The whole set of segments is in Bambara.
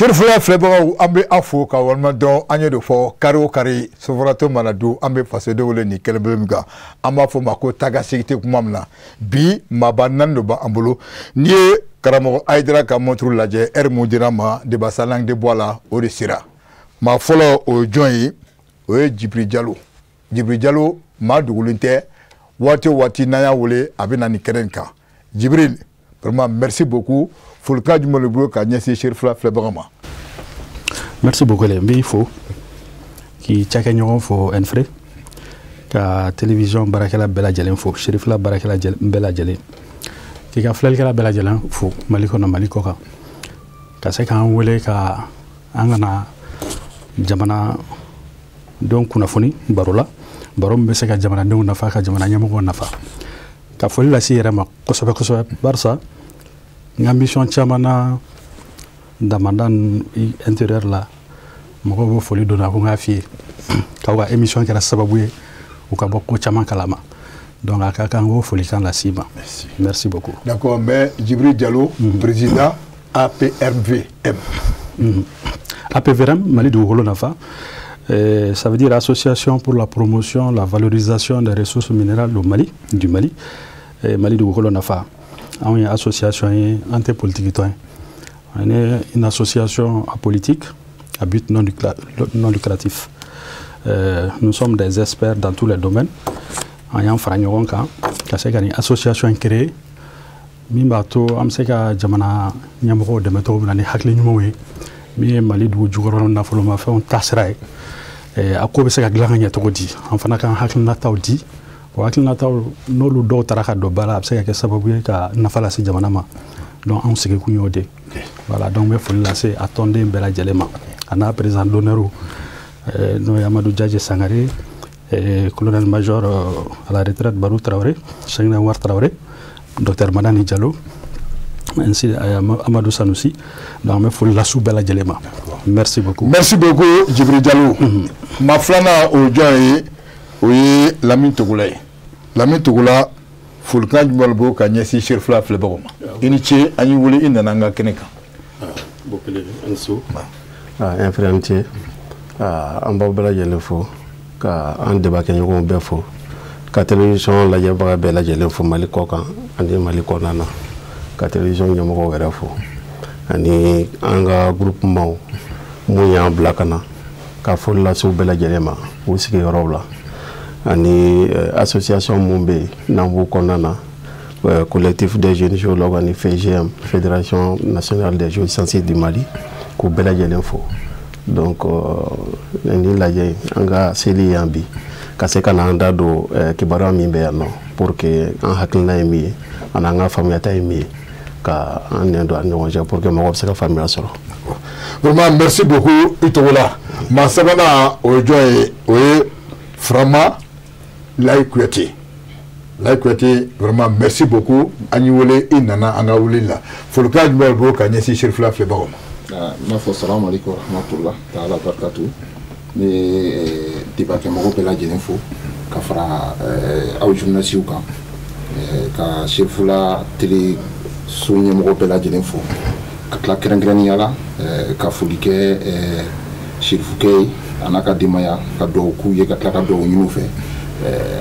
Serifula filɛbagaw, an bɛ aw fo ka walima dɔn. An ye de fɔ, kari o kari sofaratɔ mana don, an bɛ fasodenw wele nin kɛnɛ min kan, an b'a fɔ ma ko taga segin tɛ kuma min na. Bi maaba naani de b'an bolo. N'i ye karamɔgɔ Hayidara ka montre lajɛ, heure mun dira ma débat sans langue de bois la, o de sera. Maa fɔlɔ, o ye jɔn ye? O ye Jibiri Jalo. Jibiri Jalo, maa dogolen tɛ. Waati o waati n'an y'a wele, a bɛ na nin kɛnɛ in kan. Jibiri, vraiment merci beaucoup. Folikan jumɛn de bolo ka ɲɛsin Serifula filɛbaga ma? Merci beaucoup. N b'i fo k'i cakɛɲɔgɔn fo, Ɛnfere, ka télévision baarakɛla bɛɛ lajɛlen fo, Serifula baarakɛla bɛɛ lajɛlen, k'i ka filɛlikɛla bɛɛ lajɛlen fo Mali kɔnɔ, Mali kɔ kan, ka se k'an wele ka an kana jamana denw kunnafoni baro la, baro min bɛ se ka jamanadenw nafa, ka jamana ɲɛmɔgɔw nafa. Ka foli lase i yɛrɛ ma kosɛbɛ kosɛbɛ, barisa n ka mission caman na damanda intérieur la, mɔgɔw bɛ foli donna ko n k'a f'i ye k'aw ka émission kɛra sababu ye u ka bɔ ko caman kalama. Donc a ka kan k'o folikan las'i ma. Merci. Merci beaucoup. D'accord, mais Djibril Diallo, président APRVM. APVRM, Mali dugukolo nafa. Ça veut dire Association pour la promotion, la valorisation des ressources minérales au Mali, du Mali. Mali dugukolo nafa. Anw ye association ye, an tɛ politique tɔn ye. On est une association apolitique à but non lucratif. Nous sommes des experts dans tous les domaines. An y'an fara ɲɔgɔn kan ka se ka nin association créer min b'a to an bɛ se ka jamana ɲɛmɔgɔw dɛmɛ cogo min na ni hakili ɲumanw ye, min ye Mali dugu jukɔrɔ nafolomafɛnw taasira ye, a ko bɛ se ka dilan ka ɲɛ cogo di. An fana k'an hakilinataw di. O hakilinataw, n'olu dɔw taara ka don ba la, a bɛ se ka kɛ sababu ye ka nafa lase jamana ma. Donc anw sigikun y'o de. Voilà, donc n bɛ foli lase a tɔnden bɛɛ lajɛlen ma, a n'a président d'honneur, n'o ye Amadou Diadje Sangare, colonel major à la retraite Barou Traoré, Cheikhna War Traoré, docteur Madani Diallo, ainsi Amadou Sanoussi. Donc an bɛ foli lase u bɛɛ lajɛlen ma. Merci beaucoup. Merci beaucoup, Djibril Diallo. Maa filanan, o ye jɔn ye? O ye Lamine Togola ye. Lamine Togola, folikan jumɛn bolo ka ɲɛsin Serifula filɛbagaw ma? I ni ce, an y'i wele, i nana an ka kɛnɛ kan. Bokele, an so an frère, an ce. An b'aw bɛɛ lajɛlen fo, ka an debakɛɲɔgɔnw bɛɛ fo, ka télévision lajɛbaga bɛɛ lajɛlen fo Mali kɔ kan ani Mali kɔnɔna na, ka télévision ɲɛmɔgɔw yɛrɛ fo, ani an ka groupement mun y'an bila ka na, ka foli lase u bɛɛ lajɛlen ma u sigiyɔrɔw la, ani association mun bɛ yen n'an b'u kɔnɔna na, Collectif des jeunes géologues, ani FGM, Fédération nationale des géosciences du Mali, k'u bɛɛ lajɛlen fo. Donc nin lajɛ in, an ka seli yan bi ka se ka n'an da don kibaruya min bɛ yan nɔ, pour que an hakilina ye min ye ani an ka faamuyata ye min ye, ka an nɛn don an ni ɲɔgɔn cɛ pour que mɔgɔw bɛ se ka faamuya sɔrɔ. Vraiment merci beaucoup, i Togola. Maa sabanan, o ye jɔn ye? O ye Farama Layi Kuyate. Layi Kuyate, vraiment merci beaucoup. An y'i wele, i nana an ka wele la. Folikan jumɛn b'i bolo ka ɲɛsin Serifula filɛbagaw ma? N b'a fɔ salamu aleykum rahmatullah taala barakatu. Ne ye debakɛmɔgɔw bɛɛ lajɛlen fo ka fara aw journalisiw kan, ka Serifula télé so ɲɛmɔgɔ bɛɛ lajɛlen fo, ka tila kɛrɛnkɛrɛnnenya la ka foli kɛ Serifukɛ ye a n'a ka denbaya, ka dugawu k'u ye, ka tila ka dugawu ɲini u fɛ.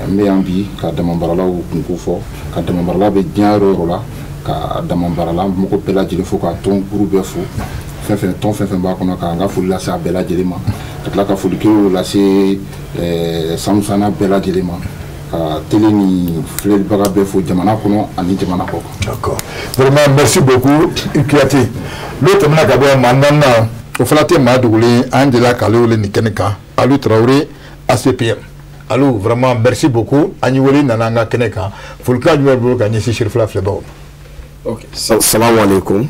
N bɛ yan bi ka damabaralaw kunko fɔ, ka damabarala bɛ diɲɛ yɔrɔ o yɔrɔ la, ka damabarala mɔgɔ bɛɛ lajɛlen fo, ka tɔnkuru bɛɛ fo, fɛn fɛn tɔn fɛn fɛn b'a kɔnɔ, k'an ka foli lase a bɛɛ lajɛlen ma, ka tila ka foli kelenw lase sanusanna bɛɛ lajɛlen ma, ka télé ni filɛlibaga bɛɛ fo jamana kɔnɔ ani jamana kɔ kan. D'accord, vraiment merci beaucoup, i Kuyate. N'o tɛmɛna ka bɔ yan, maa naaninan, o fana tɛ maa dogolen ye, an delila k'ale wele nin kɛnɛ kan, Alu Tarawele, ACPM. Alu, vraiment merci beaucoup. An y'i wele, i nana an ka kɛnɛ kan. Folikan jumɛn b'i bolo ka ɲɛsin Serifula filɛbagaw ma? Ok, salamu aleykum.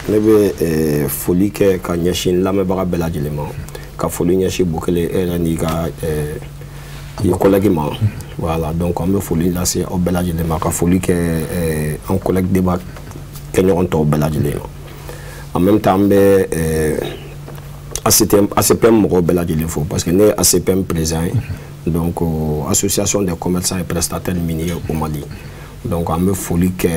Ne bɛ foli kɛ ka ɲɛsin lamɛnbaga bɛɛ lajɛlen ma, ka foli ɲɛsin Bokele e yɛrɛ n'i ka i collègue ma. Voilà, donc an bɛ foli lase aw bɛɛ lajɛlen ma, ka foli kɛ an collègue débat kɛɲɔgɔn tɔw bɛɛ lajɛlen ma. En même temps, an bɛ ACTM, ACPM mɔgɔw bɛɛ lajɛlen fo, parce que ne ye ACPM président ye, donc Association des commerçants et prestataires miniers au Mali. Donc an bɛ foli kɛ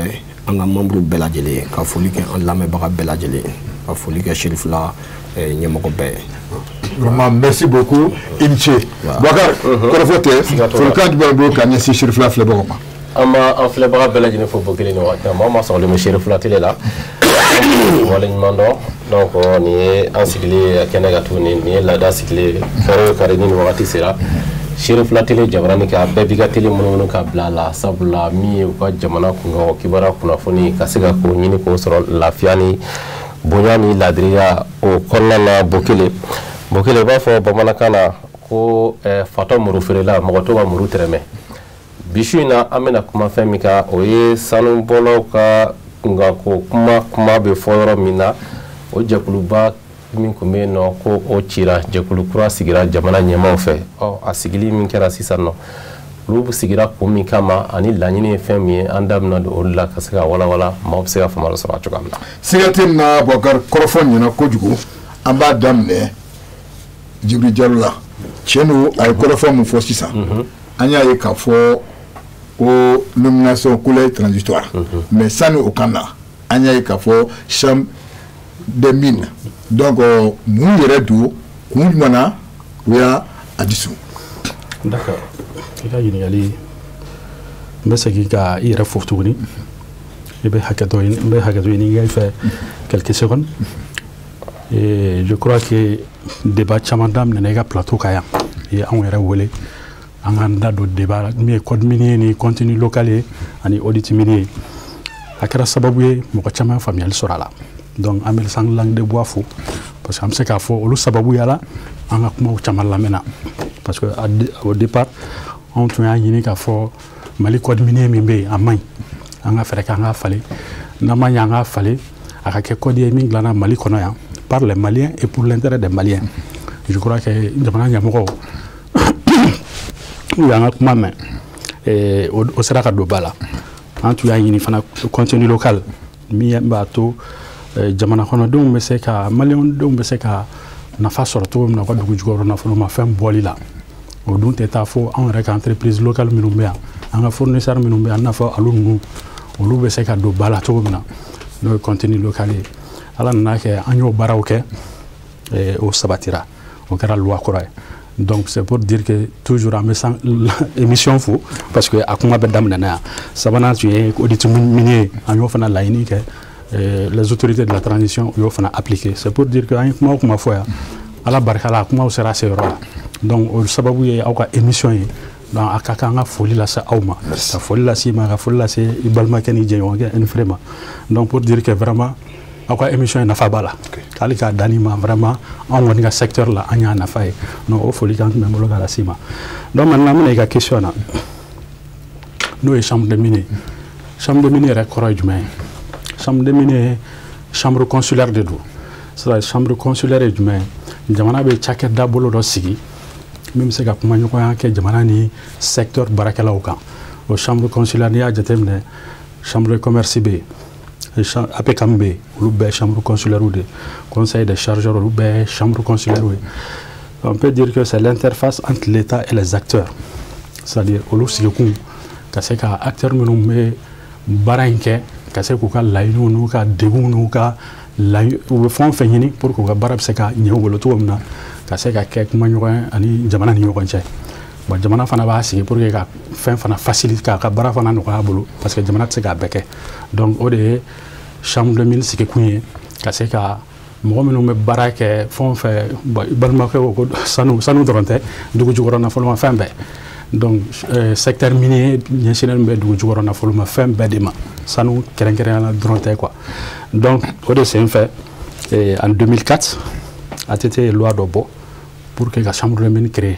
an ka membre bɛɛ lajɛlen ye, ka foli kɛ an lamɛnbaga bɛɛ lajɛlen ye. Ka foli kɛ Cherifla ɲɛmɔgɔ bɛɛ ye. Vraiment, merci beaucoup, i ni ce. Boubacar, kɔrɔfɔ tɛ, folikan jumɛn bolo ka ɲɛsin Cherifla filɛbagaw ma? An b'a an filɛbaga bɛɛ lajɛlen fo Bokele, nin waati na maa o maa sɔgɔlen bɛ Cherifla télé la, waleɲuman dɔn. Donc nin ye an sigilen kɛnɛ kan tuguni, nin ye laada sigilen, kari o kari ni nin wagati sera, Cherifla télé jabarani kan, bɛɛ b'i ka télé munumunu ka bila a la, sabula min ye u ka jamana kunkan kibaruya kunnafoni ka se ka k'o ɲini k'o sɔrɔ lafiya ni bonya ni ladiriya o kɔnɔna na. Bokele, Bokele, u b'a fɔ bamanankan na ko fatɔ muru feerela, mɔgɔ t'o ka muru tɛrɛmɛ. Bi su in na, an bɛna kuma fɛn min kan, o ye sanubɔlaw ka kunkanko kuma. Kuma bɛ fɔ yɔrɔ min na, o jɛkuluba min tun bɛ yen nɔ, ko o cira, jɛkulu kura sigira jamana ɲɛmaaw fɛ. Ɔ, a sigili min kɛra sisan nɔ, olu sigira kun min kama ani laɲini ye fɛn min ye, an da bɛna don olu la ka se ka walawala, maaw bɛ se ka faamuya sɔrɔ a cogoya min na. Siga tɛ nin na, Boubacar, kɔrɔfɔ ɲɛna kojugu. An b'a daminɛ Djibril Diallo la. Tiɲɛ don, a ye kɔrɔfɔ min fɔ sisan, an y'a ye k'a fɔ ko nomination collège transitoire, mais sani o ka na, an y'a ye k'a fɔ Chambre des mines. Donc mun yɛrɛ don, kun jumɛn na u y'a a dissous? D'accord, i ka ɲininkali, n bɛ segin ka i yɛrɛ fo tuguni. I bɛ hakɛto, n bɛ hakɛto ɲini i fɛ quelques secondes. Et je crois que débat caman daminɛna i ka plateau kan yan. I ye anw yɛrɛ wele an k'an da don débat la min ye code minier ni contenu local ye ani audit minier. A kɛra sababu ye mɔgɔ caman ye faamuyali sɔrɔ a la. Donc an bɛ Sans Langue de Bois fo, parce que an bɛ se k'a fɔ olu sababuya la an ka kumaw caman lamɛnna, parce que au départ anw tun y'a ɲini k'a fɔ Mali code minier min bɛ yen, a man ɲi, an ka fɛɛrɛ kɛ an k'a falen. N'an ma ɲɛ an k'a falen, a ka kɛ code ye min dilanna Mali kɔnɔ yan, par les Maliens et pour l'intérêt des Maliens. Je crois que jamana ɲɛmɔgɔw u y'an ka kuma mɛn, o sera ka don ba la. An tun y'a ɲini fana contenu local min b'a to jamana kɔnɔdenw bɛ se ka, maliyɛndenw bɛ se ka nafa sɔrɔ cogo min na u ka dugu jukɔrɔ nafolomafɛn bɔli la. O dun tɛ taa fo anw yɛrɛ ka entreprise locale minnu bɛ yan, an ka fournisseur minnu bɛ yan, i n'a fɔ alu ninnu, olu bɛ se ka don ba la cogo min na, n'o ye contenu local ye. Ala nana kɛ an y'o baaraw kɛ, o sabatira, o kɛra loi kura ye. Donc c'est pour dire que toujours an bɛ san émission fo, parce que a kuma bɛ daminɛ yan. Sabanan tun ye audit minier, an y'o fana laɲini kɛ, les autorités de la transition y'o fana appliqué. C'est pour dire que an ye kuma o kuma fɔ yan, Ala barika la, a kumaw sera a seyɔrɔ la. Donc o sababu ye aw ka émission ye. Donc a ka kan an ka foli lase aw ma, ka foli lase i ma, ka foli lase i balimakɛ ni jɛɲɔgɔnkɛ Nfré ma. Donc pour dire que vraiment aw ka émission ye, nafa b'a la, hali k'a dan nin ma. Vraiment, anw kɔni ka secteur la, an y'a nafa ye. Donc o foli kan tun bɛ n bolo k'a lase i ma. Donc maintenant an bɛna i ka question na, n'o ye chambre de mine. Chambre de mine yɛrɛ kɔrɔ ye jumɛn ye? Chambre de mine ye chambre consulaire de don. C'est-à-dire, chambre consulaire ye jumɛn ye? Jamana bɛ cakɛda bolo dɔ sigi min bɛ se ka kumaɲɔgɔnya kɛ jamana ni secteur baarakɛlaw kan. O chambre consulaire, n'i y'a jateminɛ, chambre de commerce bɛ yen, APCAM bɛ yen, olu bɛɛ chambre consulaire de, conseil des chargeurs, olu bɛɛ chambre consulaire ye. On peut dire que c'est l'interface entre l'État et les acteurs, c'est-à-dire olu sigikun ka se ka acteurs minnu bɛ baara in kɛ, ka se k'u ka laɲiniw n'u ka degunw n'u ka laɲini, u bɛ fɛn o fɛn ɲini pour que u ka baara bɛ se ka ɲɛ u bolo cogo min na, ka se ka kɛ kumaɲɔgɔnya ani jamana ni ɲɔgɔn cɛ. Bon, jamana fana b'a sigi pour que ka fɛn fana facilite, k'a ka baara fana nɔgɔya a bolo, parce que jamana tɛ se k'a bɛɛ kɛ. Donc o de ye chambre de mine sigikun ye, ka se ka mɔgɔ minnu bɛ baara kɛ fɛn o fɛn. Bon, i balimakɛ ko ko sanu, sanu dɔrɔn tɛ, dugu jukɔrɔ nafolomafɛn bɛɛ. Donc secteur minier ɲɛsinnen bɛ dugu jukɔrɔ nafolomafɛn bɛɛ de ma, sanu kɛrɛnkɛrɛnnenya la dɔrɔn tɛ quoi. Donc o de sen fɛ, en 2004, ATT ye loi dɔ bɔ pour que ka chambre de mine créer.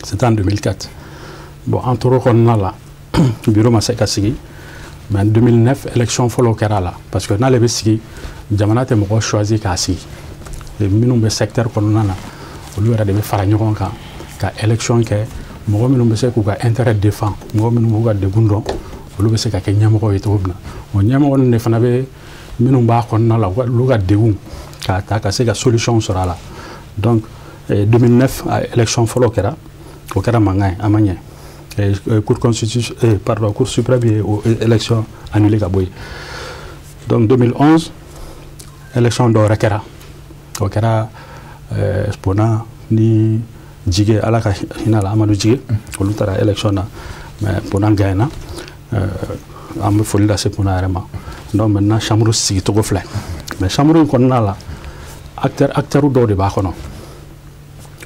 C'était en 2004. Bon, an tor'o kɔnɔna la, bureau ma se ka sigi, mais en 2009, élection fɔlɔ kɛra a la, parce que n'ale bɛ sigi, jamana tɛ mɔgɔ choisi k'a sigi. Minnu bɛ secteur kɔnɔna na, olu yɛrɛ de bɛ fara ɲɔgɔn kan ka élection kɛ. Mɔgɔ minnu bɛ se k'u ka intérêt défend, mɔgɔ minnu b'u ka degun dɔn, olu bɛ se ka kɛ ɲɛmɔgɔ ye cogo min na. O ɲɛmɔgɔ ninnu de fana bɛ minnu b'a kɔnɔna la, olu ka degun k'a ta ka se ka solution sɔrɔ a la. Donc 2009, élection fɔlɔ kɛra, o kɛra mankan ye, a ma ɲɛ. Cour constitution, pardon, Cour suprême ye o élection annulé ka bɔ yen. Donc 2011, Élection dɔw yɛrɛ kɛra, o kɛra Pona ni Jige, Ala ka hinɛ la, Amadu Jige, olu taara élection na, mais Pona gagnera. An bɛ foli lase Pona yɛrɛ ma. Donc maintenant, chambre sigicogo filɛ, mais chambre in kɔnɔna la, acteur dɔw de b'a kɔnɔ,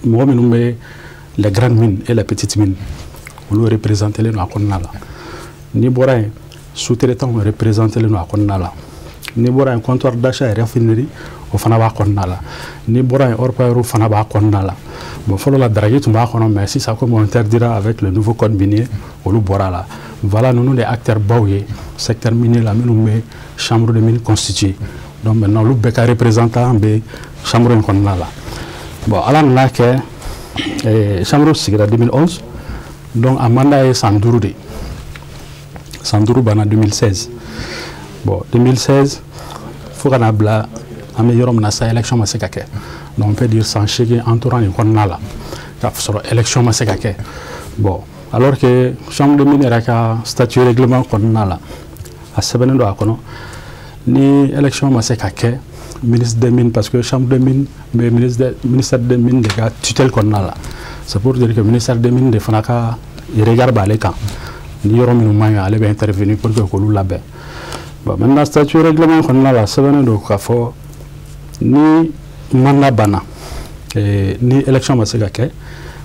mɔgɔ minnu bɛ les grandes mines et les petites mines, olu représenté len don a kɔnɔna la. N'i bɔra yen, sous-traitants représenté len don a kɔnɔna la. N'i bɔra yen, comptoir d'achat et raffinerie, o fana b'a kɔnɔna la. N'i bɔra yen, orpailleur fana b'a kɔnɔna la. Bon, fɔlɔ la, drague tun b'a kɔnɔ, mais sisan, comme on interdira avec le nouveau code minier, olu bɔra la. Voilà, ninnu de acteurs baw ye secteur minier la, minnu bɛ chambre de mine constituée. Donc maintenant, olu bɛɛ ka représentant bɛ chambre in kɔnɔna la. Bon, Ala nana kɛ, chambre sigira 2011, donc a mandat ye san 5 de. San 5 banna 2016. Bon, 2016 fo ka na bila an bɛ yɔrɔ min na sa, élection ma se ka kɛ. Donc on peut dire san 8 an tora nin kɔnɔna la k'a sɔrɔ élection ma se ka kɛ. Bon, alors que chambre de mine yɛrɛ ka statut règlement kɔnɔna la, a sɛbɛnnen don a kɔnɔ, ni élection ma se ka kɛ, ministre des Mines, parce que chambre de mine bɛ ministère des Mines de ka tutelle kɔnɔna la, c'est pour dire que ministère des Mines de fana ka regard b'ale kan, ni yɔrɔ minnu man ɲi, ale bɛ intervenir pour que k'olu labɛn. Bon, maintenant, statut règlement kɔnɔna la, sɛbɛnnen don k'a fɔ ni mandat banna, ni élection ma se ka kɛ,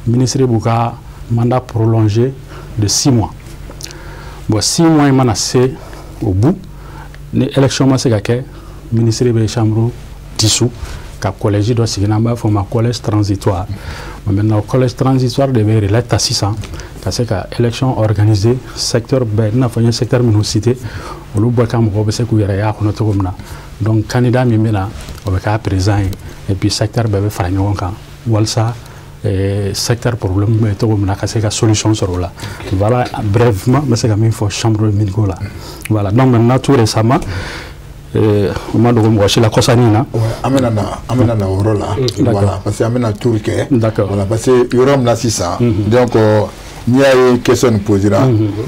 ministre b'u ka mandat prolongé de 6 mois. Bon, 6 mois in mana se au bout, ni élection ma se ka kɛ, ministre bɛ chambre dissous ka collège dɔ sigi, n'an b'a fɔ o ma collège transitoire. Bon, maintenant, collège transitoire de bɛ relais ta sisan ka se ka élection organiser secteur bɛɛ, i n'a fɔ n ye secteur minnu cité, olu bɛɛ ka mɔgɔw bɛ se k'u yɛrɛ y'a kɔnɔ cogo min na. Donc candidat min bɛ na, o bɛ k'a président ye, et puis secteur bɛɛ bɛ fara ɲɔgɔn kan walasa secteur problème bɛ cogo min na, ka se ka solution sɔrɔ o la. Voilà, brièvement, n bɛ se ka min fɔ chambre de mine ko la. Voilà, donc maintenant, tout récemment, o ma dogo mɔgɔ si la, kɔsannin na. An bɛna na o yɔrɔ la, voilà, parce que an bɛna tour kɛ. Voilà, parce que yɔrɔ min na sisan, donc n'i y'a ye question nin posera,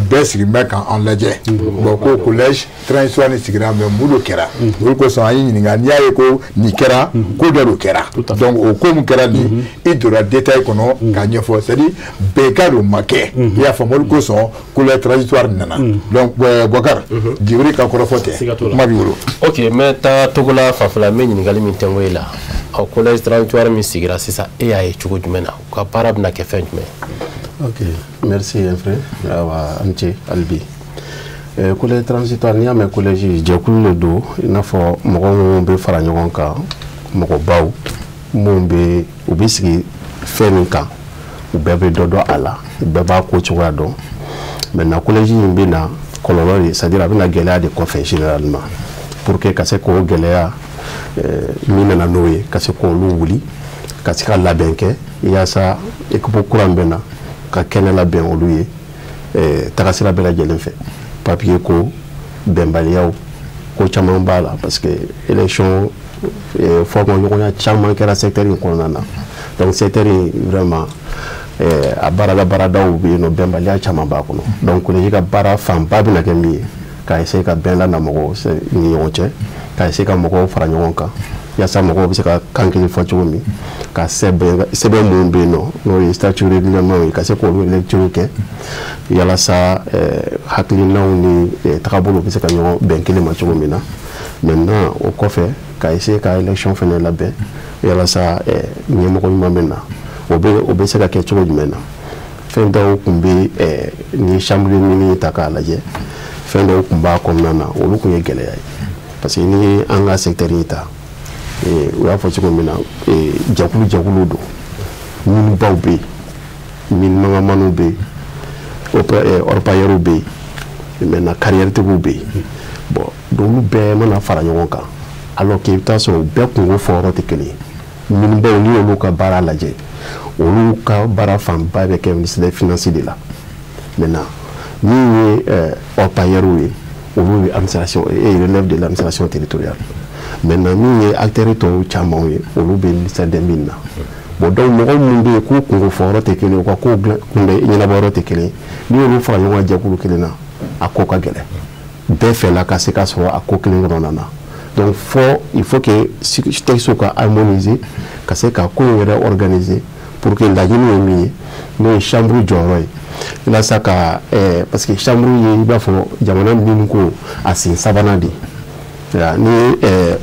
bɛɛ sigilen bɛ k'an lajɛ. Bon, ko collège transitoire nin sigira, mais mun de kɛra? O de kosɔn an y'i ɲininka. N'i y'a ye ko nin kɛra, ko dɔ de kɛra. Donc o ko mun kɛra nin, i donna détail kɔnɔ k'a ɲɛfɔ, c'est à dire bɛnkan de ma kɛ, i y'a faamu? O de kosɔn collège transitoire nana. Donc Bɔkari Jibiri ka kɔrɔfɔ tɛ, kuma b'i bolo. Ok, n bɛ taa Togola fanfɛla. N bɛ ɲininkali min tɛnko e la, ɔ, collège transitoire min sigira sisan, e y'a ye cogo jumɛn na? U ka baara bɛna kɛ fɛn jumɛn? Ok, merci un frère. Awa, an ce hali bi. Collège transitoire, n'i y'a mɛn collège, jɛkulu de don, i n'a fɔ mɔgɔ minnu bɛ fara ɲɔgɔn kan, mɔgɔbaw minnu bɛ u bɛ sigi fɛn min kan, u bɛɛ bɛ dɔ dɔn a la, u bɛɛ b'a ko cogoya dɔn. Maintenant, collège in bɛ na kɔlɔlɔ de, c'est à dire a bɛ na gɛlɛya de kɔfɛ généralement, pour que ka se k'o gɛlɛya min nana n'o ye, ka se k'olu wuli, ka se ka labɛn kɛ yaasa équipe kura min bɛ na ka kɛnɛ labɛn olu ye tagasira bɛɛ lajɛlen fɛ. Papier ko, bɛnbaliyaw, ko caman b'a la, parce que élection, fɔkɔɲɔgɔnya caman kɛra secteur in kɔnɔna na. Donc secteur in vraiment, a baarada baaradaw bɛ yen nɔ, bɛnbaliya caman b'a kɔnɔ. Donc collège ka baara fanba bɛna kɛ min ye, ka essayer ka bɛn lana mɔgɔw ni ɲɔgɔn cɛ, ka essayer ka mɔgɔw fara ɲɔgɔn kan yaasa mɔgɔw bɛ se ka kan kelen fɔ cogo min, ka sɛbɛn minnu bɛ yen nɔ, n'o ye statut règlement ye, ka se k'olu lecture kɛ yalasa hakilinaw ni tagabolow bɛ se ka ɲɔgɔn bɛn kelen ma cogo min na. Maintenant, o kɔfɛ, ka essayer ka élection fana labɛn yalasa ɲɛmɔgɔ ɲuman bɛ na. O bɛ se ka kɛ cogo jumɛn na? Fɛn dɔw tun bɛ, ni chambre de mine ta k'a lajɛ, fɛn dɔw tun b'a kɔnɔna na, olu tun ye gɛlɛya ye, parce que ni ye an ka secteur in ta, u y'a fɔ cogo min na, jɛkulu jɛkulu don, minibaw bɛ yen, mine mangamaniw bɛ yen, orpailleurs bɛ yen, maintenant carrière tigiw bɛ yen. Bon, donc olu bɛɛ mana fara ɲɔgɔn kan, alors que i bɛ taa sɔrɔ u bɛɛ kungo fɔyɔrɔ tɛ kelen ye. Minibaw, n'i y'olu ka baara lajɛ, olu ka baara fanba bɛ kɛ ministère des Finances de la. Maintenant, min ye orpailleurs ye, olu ye administration et relève de l'administration territoriale. Maintenant, min ye acteurs tɔw camanw ye, olu bɛ ministère des Mines na. Bon, donc mɔgɔ minnu bɛ yen k'u kungo fɔyɔrɔ tɛ kelen ye, u ka kow kunbɛ ɲɛnabɔyɔrɔ tɛ kelen ye, n'i y'olu fara ɲɔgɔn kan jɛkulu kelen na, a ko ka gɛlɛn bɛɛ fɛla ka se ka sɔrɔ a ko kelen kɔnɔna na. Donc il faut que texte ka harmoniser, ka se ka ko in yɛrɛ organiser pour que laɲini ye min ye, n'o ye chambre jɔyɔrɔ ye walasa ka parce que chambre ye, i b'a fɔ jamana min ko a sen sabanan de ye.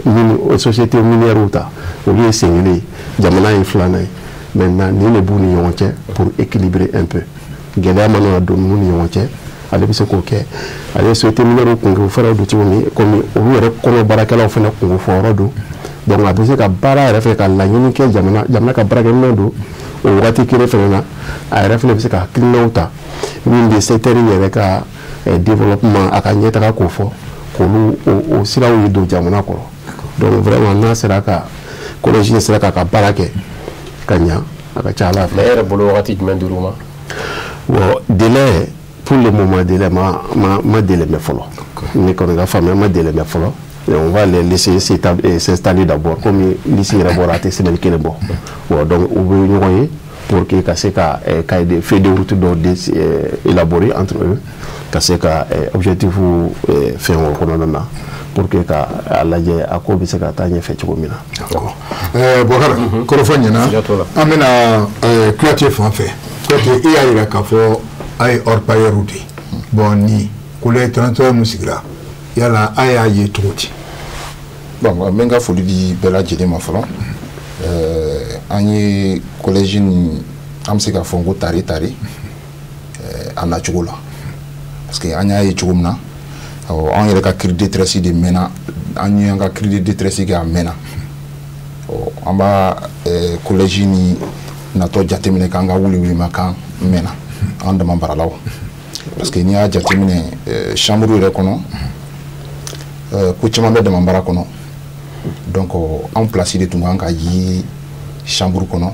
Ni société minière ta, olu ye sen kelen ye, jamana ye filanan ye. Maintenant, nin de b'u ni ɲɔgɔn cɛ pour équilibrer un peu. Gɛlɛya mana don ninnu ni ɲɔgɔn cɛ, ale bɛ se k'o kɛ. Ale ye société minière kunko fɛrɛw don cogo min, komi olu yɛrɛ kɔnɔ baarakɛlaw fana kunko fɔ yɔrɔ don. Donc a bɛ se ka baara yɛrɛ fɛ ka laɲini kɛ jamana ka baarakɛminɛn don. O wagati kelen fana na, a yɛrɛ fana bɛ se ka hakilinaw ta min bɛ secteur yɛrɛ ka développement, a ka ɲɛtaga k'o fɔ, k'olu o siraw ye don jamana kɔrɔ. Donc vraiment, n'a sera ka collège sera k'a ka baara kɛ ka ɲa, a ka ca Ala fɛ. Mais e yɛrɛ bolo, wagati jumɛn dir'u ma? Bon, délai, pour le moment, délai ma délai mɛ fɔlɔ. Ne kɔni ka faamuya, ma délai mɛ fɔlɔ. Et on va les laisser s'installer d'abord, comme liste yɛrɛ bɔra, a tɛ semaine kelen bɔ. Bon, donc u bɛ ɲɔgɔn ye pour que ka se ka cahier de feuille de route dɔw élaborer entre eux, ka se ka objectif fɛn o kɔnɔna na pour que ka a lajɛ a ko bɛ se ka taa ɲɛfɛ cogo min na. D'accord. Bɔkara, kɔrɔfɔ ɲɛna. Siga t'o la. An bɛna Kuyate fan fɛ. Kuyate, e y'a yira k'a fɔ a ye orpailleur de ye. Bon, ni collège transitoire min sigira, yala a y'a ye cogo di? Bon, n bɛ n ka foli di bɛɛ lajɛlen ma fɔlɔ. An ye collège nin, an bɛ se k'a fɔ n ko tare tare a nacogo la, parce que an y'a ye cogo min na, awɔ, an yɛrɛ ka cri de détresse de mɛnna. An ye an ka cri de détresse kɛ, a mɛnna. Ɔ, an b'a collège ni natɔ jateminɛ k'an ka wuli-wulimakan mɛnna, an dama baralaw, parce que n'i y'a jateminɛ, chambre yɛrɛ kɔnɔ, ko caman bɛ dama bara kɔnɔ. Donc anw place de tun kan ka ye chambre kɔnɔ,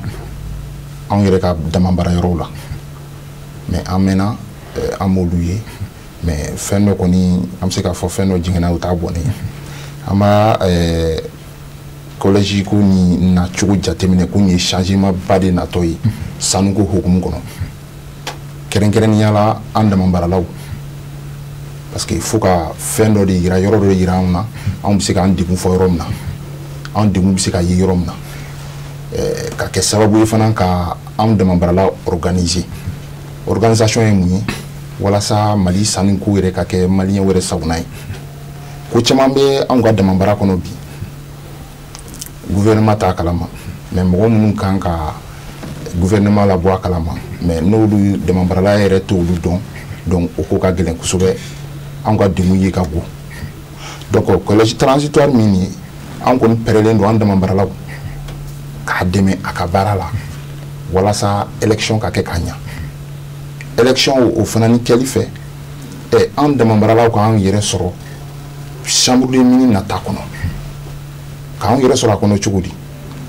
anw yɛrɛ ka dama bara yɔrɔw la. Mais an mɛnna, an m'olu ye. Mais fɛn dɔ kɔni, an bɛ se k'a fɔ fɛn dɔ jiginna, o t'a bɔnnen ye. An b'a collège ko ni nacogo jateminɛ ko nin ye changement ba de natɔ ye sanuko hukumu kɔnɔ, kɛrɛnkɛrɛnnenya la an dama baralaw, parce que fo ka fɛn dɔ de yira, yɔrɔ dɔ de yira anw na, anw bɛ se k'an degun fɔ yɔrɔ min na, anw degun bɛ se ka ye yɔrɔ min na, ka kɛ sababu ye fana ka anw dama barala organiser. Organisation ye mun ye? Walasa Mali sanuko yɛrɛ ka kɛ maliyɛn yɛrɛ sagona ye. Ko caman bɛ anw ka dama bara kɔnɔ bi, gouvernement t'a kalama. Mais mɔgɔ minnu kan ka gouvernement labɔ a kalama, mais n'olu dama barala yɛrɛ t'olu dɔn, donc o ko ka gɛlɛn kosɛbɛ. Anw ka degun ye ka go. Donc collège transitoire min ye, anw kɔni pɛrɛlen don, an dama baralaw, k'a dɛmɛ a ka baara la walasa élection ka kɛ ka ɲa. Élection o fana ni kɛli fɛ, an dama baralaw k'an yɛrɛ sɔrɔ chambre de mine nata kɔnɔ. K'an yɛrɛ sɔrɔ a kɔnɔ cogo di?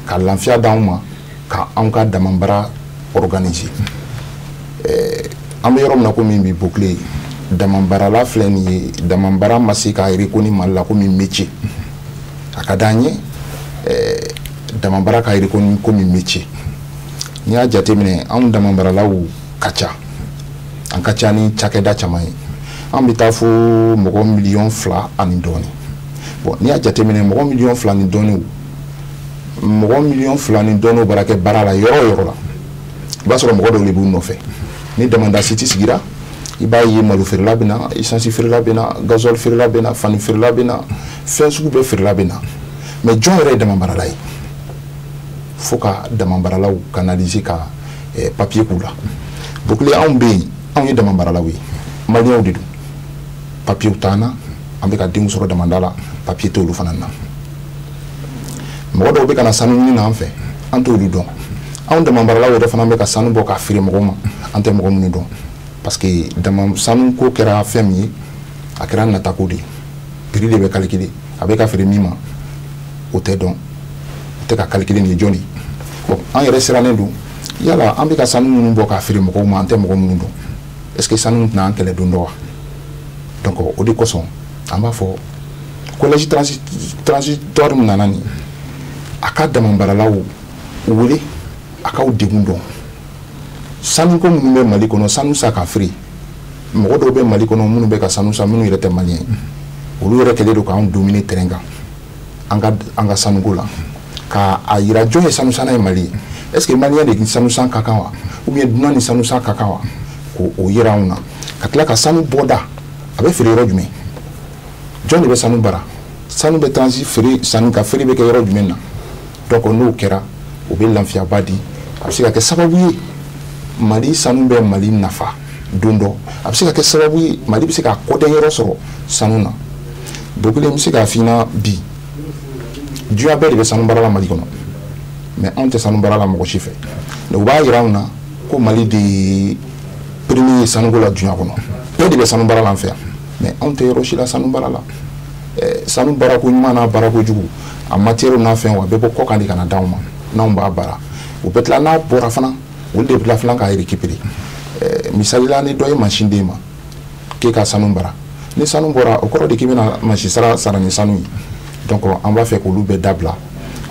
Ka lafiya d'anw ma, ka anw ka dama bara organiser. An bɛ yɔrɔ min na komi bi, Bouclé, damabarala filɛ nin ye, damabara ma se k'a reconnu Mali la komi métier. A ka d'an ye damabara ka reconnu komi métier. N'i y'a jateminɛ, anw damabaralaw ka ca, an ka ca ni cakɛda caman ye. An bɛ taa fo mɔgɔ 2 miliyɔn ani dɔɔnin. Bon, n'i y'a jateminɛ, mɔgɔ 2 miliyɔn ni dɔɔnin, mɔgɔ 2 miliyɔn ni dɔɔnin bara kɛ baara la yɔrɔ o yɔrɔ la, i b'a sɔrɔ mɔgɔ dɔw de b'u nɔfɛ. Ni damanda site sigira, i b'a ye malo feerela bɛ na, essence feerela bɛ na, gasoil feerela bɛ na, fani feerela bɛ na, fɛn sugu bɛɛ feerela bɛ na. Mais jɔn yɛrɛ ye damabarala ye? Fo ka damabaralaw canaliser, ka papier k'u la. Bouclé, anw bɛ yen, anw ye damabaralaw ye, maliyɛnw de don, papier t'an na. An bɛ ka denw sɔrɔ damanda la, papier t'olu fana na. Mɔgɔ dɔw bɛ ka na sanu ɲini na an fɛ, an t'olu dɔn. Anw damabaralaw yɛrɛ fana bɛ ka sanu bɔ k'a feere mɔgɔw ma, an tɛ mɔgɔ minnu dɔn, parce que dama sanu ko kɛra fɛn min ye, a kɛra natako de ye. Prix de bɛ calculer, a bɛ ka feere min ma, o tɛ dɔn, o tɛ ka calculer nin ye jɔn de ye. Bon, an yɛrɛ sirannen don. Yala an bɛ ka sanu minnu bɔ k'a feere mɔgɔw ma, an tɛ mɔgɔ minnu dɔn, est ce que sanu tɛna an kɛlɛ don dɔ wa? Donc o de kosɔn an b'a fɔ collège transitoire min nana nin, a ka damabaralaw wele, a k'aw degun dɔn. Sanuko minnu bɛ Mali kɔnɔ, sanu san ka feere, mɔgɔ dɔw bɛ Mali kɔnɔ minnu bɛ ka sanu san, minnu yɛrɛ tɛ maliyɛn ye, olu yɛrɛ kɛlen don k'anw dominer terrain kan. an ka sanuko la ka a yira jɔn ye sanusanna ye Mali ye. Est-ce que malien de ni sanusan ka kan wa, ou bien dunan ni sanusan ka kan wa, k'o yira anw na. Ka tila ka sanu bɔda, a bɛ feere yɔrɔ jumɛn, jɔn de bɛ sanu bara, sanu bɛ transi feere, sanu ka feere bɛ kɛ yɔrɔ jumɛn na. Donc n'o kɛra, o bɛ lafiyaba di, a bɛ se ka kɛ sababu ye Mali sanu bɛ Mali nafa don dɔ, a bɛ se ka kɛ sababu ye Mali bɛ se ka kɔdɛn yɔrɔ sɔrɔ sanu na. Bokele, n bɛ se k'a f'i ɲɛna bi, diɲɛ bɛɛ de bɛ sanu baara la Mali kɔnɔ, mais anw tɛ sanu baara la mɔgɔ si fɛ. O b'a yira anw na ko Mali de ye premier ye sanuko la diɲɛ kɔnɔ, bɛɛ de bɛ sanu baara la an fɛ yan, mais anw tɛ yɔrɔ si la sanu baara la. Sanu baarako ɲuman n'a baarako jugu, a matière n'a fɛn, wa a bɛ bɔ kɔkan de ka na d'anw ma, n'anw b'a baara. O bɛ tila n'a bɔra fana, olu de bɛ tila fana k'a récupérer. Misali la, ni dɔ ye mansin d'e ma k'e ka sanu bara, ni sanu bɔra, o kɔrɔ de k'i bɛna mansin sara ni sanu ye. Donc an b'a fɛ k'olu bɛɛ dabila,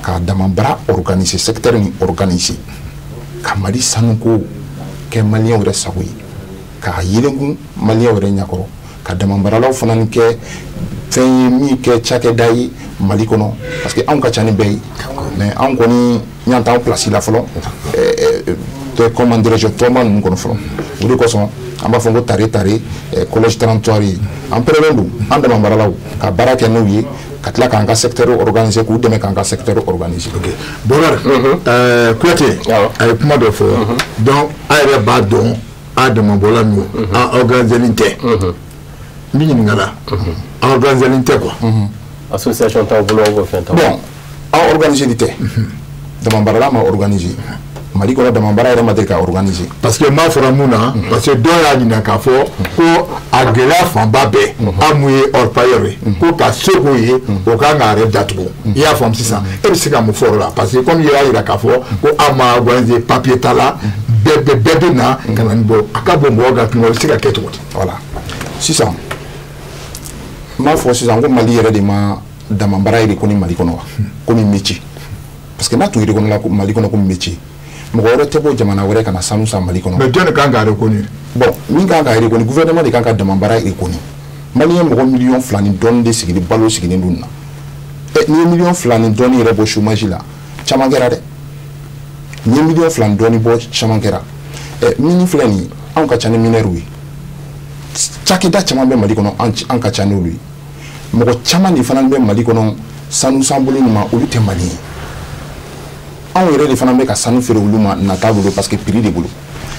ka damabara organiser, secteur ni organiser, ka Mali sanuko kɛ maliyɛnw yɛrɛ sago ye, k'a yelenkun maliyɛnw yɛrɛ ɲɛkɔrɔ, ka damabaralaw fana kɛ fɛn ye min kɛ cakɛda ye Mali kɔnɔ, parce que anw ka ca ni bɛɛ ye, mais anw kɔni ɲan t'anw place la fɔlɔ, comment dirais-je, tɔnba ninnu kɔnɔ fɔlɔ. O de kosɔn an b'a fɔ ko tare tare collège 33 ye, an pɛrɛlen don an damabaralaw ka baara kɛ n'u ye, ka tila k'an ka secteur organiser, k'u dɛmɛ k'an ka secteur organiser. Ok, Bokar Kuyate a ye kuma dɔ fɔ, donc a yɛrɛ b'a dɔn a damabɔla ninnu a organiselen tɛ. N bɛ ɲininka la, a organiselen tɛ quoi. Association t'aw bolo ou fɛn t'aw bolo? Bon, aw organisé tɛ, damabarala ma organiser Mali kɔnɔ, damabara yɛrɛ ma deli ka organiser. Parce que n b'a fɔra mun na, parce que dɔw y'a ɲininka k'a fɔ ko a gɛlɛya fanba bɛɛ an mun ye orpailleur ye, ko ka se k'o ye o kan k'a yɛrɛ datugu. I y'a faamu sisan, e bɛ se ka mun fɔ o la? Parce que comme i y'a yira k'a fɔ ko aw ma organiser, papier t'a la, bɛɛ bɛ na ka na nin bɔ, a ka bɔ mɔgɔ ka kuma, o bɛ se ka kɛ cogo di? Voilà, sisan n b'a fɔ sisan ko Mali yɛrɛ de ma damabara reconnu Mali kɔnɔ wa, komi métier. Parce que n'a tun reconnu la Mali kɔnɔ komi métier, mɔgɔ wɛrɛ tɛ bɔ jamana wɛrɛ ka na sanu san Mali kɔnɔ. Mais jɔn de kan k'a reconnu? Bon, min kan k'a reconnu, gouvernement de kan ka damabara reconnu. Maliyɛn mɔgɔ 2 miliyɔn ni dɔɔni de sigilen balo sigilen don na. N'i ye 2 miliyɔn ni dɔɔni yɛrɛ bɔ chômage la, caman kɛra dɛ. N'i ye 2 miliyɔn ni dɔɔni bɔ, caman kɛra. Mine filɛ nin ye, anw ka ca ni minɛriw ye. Cakɛda caman bɛ Mali kɔnɔ, an ka ca n'olu ye. Mɔgɔ caman de fana bɛ Mali kɔnɔ sanu sanbolo ma, olu tɛ Mali ye. Anw yɛrɛ de fana bɛ ka sanu feere olu ma nata bolo, parce que prix de bolo.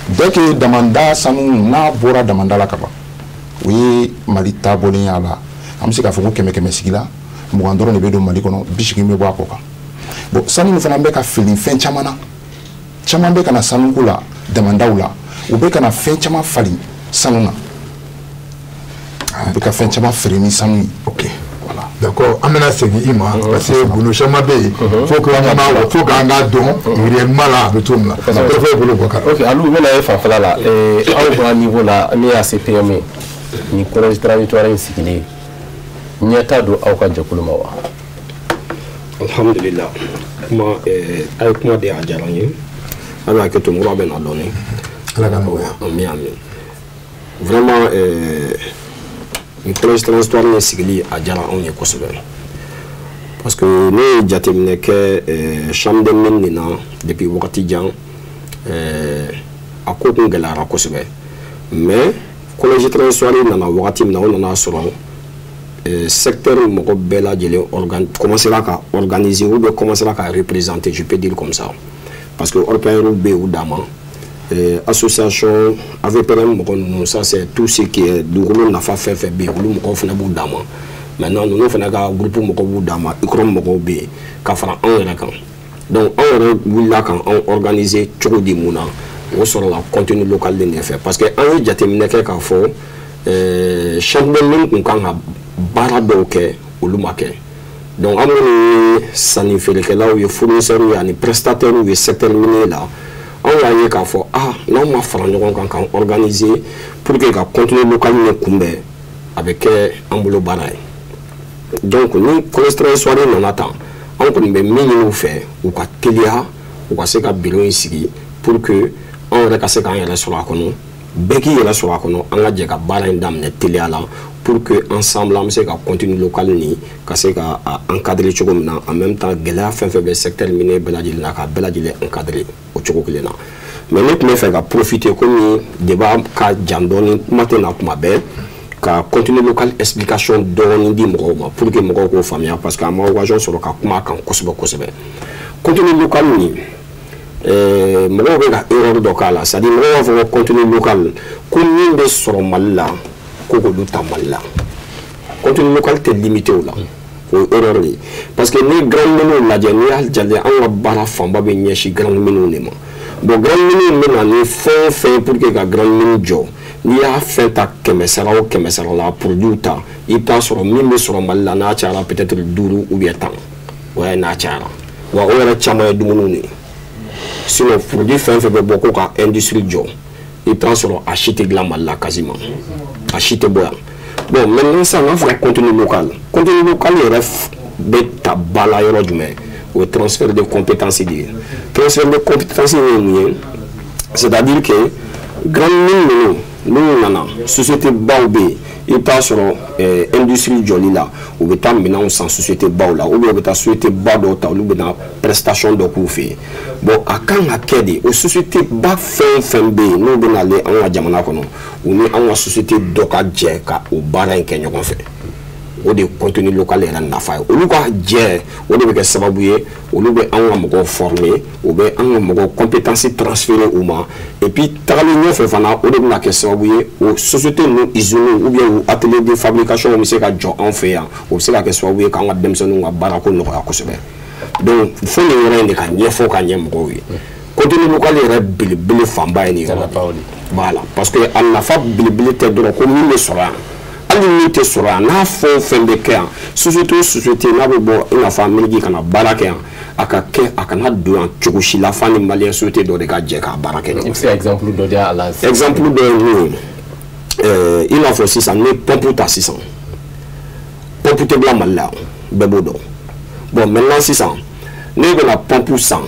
Dès que damanda sanu n'a bɔra damanda la ka ban, o ye Mali taabɔlen y'a la. An bɛ se k'a fɔ ko kɛmɛ kɛmɛ sigi la, 20 dɔrɔn de bɛ don Mali kɔnɔ, 80 bɛ bɔ a kɔ kan. Bon, sanu fana bɛ ka fili fɛn caman na, caman bɛ ka na sanuko la damandaw la, u bɛ ka na fɛn caman falen sanu na, u bɛ ka fɛn caman feere ni sanu ye. Ok. Voilà. D'accord, an bɛna segin i ma, parce que gundo caman bɛ yen, faut que an b'a faut k'an k'a dɔn réellement la a bɛ cogo min na. Préfet bolo Bokar. Ok, Alu, n bɛna e fanfɛla la. Aw ka niveau la, min ye ACPM ye, nin collège transitoire in sigilen, ɲɛta don aw ka jɛkulu ma wa? Alhamdulillah, kuma a ye kuma di, a diyara n ye. A bɛ hakɛ to, mura bɛ na dɔɔni. Ala ka nɔgɔya. Amin, amin. Vraiment, nin collège transitoire nin sigili a diyara anw ye kosɛbɛ, parce que ne ye jateminɛ kɛ chambre des mines nin na depuis wagati jan, a ko kun gɛlɛyara kosɛbɛ. Mais collège transitoire nana wagati min na, o nana sɔrɔ secteur mɔgɔ bɛɛ lajɛlen commencera ka organiser ou bien commencera ka représenter, je peux dire comme ça, parce que orpailleurs bɛ yen u dan ma, association AVPRM mɔgɔ ninnu, ça c'est tout ce qui est dugukolo nafa fɛn fɛn bɛ yen, olu mɔgɔw fana b'u dan ma. Maintenant ninnu fana ka groupe mɔgɔw b'u dan ma, ICROM mɔgɔw bɛ yen ka fara anw yɛrɛ kan. Donc anw yɛrɛ wulila k'an organiser cogo di? Mun na o sɔrɔla? Contenu local de fɛ, parce que an ye jateminɛ kɛ k'a fɔ chambre min kun kan ka baara dɔw kɛ, olu ma kɛ. Donc an minnu ye sanni feerekɛlaw ye, fournisseurs ye ani prestataires ye secteur minier la, anw y'a ye k'a fɔ ah, n'anw ma fara ɲɔgɔn kan k'an organiser pour que ka contenu local nin kunbɛn, a bɛ kɛ an bolo baara ye. Donc ni collège transitoire nana tan, an kɔni bɛ min ɲini u fɛ, u ka teliya, u ka se ka bureau in sigi pour que anw yɛrɛ ka se k'an yɛrɛ sɔrɔ a kɔnɔ, bɛɛ k'i yɛrɛ sɔrɔ a kɔnɔ, an ka jɛ ka baara in daminɛ teliya la. Pour que ensemble an bɛ se ka contenu local ni ka se ka encadrer cogo min na, en même temps gɛlɛya fɛn fɛn bɛ secteur minier bɛɛ lajɛlen na, ka bɛɛ lajɛlen encadrer o cogo kelen na. Mais ne tun bɛ fɛ ka profiter, komi débat ka jan dɔɔni, kuma tɛ na kuma bɛɛ, ka contenu local explication dɔɔni di mɔgɔw ma pour que mɔgɔw k'o faamuya, parce que an ma occasion sɔrɔ ka kuma a kan kosɛbɛ kosɛbɛ. Contenu local nin, mɔgɔw bɛ ka erreur dɔ k'a la, c'est à dire mɔgɔw b'a fɔ ko contenu local, ko min bɛ sɔrɔ Mali la, ko k'olu ta Mali la. Contenu local tɛ limité o la, o ye erreur de ye, parce que ni grande mines lajɛ, n'i y'a jate, an ka baara fanba bɛ ɲɛsin grande mines de ma. Bon, grande mine bɛ na ni fɛn o fɛn pour que ka grande mine jɔ, n'i y'a fɛn ta 100 sara o 100 sara la, produit ta, i bɛ taa sɔrɔ min bɛ sɔrɔ Mali la, n'a cayara peut-être 5 ou bien 10, o y'a ye n'a cayara, wa o yɛrɛ caman ye dumuniw de ye. Sinon produit fɛn fɛn bɛ bɔ ko ka industrie jɔ, i bɛ taa sɔrɔ a si tɛ dilan Mali la, quasiment a si tɛ bɔ yan. Bon, maintenant sisan n'a fɔra contenu local, contenu local yɛrɛ bɛ ta ba la yɔrɔ jumɛn? O ye transfert de compétence de ye. Transfert de compétence ye mun ye? C'est-à-dire que grande mine ninnu n'u nana, société baw bɛ yen, i bɛ taa sɔrɔ industrie jɔli la, u bɛ taa minɛnw san société baw la, ou bien u bɛ taa société ba dɔw ta, olu bɛ na prestation dɔ k'u fɛ yen. Bon, a kan ka kɛ de, o société ba fɛn o fɛn bɛ yen n'u bɛ nalen an ka jamana kɔnɔ, u ni an ka société dɔ ka jɛ ka o baara in kɛ ɲɔgɔn fɛ. O de ye contenu local yɛrɛ nafa ye. Olu ka jɛ, o de bɛ kɛ sababu ye, olu bɛ an ka mɔgɔw former, u bɛ an ka mɔgɔw compétence transférer u ma. Et puis tagalen ɲɛfɛ fana, o de bɛna kɛ sababu ye, o société ninnu, usines ou bien o atelier de fabrication bɛ se ka jɔ anw fɛ yan, o bɛ se ka kɛ sababu ye k'an ka denmisɛnninw ka baarako nɔgɔya kosɛbɛ. Donc fo nin yɔrɔ in de ka ɲɛfɔ ka ɲɛ mɔgɔw ye. Contenu local yɛrɛ belebele fanba ye nin yɔrɔ de ye. Voilà, parce que a nafa belebele tɛ dɔrɔn ko min bɛ sɔrɔ yan, hali min tɛ sɔrɔ yan, n'a fɛn o fɛn bɛ kɛ yan, société o société n'a bɛ bɔ i n'a fɔ Amérique ka na baara kɛ yan, a ka kɛ, a kana don yan cogo si la f'a ni malien société dɔ de ka jɛ k'a baara kɛ ɲɔgɔn fɛ. I bɛ se ka exemple dɔ di a la? Exemple dɔ ye mun ye? I n'a fɔ sisan ni pompe ta sisan, pompe tɛ dilan Mali la, bɛɛ b'o dɔn. Bon, maintenant sisan ne bɛna pompe san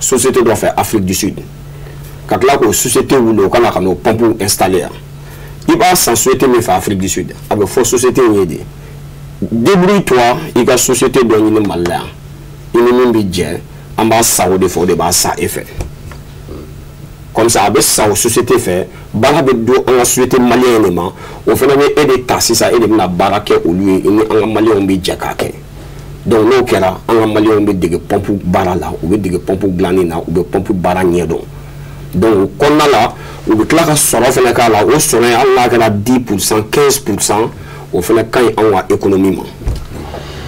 société dɔ fɛ Afrique du Sud, ka tila k'o société wuli o ka na ka n'o pompe installer yan. I b'a san société min fɛ Afrique du Sud, a bɛ fɔ société in ye de, débrouille-toi, i ka société dɔ ɲini Mali la yan, i ni min bɛ jɛ, an b'a san o de fɛ, o de b'a san e fɛ. Comme ça a bɛ san o société fɛ, baara bɛ don an ka société malienne de ma, o fana bɛ e de ta sisan, e de bɛna baara kɛ olu ye, i ni an ka maliyɛnw bɛ jɛ k'a kɛ. Donc n'o kɛra, an ka maliyɛnw bɛ dege pompe baara la, u bɛ dege pompe dilanni na, u bɛ pompe baara ɲɛdɔn. Donc o kɔnɔna la, u bɛ tila ka sɔrɔ fana k'a la, o sɔrɔ in hali n'a kɛra 10%, 15%, o fana ka ɲi anw ka économie ma.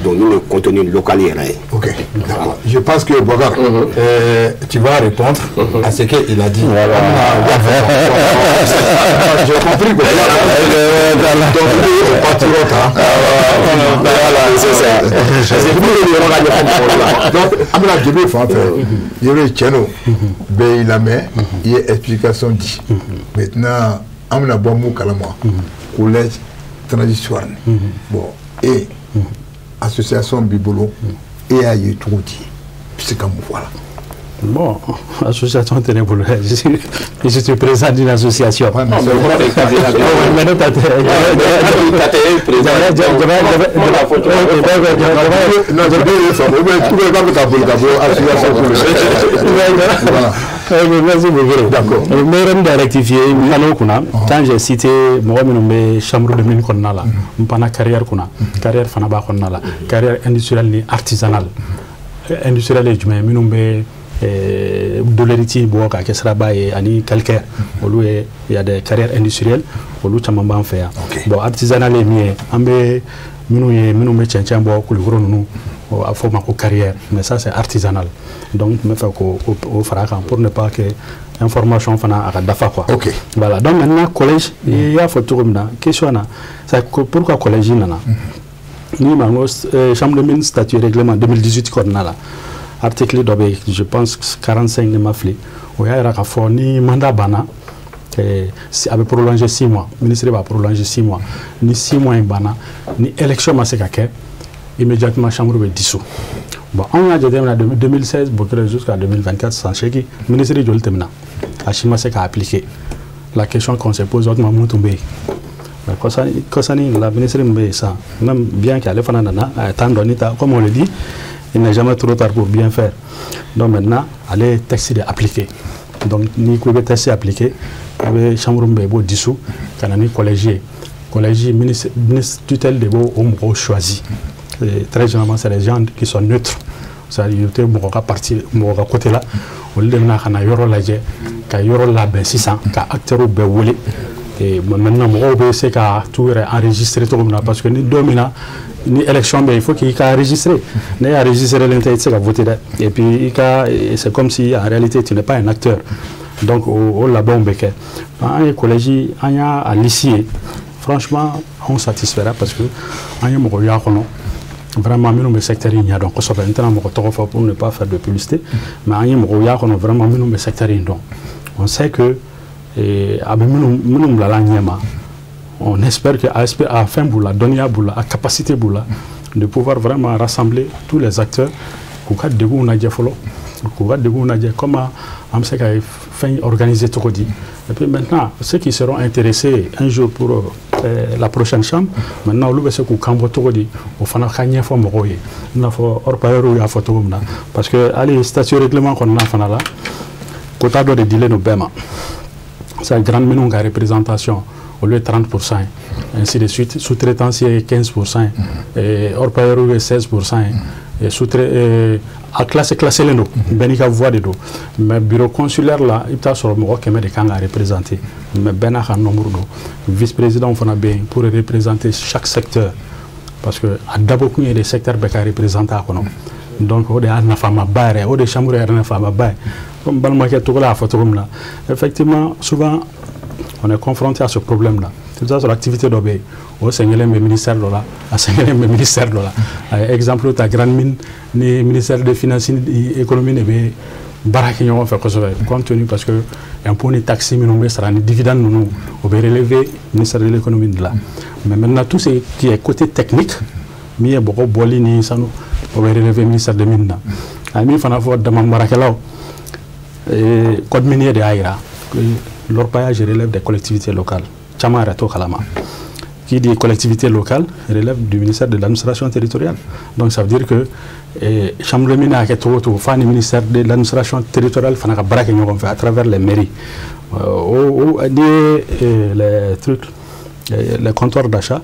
Donc nous, le contenu local yɛrɛ ye. Ok, d'accord. Je pense que Boubacar, tu vas répondre à ce qu'il a dit. Voilà. J'ai compris quoi. Donc, voilà, c'est ça. Donc, an bɛna Djibril fan fɛ. Djibril, tiɲɛ don, bɛɛ y'i lamɛn, i ye explication di. Maintenant, an bɛna bɔ mun kalama? Collège transitoire. Bon, et association b'i bolo, e y'a ye cogo di? I bɛ se ka mun fɔ a la? Bon, association tɛ ne bolo, je suis président d'une association. Ouais, mais Non, mais o kɔrɔ de ka di Mais ne ta tɛ. Ta tɛ e président. Non, Djibril ye faamu, ou bien i b'a fɛ ka boli ka bɔ association ko la. Voilà. Merci beaucoup. D'accord. N bɛ yɔrɔnin dɔ rectifier n pan'o kunna. Quand j'ai cité mɔgɔ minnu bɛ chambre de mine kɔnɔna la, n panna carrière kunna. Carrière fana b'a kɔnɔna la. Carrière industrielle ni artisanale. Industrielle ye jumɛn ye? Minnu bɛ dolérite bɔ k'a kɛ siraba ye ani calcaire, olu ye, il y a des carrières industrielles, olu caman b'an fɛ yan. Bon, artisanale ye min ye, an bɛ minnu ye, minnu bɛ cɛncɛn bɔ Kulukoro ninnu, a fɔ o ma ko carrière, mais ça c'est artisanal. Donc n bɛ fɛ k'o o fara a kan pour ne pas que information fana a ka dafa quoi. Ok. Voilà, donc maintenant collège, i y'a fɔ cogo min na question na, c'est pourquoi collège nana ni ma n ko chambre de mine statut règlement 2018 kɔnɔna la, article dɔ bɛ yen, je pense 45 ne ma fili, o y'a yira k'a fɔ ni mandat banna, a bɛ prolonger 6 mois, ministre b'a prolonger 6 mois. Ni 6 mois in banna, ni élection ma se ka kɛ, immédiatement chambre bɛ dissous. Bon, anw y'a jateminɛ depuis 2016 Bokere jusqu'à 2024, san 8, ministre joli tɛmɛna, a si ma se k'a appliquer. La question qu'on se pose, o tuma mun tun bɛ yen? Mais kɔsani la ministre min bɛ yen sisan, même bien qu'ale fana nana a ye temps dɔɔni ta, comme on le dit, il n'est jamais trop tard pour bien faire. Donc maintenant ale ye texte de appliquer. Donc n'i ko i bɛ texte appliquer, i bɛ chambre min bɛ yen, i b'o dissous ka na ni collège ye. Collège, ministre tutelle de b'o o mɔgɔw choisi. Et très généralement, c'est des gens qui sont neutres, c'est-à-dire u tɛ mɔgɔ ka parti, mɔgɔ ka côté la. Olu de bɛna ka na yɔrɔ lajɛ, ka yɔrɔ labɛn sisan, ka acteurs bɛɛ wele. Et maintenant mɔgɔw bɛ se ka t'u yɛrɛ enregistrer cogo min na, parce que ni don min na ni élection bɛ yen, il faut k'i ka enregistrer. Ne y'a enregistré len tɛ, i tɛ se ka voter dɛ. Et puis i ka, c'est comme si en réalité tu n'es pas un acteur. Donc o labɛnw bɛ kɛ. An ye collège, an y'a a liste ye, franchement anw satisfaira, parce que an ye mɔgɔ y'a kɔnɔ vraiment minnu bɛ secteur in ɲɛdɔn kosɛbɛ. N tɛna mɔgɔ tɔgɔ fɔ pour ne pas faire de publicité, mais an ye mɔgɔw y'a kɔnɔ vraiment minnu bɛ secteur in dɔn. On sait que a bɛ minnu bilala ɲɛ ma, on espère que a fɛn b'u la, dɔnniya b'u la, a capacité b'u la de pouvoir vraiment rassembler tous les acteurs, k'u ka degunw lajɛ fɔlɔ, k'u ka degunw lajɛ, comment an bɛ se ka fɛn organiser cogo di. Et puis maintenant, ceux qui seront intéressés un jour pour la prochaine chambre, maintenant olu bɛ se k'u kan bɔ cogo di, o fana ka ɲɛfɔ mɔgɔw ye, i n'a fɔ orpailleurs y'a fɔ cogo min na. Parce que hali statut règlement kɔnɔna fana la, quota dɔ de dilen don bɛɛ ma. C'est grande minnu ka représentation, olu ye 30% ye, ainsi de suite. Sous-traitance ye 15% ye, orpailleurs ye 16% ye, sous-trait a classé classé len don, bɛɛ n'i ka voix de don. Mais bureau consulaire la, i bɛ taa sɔrɔ mɔgɔ 100 de kan ka représenter, mais bɛɛ n'a ka nombre don. Vice président fana bɛ yen pour représenter chaque secteur, parce que a dabɔkun ye de secteur bɛɛ ka représenter a kɔnɔ. Donc o de y'a nafamaba yɛrɛ, o de chambre yɛrɛ nafamaba ye. Comme balimakɛ Togola y'a fɔ cogo min na, effectivement, souvent on est confronté à ce problème là. I bɛ taa sɔrɔ activité dɔ bɛ yen, o sɛgɛnlen bɛ ministère dɔ la, a sɛgɛnlen bɛ ministère dɔ la. A ye exemple ta, grande mine ni ministère des finances ni économie de bɛ baara kɛ ɲɔgɔn fɛ kosɛbɛ, compte tenu parce que impôt ni taxe minnu bɛ sara ni dividende ninnu, o bɛ relever ministère de l'économie de la. Mais maintenant, tout ce qui est côté technique, min ye bɔgɔ bɔli ni sanu, o bɛ relever ministère de mine na. A ye min fana fɔ dama baarakɛlaw, code minier de y'a jira que l'orpaillage relève des collectivités locales. Caman yɛrɛ t'o kalama. Qui dit collectivité locale relève du ministère de l'administration territoriale. Donc ça veut dire que chambre de mine a kɛ cogo o cogo, f'a ni ministère de l'administration territoriale fana ka baara kɛ ɲɔgɔn fɛ à travers les mairies. O n'i ye les trucs, les comptoirs d'achat,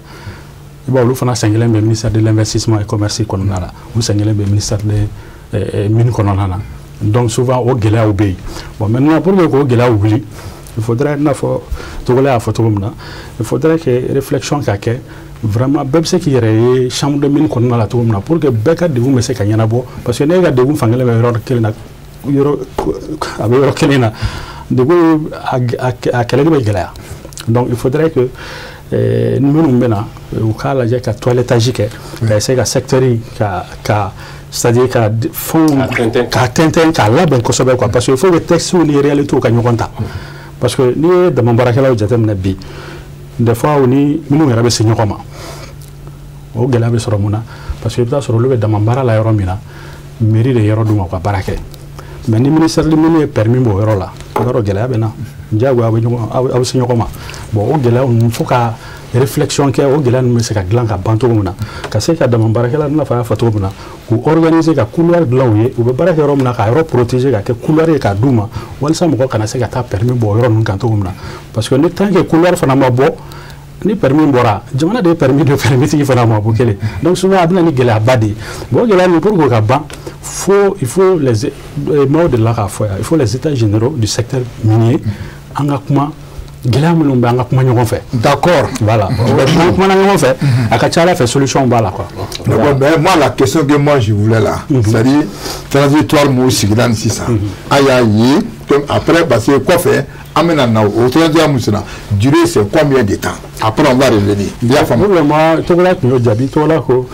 i b'a olu fana sɛngɛlen bɛ ministère de l'investissement et commerce kɔnɔna la, u sɛngɛlen bɛ ministère de mine kɔnɔna na. Donc souvent o gɛlɛyaw bɛ yen. Bon, maintenant, pour que k'o gɛlɛyaw wuli, il faudrait, i n'a fɔ Togola y'a fɔ cogo min na, il faudrait que réflexion ka kɛ vraiment, bɛɛ bɛ se k'i yɛrɛ ye chambre de mine kɔnɔna la cogo min na, pour que bɛɛ ka degun bɛ se ka ɲɛnabɔ. Parce que n'e ka degun fankelen bɛ yɔrɔ kelen na, yɔrɔ a bɛ yɔrɔ kelen na, degun a kɛlɛli bɛ gɛlɛya. Donc il faudrait que minnu bɛ na, u k'a lajɛ ka toilettage kɛ, ka essayer ka secteur ka c'est-à-dire ka fɛnw ka tɛntɛn, k'a labɛn kosɛbɛ quoi. Parce que il faut que textes ni réalités ka ɲɔgɔn ta. Parce que n'i ye dama baarakɛlaw jateminɛ bi, des fois u ni minnu yɛrɛ bɛ se ɲɔgɔn ma, o gɛlɛya bɛ sɔrɔ mun na? Parce que i bɛ taa sɔrɔ olu bɛ dama baara la yɔrɔ min na, mairie de ye yɔrɔ d'u ma u ka baara kɛ. Mais ni ministère de mine ye permis b'o yɔrɔ la, i b'a dɔn gɛlɛya bɛ na, diyagoya aw bɛ ɲɔgɔn, aw bɛ se ɲɔgɔn ma. Bon, o gɛlɛya ninnu, fo ka réflexion kɛ, o gɛlɛya ninnu bɛ se ka dilan ka ban cogo min na, ka se ka dama baarakɛla, i n'a fɔ an y'a fɔ cogo min na, k'u organiser, ka couloir dilan u ye, u bɛ baara kɛ yɔrɔ min na, ka yɔrɔ protéger, ka kɛ couloir ye k'a d'u ma, walasa mɔgɔ kana se ka taa permis bɔ o yɔrɔ ninnu kan cogo min na. Parce que ni tant que couloir fana ma bɔ, ni permis bɔra, jamana de ye permis de permis tigi fana ma bɔ kelen. Donc souvent a bɛ na ni gɛlɛyaba de ye. Bon, o gɛlɛya ninnu, pour que o ka ban, faut il faut les maaw de la k'a fɔ yan, il faut les états généraux du secteur minier. An ka kuma gɛlɛya minnu bɛ, an ka kuma ɲɔgɔn fɛ. Voilà, n'an kumana ɲɔgɔn fɛ, a ka ca ala fɛ, solution b'a la quoi. D'accord, mais moi, la question que moi je voulais là, c'est-à-dire transitoire mun sigira ni sisan, a y'a ye comme après, parce que kɔfɛ an bɛna na o transitoire mun senna, durée c'est combien de temps? Après on va revenir. I y'a faamu? Pour le moment, Togola tun y'o jaabi. Togola ko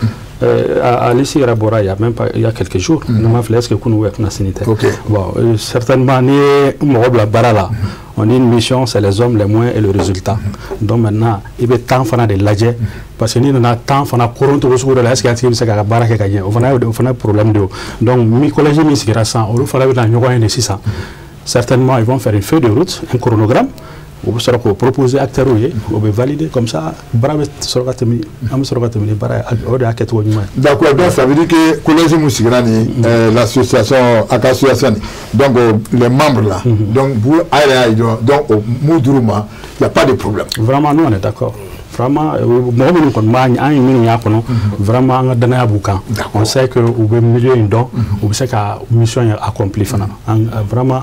a liste yɛrɛ bɔra il y a même pas, il y a quelques jours. Ne m'a filɛ, est-ce que kunu ou kunasini tɛ? Bon, certainement n'i ye mɔgɔ bila baara la, on dit une mission, c'est les hommes, les moyens et le résultat. Donc maintenant i bɛ temps fana de lajɛ, parce que n'i nana temps fana koron cogo sugu dɔ la, est-ce que a tigi bɛ se k'a ka baara kɛ ka ɲɛ? O fana ye problème de ye. Donc mi collège min sigira sisan, olu fana bɛ na ɲɔgɔn ye de sisan. Certainement ils vont faire une feuille de route, un chronogramme. U bɛ sɔrɔ k'o proposer acteurs ye, o bɛ valider, comme ça baara bɛ sɔrɔ ka tɛmɛ, an bɛ sɔrɔ ka tɛmɛ ni baara ye. O de y'a kɛcogo ɲuman ye. D'accord, donc ça veut dire que collège mun sigira nin, l'association a ka association, donc les membres là, donc vous a yɛrɛ y'a ye dɔrɔn, donc mun dir'u ma, il y a pas de problème. Vraiment, nous, on est d'accord. Vraiment, mɔgɔ minnu kɔni b'a an ye minnu y'a kɔnɔ, vraiment, an ka danaya b'u kan. On sait que u bɛ milieu in dɔn, u bɛ se ka mission in accomplir fana. Vraiment,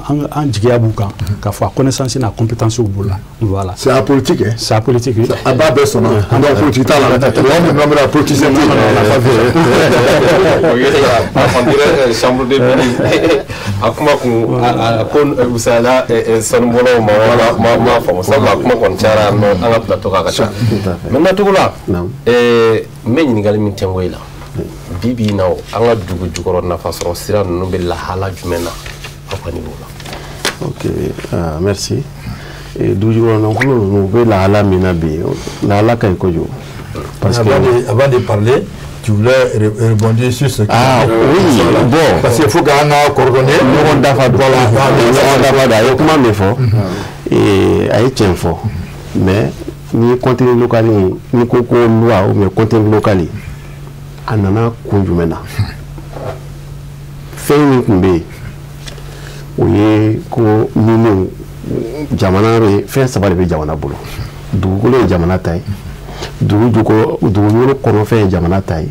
an jigiya b'u kan k'a fɔ a connaissance n'a compétence b'u la, voilà. C'est apolitique, hein? C'est apolitique, oui. A b'a bɛɛ sɔnna, donc politique t'a la, mɔgɔ min bɛ politicien tɛ yen. On dirait chambre de mini a kuma kun a ko wusala sanubɔlaw ma ma faamu, sabula a kuma kɔni cayara an ka plateau kan ka ca. Maintenant, Togola, n bɛ ɲininkali min tɛnko i la bi bi in na, an ka dugu jukɔrɔ nafasɔrɔ sira ninnu bɛ lahala jumɛn na aw ka niveau la? Ok, merci. Dugu jukɔrɔ nafolo ninnu bɛ lahala min na bi, lahala ka ɲi kojugu. Parce que avant de parler, tu voulais rebondir sur ce que... Ah oui, bon. Parce qu'il faut qu'on a coordonné. Ɲɔgɔn dafa don. Ɲɔgɔn dafa don. A ye kuma min fɔ, a ye tiɲɛ fɔ. Mais ni contenu local, ni ko ko loi ou bien contenu local, a nana kun jumɛn na? Fɛn min tun bɛ yen, o ye ko minnu jamana bɛ, fɛn saba de bɛ jamana bolo. Dugukolo ye jamana ta ye, dugu jukɔrɔ dugukolo kɔnɔfɛn ye jamana ta ye,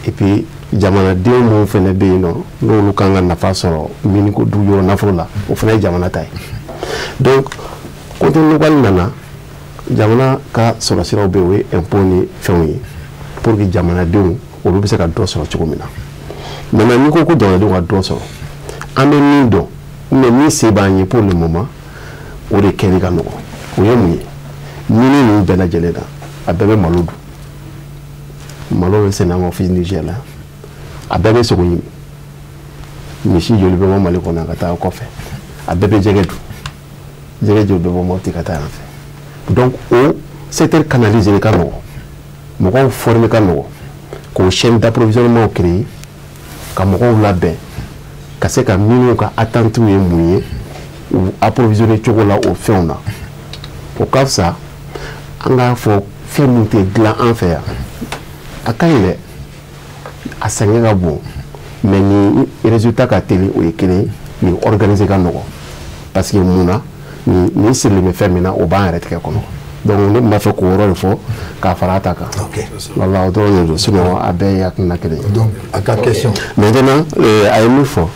et puis jamanaden minnu fana bɛ yen nɔ, n'olu kan ka nafa sɔrɔ miniko dugu jukɔrɔ nafolo la, o fana ye jamana ta ye. Donc contenu local nana, jamana ka sɔrɔ siraw bɛ yen, o ye impôt ni fɛnw ye, pour que jamanadenw olu bɛ se ka dɔ sɔrɔ cogo min na. Maintenant, n'i ko ko jamanadenw ka dɔ sɔrɔ, an bɛ min dɔn, mais min se b'an ye pour le moment, o de kɛli ka nɔgɔn. O ye mun ye? Mini ninnu bɛɛ lajɛlen na, a bɛɛ bɛ malo dun, malo bɛ sɛnɛ an ka office Niger la, a bɛɛ bɛ sogo ɲimi, misi joli bɛ bɔ Mali kɔnɔ ka taa kɔfɛ, a bɛɛ bɛ jɛgɛ dun, jɛgɛ joli bɛ bɔ Mopti ka taa yan fɛ. Donc o secteur canalisé ka nɔgɔn, mɔgɔw former ka nɔgɔn, k'o chaîne d'approvisionnement créer, ka mɔgɔw labɛn ka se ka minnu ka attente ye mun ye, u approvisionner cogo la o fɛnw na, o ka fisa an k'a fɔ fɛn min tɛ dilan an fɛ yan. A ka ɲi dɛ, a sɛgɛn ka bon, mais ni résultat ka teli, o ye kelen ye, nin organiser ka nɔgɔn, parce que mun na, nin sirilen bɛ fɛn min na, o b'an yɛrɛ tigɛ kɔnɔ. Donc ne tun b'a fɛ k'o yɔrɔ de fɔ k'a fara a ta kan. Wala, o dɔrɔn de don, sinon a bɛɛ ye hakilina kelen ye. Donc a ka question. Maintenant, a ye min fɔ,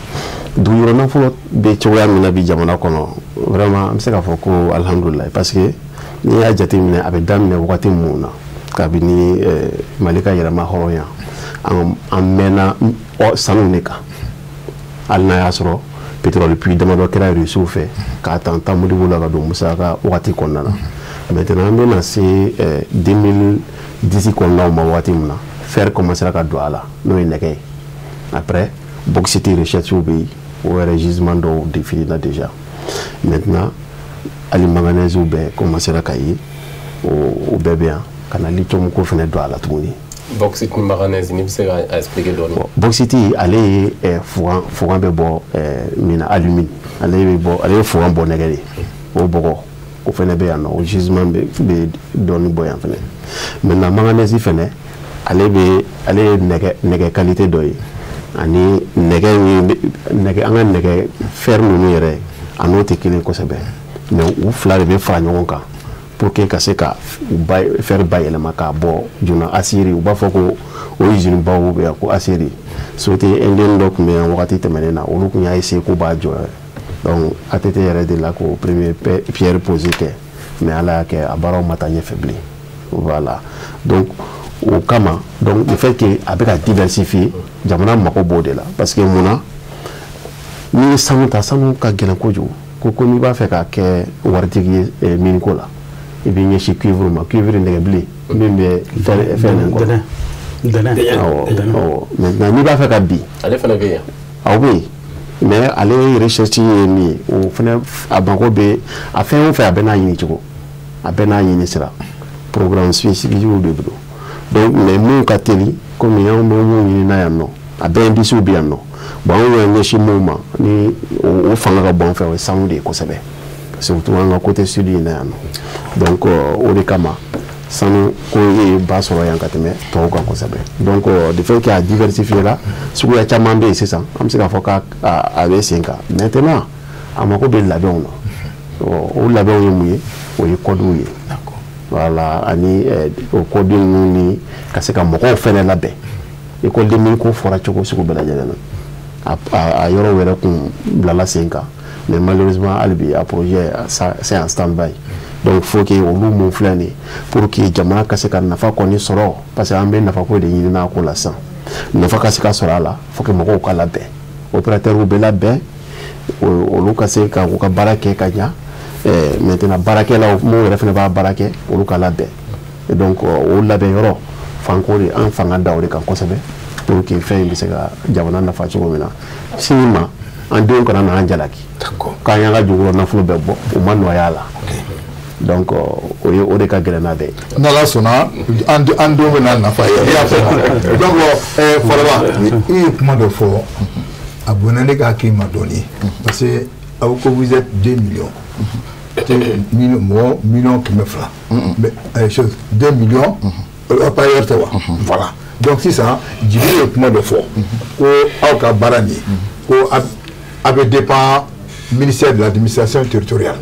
dugujukɔrɔ nafolo bɛ cogoya min na bi jamana kɔnɔ, vraiment, an bɛ se k'a fɔ ko alihamudulilayi, parce que n'i y'a jateminɛ, a bɛ daminɛ wagati mun na, kabini Mali ka yɛrɛma hɔrɔnya, an mɛnna sanu de kan, hali n'a y'a sɔrɔ pétrole puits damadɔ kɛra Rusiw fɛ k'a tan tan Modibo la ka don Musa ka wagati kɔnɔna na. Maintenant, an bɛna se 2010 kɔnɔnaw ma, wagati min na fer commencera ka don a la, n'o ye nɛgɛ ye. Après, bauxite recherche bɛ yen, o yɛrɛ gisement dɔw défini na déjà. Maintenant, hali manganèse bɛɛ commencera ka ye, o bɛɛ bɛ yan, ka na lithium ko fana don a la tuguni. Bauxite ni manganèse, n'i bɛ se ka expliquer dɔɔni. Bauxite, ale ye fugan bɛ bɔ min na, alumine, ale bɛ bɔ, ale ye fugan bɔ nɛgɛ de ye, o bɔgɔ o fana bɛ yan nɔ, o gisement bɛ dɔɔni bɔ yan fana. Maintenant, manganèse fana, ale bɛ, ale ye nɛgɛ qualité dɔ ye, ani nɛgɛ min nɛgɛ, an ka nɛgɛ fer ninnu yɛrɛ, a n'o tɛ kelen kosɛbɛ, mais u fila de bɛ fara ɲɔgɔn kan pour que ka se ka ba fer bayɛlɛma k'a bɔ joona. Acier, u b'a fɔ ko o usine baw bɛ yan ko acier, société indienne dɔ tun bɛ yan wagati tɛmɛnen na, olu tun y'a essayer k'u b'a jɔ. Donc ATT yɛrɛ de la k'o premier pierre posée kɛ, mais Ala y'a kɛ a baaraw ma taa ɲɛfɛ bilen. Voilà, donc o kama, donc le fait que a bɛ ka diversifier, jamana mako b'o de la, parce que mun na, n'i ye sanu ta, sanu ka gɛlɛn kojugu, ko n'i b'a fɛ ka kɛ waritigi ye miniko la, i b'i ɲɛsin cuivre ma, cuivre nɛgɛbilen min bɛ fɛn nin kɔnɔ. Dɛnɛn. Awɔ. Maintenant, n'i b'a fɛ ka bin. Ale fana bɛ yen. Aw bɛ yen, mais ale recherche ye min ye, o fana a mako bɛ a fɛn o fɛn, a bɛɛ n'a ɲini cogo, a bɛɛ n'a ɲini sira, programme spécifique de don. Donc mais mun ka teli, komi anw bɛ mun ɲini na yan nɔ, a bɛɛ indice bɛ yan nɔ. Bon, anw y'an ɲɛsin mun ma ni o fanga ka bon an fɛ, o ye sanu de ye kosɛbɛ. Surtout an ka côté sud in na yan nɔ. Donc o de kama sanu ko ye ba sɔrɔ yan ka tɛmɛ tɔw kan kosɛbɛ. Donc de fait que a diversifié la, suguya caman bɛ yen sisan, an bɛ se k'a fɔ k'a a bɛ sen kan. Maintenant a mako bɛ labɛnw na. O labɛnw ye mun ye? O ye codew ye. Voilà, ani o code ninnu ni ka se ka mɔgɔw fɛnɛ labɛn. École de mine ko fɔra cogo sugu bɛɛ lajɛlen na. A yɔrɔ yɛrɛ kun bilala sen kan, mais malheureusement hali bi a projet c'est en stand-by. Donc faut que olu mun filɛ nin ye, pour que jamana ka se ka nafa kɔni sɔrɔ, parce que an bɛ nafa ko de ɲini n'a ko la sisan. Nafa ka se ka sɔrɔ a la, faut que mɔgɔw ka labɛn, opérateurs bɛ labɛn, olu ka se ka u ka baara kɛ ka ɲa. Maintenant baarakɛlaw minnu yɛrɛ fana b'a baara kɛ, olu ka labɛn. Et donc o labɛn yɔrɔ fanko de an fanga da o de kan kosɛbɛ, pour que fɛn in bɛ se ka jamana nafa cogo min na. Sini ma an denw kana n'an jalaki k'an y'an ka jukɔrɔ nafolo bɛɛ bɔ, u ma nɔgɔya la. Donc o ye o de ka gɛlɛn n'a bɛɛ ye. N'Ala sɔnna, an denw bɛ n'a nafa ye. I y'a faamu. Donc Faraba, i ye kuma dɔ fɔ, a bonyana ne ka hakili ma dɔɔni, parce que aw ko vous êtes 2 millions. Mɔgɔ 200 000 mais chose 2 millions appareil tɛ wa? Voilà. Donc sisan Djibril ye kuma dɔ fɔ ko aw ka baara nin, ko a bɛ dépend ministère de l'administration territoriale,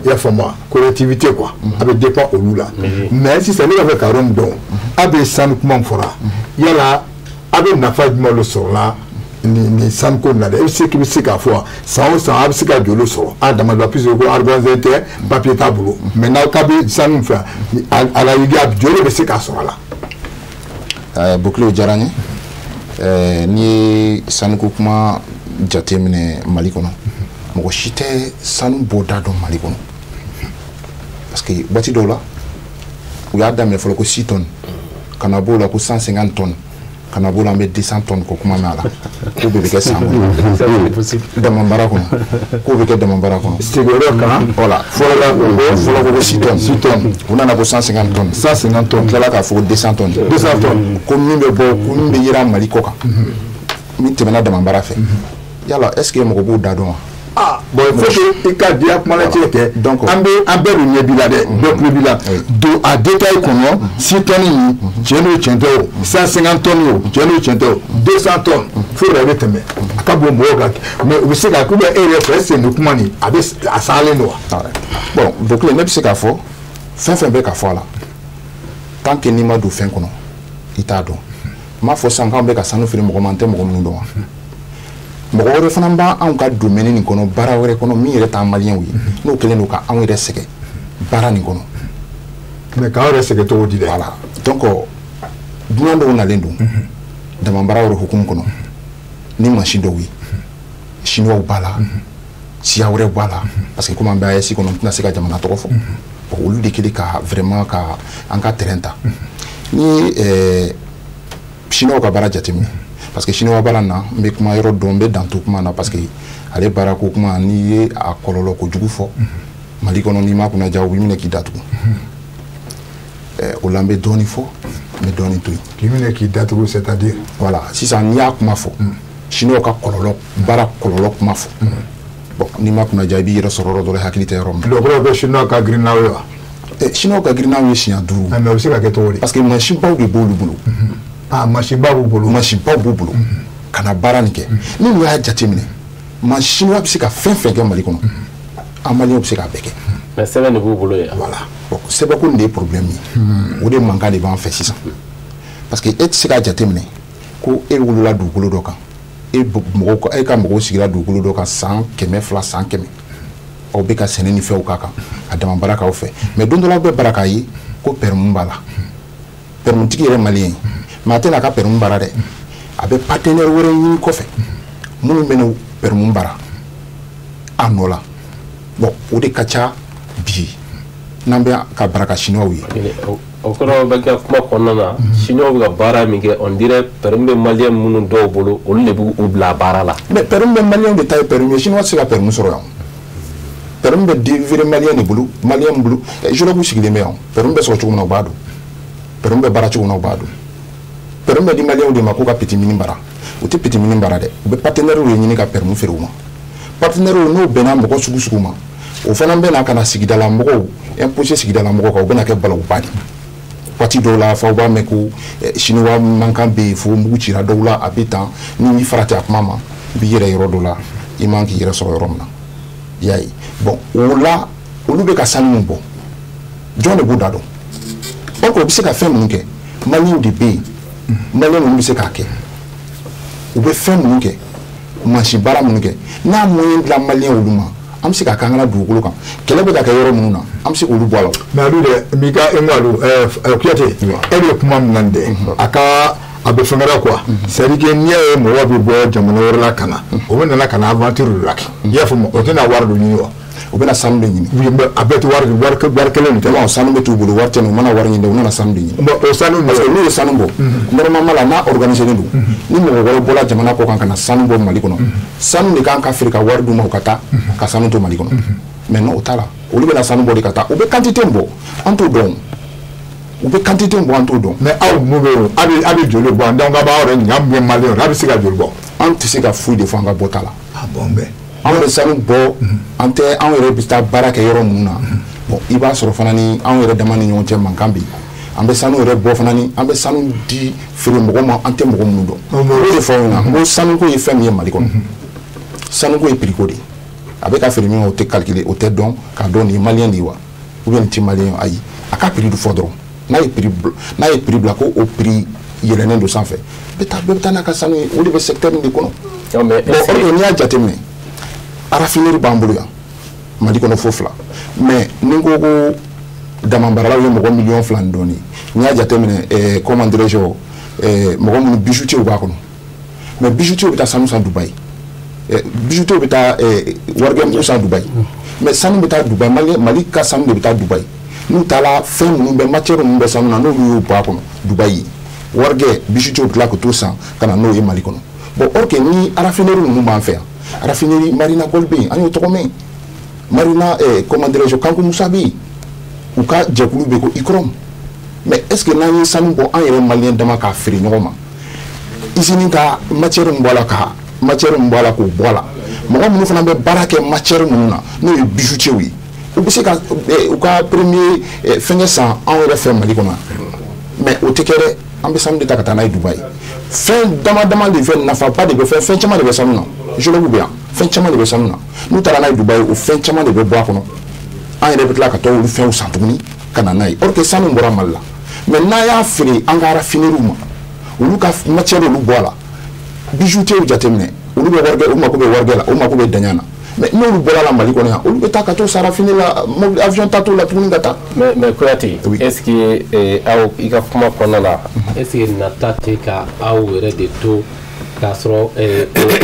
i y'a faamu wa, collectivité quoi, a bɛ dépend olu la. Mais sisan ne b'a fɛ ka yɔrɔ min dɔn, a bɛ sanu kuma min fɔra, yala a bɛ nafa jumɛn de sɔrɔ la nin sanuko in na dɛ? E bɛ se k'i bɛ se k'a fɔ san o san a bɛ se ka joli sɔrɔ a dama dɔ, puisque ko organisé tɛ, papier t'a bolo, mais n'aw k'a bɛ sanu fɛ a la, joli bɛ se k'a sɔrɔ a la? Bouclé, o diyara n ye. N'i ye sanuko kuma jateminɛ Mali kɔnɔ, mɔgɔ si tɛ sanu bɔda dɔn Mali kɔnɔ, parce que waati dɔw la u y'a daminɛ fɔlɔ ko 6 tonnes, ka na b'o la ko 150 tonnes, ka na b'o la an bɛ 200 tonnes ko kuma mɛn a la, k'o bɛɛ bɛ kɛ san kɔnɔ damabara kɔnɔ, k'o bɛ kɛ damabara kɔnɔ. Sigiyɔrɔ kan. Voilà, fɔlɔ la fɔlɔ ko 6 tonnes, 6 tonnes, u nana ko 150 tonnes, 150 tonnes, tilala k'a fɔ ko 200 tonnes, 200 tonnes, ko min bɛ bɔ, ko min bɛ yira Mali kɔ kan, min tɛmɛna damabara fɛ, yala est ce que mɔgɔ b'o da dɔn wa? Ah bon, il faut que i ka diya kuma lajɛ kɛ. Donc an bɛ an bɛɛ de ɲɛ b'i la dɛ, bɛɛ tulo b'i la. Don a détail kɔnɔ, 6 tonnes in, tiɲɛ don tiɲɛ tɛ o, 150 tonnes o, tiɲɛ don tiɲɛ tɛ o, 200 tonnes fo yɛrɛ bɛ tɛmɛ a ka bon mɔgɔw kan, mais u bɛ se ka k'u bɛ e yɛrɛ fɛ, est ce que nin kuma nin a bɛ a salen don wa? Bon Bouclé, ne bɛ se k'a fɔ fɛn fɛn bɛ ka fɔ a la, tant que n'i ma don fɛn kɔnɔ i t'a dɔn. N m'a fɔ sisan k'anw bɛ ka sanu feere mɔgɔ ma, an tɛ mɔgɔ minnu dɔn wa? Mɔgɔ wɛrɛ fana b'anw ka domaine nin kɔnɔ, baara wɛrɛ kɔnɔ, min yɛrɛ t'an maliyɛnw ye, n'o kɛlen don ka anw yɛrɛ sɛgɛn baara nin kɔnɔ. Mais k'aw yɛrɛ sɛgɛn cogo di dɛ? Voilà, donc dunan dɔw nalen don damabara yɔrɔ hukumu kɔnɔ ni mansin dɔw ye, chinois b'a la, siya wɛrɛw b'a la, parce que komi an bɛ AES kɔnɔ, n tɛna se ka jamana tɔgɔ fɔ. Bon, olu de kɛlen ka vraiment ka an ka terrain ta. Ni ye chinois ka baara jateminɛ, parce que chinois baara na, n bɛ kuma yɔrɔ dɔn, n bɛ dan to kuma na, parce que ale baara ko kuma, n'i ye a kɔlɔlɔ kojugu fɔ Mali kɔnɔ, n'i ma kunna ja, u b'i minɛ k'i datugu. O la n bɛ dɔɔnin fɔ, n bɛ dɔɔnin to yen. K'i minɛ k'i datugu, c'est-à-dire? Voilà, sisan n'i y'a kuma fɔ, chinois ka kɔlɔlɔ baara kɔlɔlɔ kuma fɔ, bon, n'i ma kunna ja, i b'i yɛrɛ sɔrɔ yɔrɔ dɔ la, hakili tɛ yɔrɔ min na. Dɔgɔtɔrɔw bɛ chinois ka girin n'aw ye wa? Chinois ka girin n'aw ye siɲɛ 5. Mais o bɛ se ka kɛ cogo di? Parce que mansinbaw de b'olu bolo. Ah, mansinba b'u bolo. Mansinbaw b'u bolo ka na baara nin kɛ. N'u y'a jateminɛ, mansin bɛ se ka fɛn fɛn kɛ Mali kɔnɔ, an maliyɛnw bɛ se k'a bɛɛ kɛ. Mais sɛbɛn de b'u bolo yan. Voilà, bon, sɛbɛnko nin de ye problème ye, o de mankan de b'an fɛ sisan, parce que e tɛ se k'a jateminɛ ko e wolola dugukolo dɔ kan, e mɔgɔw, e ka mɔgɔw sigira dugukolo dɔ kan san 200, san 100, aw bɛ ka sɛnɛ ni fɛnw k'a kan, a dama baara k'aw fɛ, mais don dɔ la aw bɛ baara k'a ye ko permis b'a la, permis tigi yɛrɛ maliyɛn ye, mais a tɛna a ka permis baara dɛ, a bɛ partenaire wɛrɛ ɲini kɔfɛ minnu bɛ n'o permis baara a nɔ la. Bon, o de ka ca bi n'an bɛ ka baara ka chinois ye. O kɔrɔ bɛ kɛ kuma kɔnɔna na, chinois bɛ ka baara min kɛ, on dirait permis bɛ maliyɛn minnu dɔw bolo, olu de b'u bila baara la. Mais permis bɛ maliyɛnw de ta ye permis ye, chinois tɛ se ka permis sɔrɔ yan. Permis bɛ délivrer maliyɛn de bolo, maliyɛn bolo, géologue sigilen bɛ yan, permis bɛ sɔrɔ cogo min na u b'a dɔn, permis bɛ baara cogo min na u b'a dɔn. Permis bɛ di maliyɛnw de ma k'u ka petit mine baara, u tɛ petit mine baara dɛ, u bɛ partenaire de ɲini ka permis feere u ma. Partenaire n'o bɛnna mɔgɔ sugu sugu ma, O fana bɛ na ka na sigidala mɔgɔw imposer sigidala mɔgɔw kan, o bɛna kɛ balawu de. Waati dɔw la f'aw b'a mɛn ko chinois mankan bɛ yen, fo mugu cira dɔw la, a bɛ tan. Ni m'i farati a kuma ma, i b'i yɛrɛ yɔrɔ dɔ la i man k'i yɛrɛ sɔrɔ yɔrɔ min na. I y'a ye, bon, o la olu bɛ ka sanu min bɔ, jɔn de b'o da dɔn? Or que u bɛ se ka fɛn minnu kɛ, maliyɛnw de bɛ yen, maliyɛn ninnu bɛ se k'a kɛ. U bɛ fɛn minnu kɛ, mansin baara minnu kɛ, n'a moyen dilan maliyɛn olu ma, an bɛ se k'a k'an ka dugukolo kan. Kɛlɛ bɛ ka kɛ yɔrɔ minnu na, an bɛ se k'olu bɔ a la. Mais Alu dɛ, n b'i ka e ko Alu Kuyate, e bɛ kuma min na nin dɛ, a ka a bɛ fɛn wɛrɛ quoi. C'est à dire que n'i y'a ye mɔgɔ bɛ bɔ jamana wɛrɛ la ka na, o bɛ nana ka na aventure de la kɛ. I y'a faamu, o tɛna wari dɔ ɲini wa? U bɛna sanu de ɲini. Oui, mais a bɛɛ tɛ wari wari kelen de tɛ. Non, sanu bɛ t'u bolo, wari tɛ yen, u mana wari ɲini dɛ, u nana sanu de ɲini. Bon, o sanu. Parce que n'u ye sanu bɔ, normalement la, n'a organisé don, ni mɔgɔ wɛrɛ bɔra jamana kɔ kan ka na sanu bɔ Mali kɔnɔ, sanu de kan ka feere ka wari d'u ma, u ka taa ka sanu to Mali kɔnɔ. Mais non, o t'a la, olu bɛna sanu bɔ de ka taa. U bɛ quantité min bɔ, an t'o dɔn. U bɛ quantité min bɔ, an t'o dɔn. Mais aw mun bɛ yen, a bɛ joli bɔ? Donc a b'aw yɛrɛ ɲininka, an bɛ maliyɛnw, a bɛ se ka joli bɔ? An tɛ se ka foyi de fɔ an ka bɔta la. Ah bon, ben. An bɛ sanu bɔ, an tɛ anw yɛrɛ bɛ taa baara kɛ yɔrɔ minnu na. Bon, i b'a sɔrɔ fana ni anw yɛrɛ dama ni ɲɔgɔn cɛ mankan bɛ yen. An bɛ sanu yɛrɛ bɔ fana, ni an bɛ sanu di feere mɔgɔ ma, an tɛ mɔgɔ minnu dɔn. O de fɔ aw ɲɛna n ko sanuko ye fɛn min ye Mali kɔnɔ, sanuko ye prix ko de ye. A bɛ ka feere min ma, o tɛ calculer, o tɛ dɔn k'a dɔn nin ye maliyɛn de ye wa, ou bien nin tɛ maliyɛn ye. Ayi, a ka prix fɔ dɔrɔn. N'a ye prix bila ko o prix yɛlɛnnen don sanfɛ, bɛ taa, bɛɛ bɛ taa n'a ka sanu ye. O de bɛ secteur in de kɔnɔ. Non, mais bon, or que n'i y'a jateminɛ, raffinerie b'an bolo yan Mali kɔnɔ fo fila. Mais ni n ko ko damabaaralaw ye mɔgɔ 2 miliyɔn ni dɔɔnin, n'i y'a jateminɛ, comment dirais-je, mɔgɔ minnu bijoutiers b'a kɔnɔ, mais bijoutiers bɛ taa sanu san Dubaï, bijoutiers bɛ taa warikɛ mugu san Dubaï, mais sanu bɛ taa Dubaï, Mali ka sanu de bɛ taa Dubaï. N'u taara, fɛn minnu bɛ, matière minnu bɛ sanu na, n'olu y'o bɔ a kɔnɔ Dubaï, warikɛ bijoutiers bɛ tila ka t'o san ka na n'o ye Mali kɔnɔ. Bon, or que ni raffinerie ninnu b'an fɛ yan, raffinerie Marina Gold bɛ yen, an y'o tɔgɔ mɛn, Marina, comment dirais-je, Kanku Musa bɛ yen, u ka jɛkulu bɛ yen ko ICROM. Mais est ce que n'an ye sanu bɔ an yɛrɛ maliyɛn dama k'a feere ɲɔgɔn ma, usine ka matière min bɔ a la, ka matière min bɔ a la k'o bɔ a la, mɔgɔ minnu fana bɛ baara kɛ matière minnu na, n'o ye bijoutiers ye, u bɛ se ka u ka premier fɛngɛ san anw yɛrɛ fɛ Mali kɔnɔ yan? Mais o tɛ kɛ dɛ, an bɛ sanu de ta ka taa n'a ye Dubaï. Fɛn dama dama de fɛ, nafaba de bɛ fɛn, fɛn caman de bɛ sanu na, géologue bɛ yan, fɛn caman de bɛ sanu na. N'u taara n'a ye Dubaï, o fɛn caman de bɛ bɔ a kɔnɔ. An yɛrɛ bɛ tila ka taa olu fɛnw san tuguni ka na n'a ye, or que sanu bɔra Mali la. Mais n'an y'a feere an ka raffinerie ma, olu ka matière olu bɔ a la, bijoutiers jateminɛ, olu bɛ warikɛ, u mako bɛ warikɛ la, u mako bɛ daɲa na. Mais n'olu bɔra la Mali kɔnɔ yan, olu bɛ taa ka t'o san raffinerie la, mobili avion ta t'o la tuguni ka taa. Mais Kuyate, Oui. est ce que aw i ka kuma kɔnɔna la, est ce que nata tɛ ka aw yɛrɛ de to k'a sɔrɔ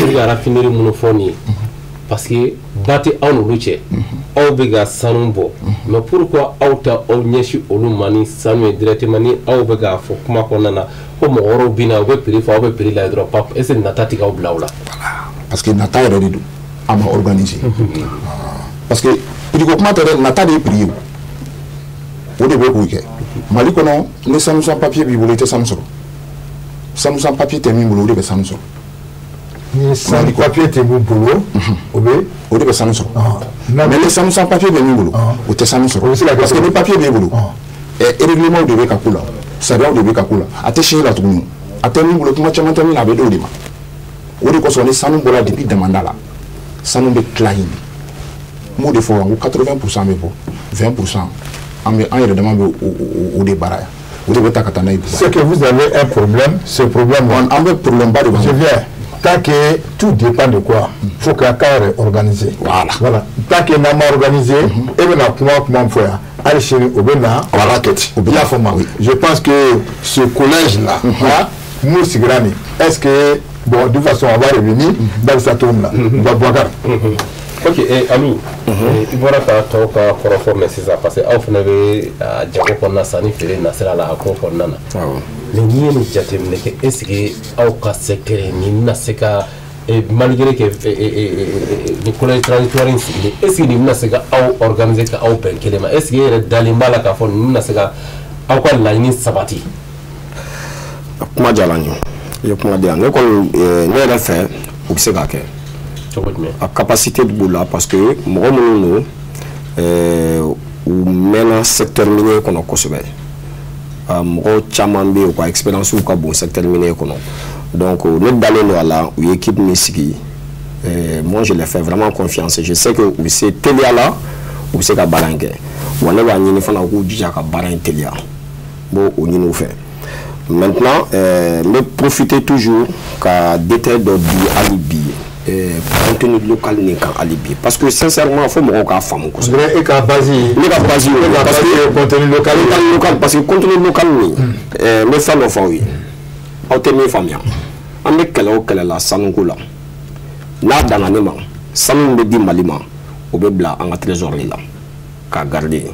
olu ka raffinerie minnu fɔ nin ye, parce que ba tɛ aw n'olu cɛ, aw bɛ ka sanu bɔ, mais pourquoi aw tɛ aw ɲɛsin olu ma ni sanu ye directement, ni aw bɛ k'a fɔ kuma kɔnɔna na ko mɔgɔ wɛrɛw bɛ na, u bɛ prix fɔ, aw bɛ prix la dɔrɔn pap, est ce que nata tɛ k'aw bila o la? Parce que nata yɛrɛ de don, a ma organiser. Parce que prix ko kuma tɛ dɛ, nata de ye prix ye. O de bɛ k'o kɛ Mali kɔnɔ. Ni sanu san papier b'i bolo, i tɛ sanu sɔrɔ. Sanu san papier tɛ min bolo, o de bɛ sanu sɔrɔ. Ni sanu papier tɛ mun bolo, o bɛ O de bɛ sanu sɔrɔ. Mais mais ni sanu san papier bɛ min bolo, o tɛ sanu O bɛ se ka sɔrɔ. kɛ Parce que ni papier b'e bolo, règlement de bɛ ka k'u la, sariyaw de bɛ ka k'u la, a tɛ siɲɛ la tuguni. A tɛ min bolo, kuma caman tɛ min na, a bɛ d'o de ma. O de kosɔn ni sanu bɔra depuis damanda la, sanu bɛ tila yen de. N b'o de fɔ yan ko 80% bɛ bɔ, 20%, an bɛ an yɛrɛ dama bɛ o de baara yan, o de bɛ taa ka taa n'a ye Dubaï. C'est que vous avez un problème, ce problème. An bɛ problème ba de b'an. Je viens. Tant que tout dépend de quoi, il faut qu'un cas est organisé. Voilà. Voilà. Tant que n'a pas organisé, et bien, comment faire? Allez chez au Bénin, Voilà. au Bénin. Oui. Je pense que ce collège-là, hein, Moussigrani, est-ce que, bon, de toute façon, on va revenir dans cette tourne-là. Boubacar. Ok, Alou, i bɔra ka tɔw ka kɔrɔfɔ mɛn sisan, parce que aw fana bɛ jago kɔnɔna, sanni feere nasira la, a ko kɔnɔna na. Mais n'i ye nin jateminɛ kɛ, est ce que aw ka secteur nin bɛna se ka, malgré que ni collège transitoire in sigilen, est ce que nin bɛna se ka aw organiser ka aw bɛn kelen ma? Est ce que e yɛrɛ dalen b'a la k'a fɔ nin bɛna se ka aw ka laɲini sabati? Kuma diyara n ye, i ye kuma di yan. Ne kɔni, ne yɛrɛ fɛ, u bɛ se k'a kɛ. Cogo jumɛn? A capacité b'u la, parce que mɔgɔ minnu don U mɛnna secteur minier kɔnɔ kosɛbɛ. Mɔgɔw caman bɛ yen, u ka expérience ka bon secteur minier kɔnɔ. Donc ne dalen don a la, u ye équipe min sigi, moi je les fais vraiment confiance. Je sais que u bɛ se teliya la, u bɛ se ka baara in kɛ. Wa ne b'a ɲini fana u k'u jija ka baara in teliya, n b'o o ɲini u fɛ. Maintenant, n bɛ profiter toujours ka détail dɔ di hali bi, contenu local nin kan hali bi, parce que sincèrement, fo mɔgɔw k'a faamu kosɛbɛ. E ka base Ne ka base y'o ye, parce que contenu local. Local, parce que contenu local nin, n bɛ fɛn dɔ fɔ aw ye, aw tɛ min faamuya. An bɛ kɛlɛ o kɛlɛ la sanuko la, n'a danna ne ma, sanu min bɛ di Mali ma, o bɛ bila an ka trésor de la k'a garder.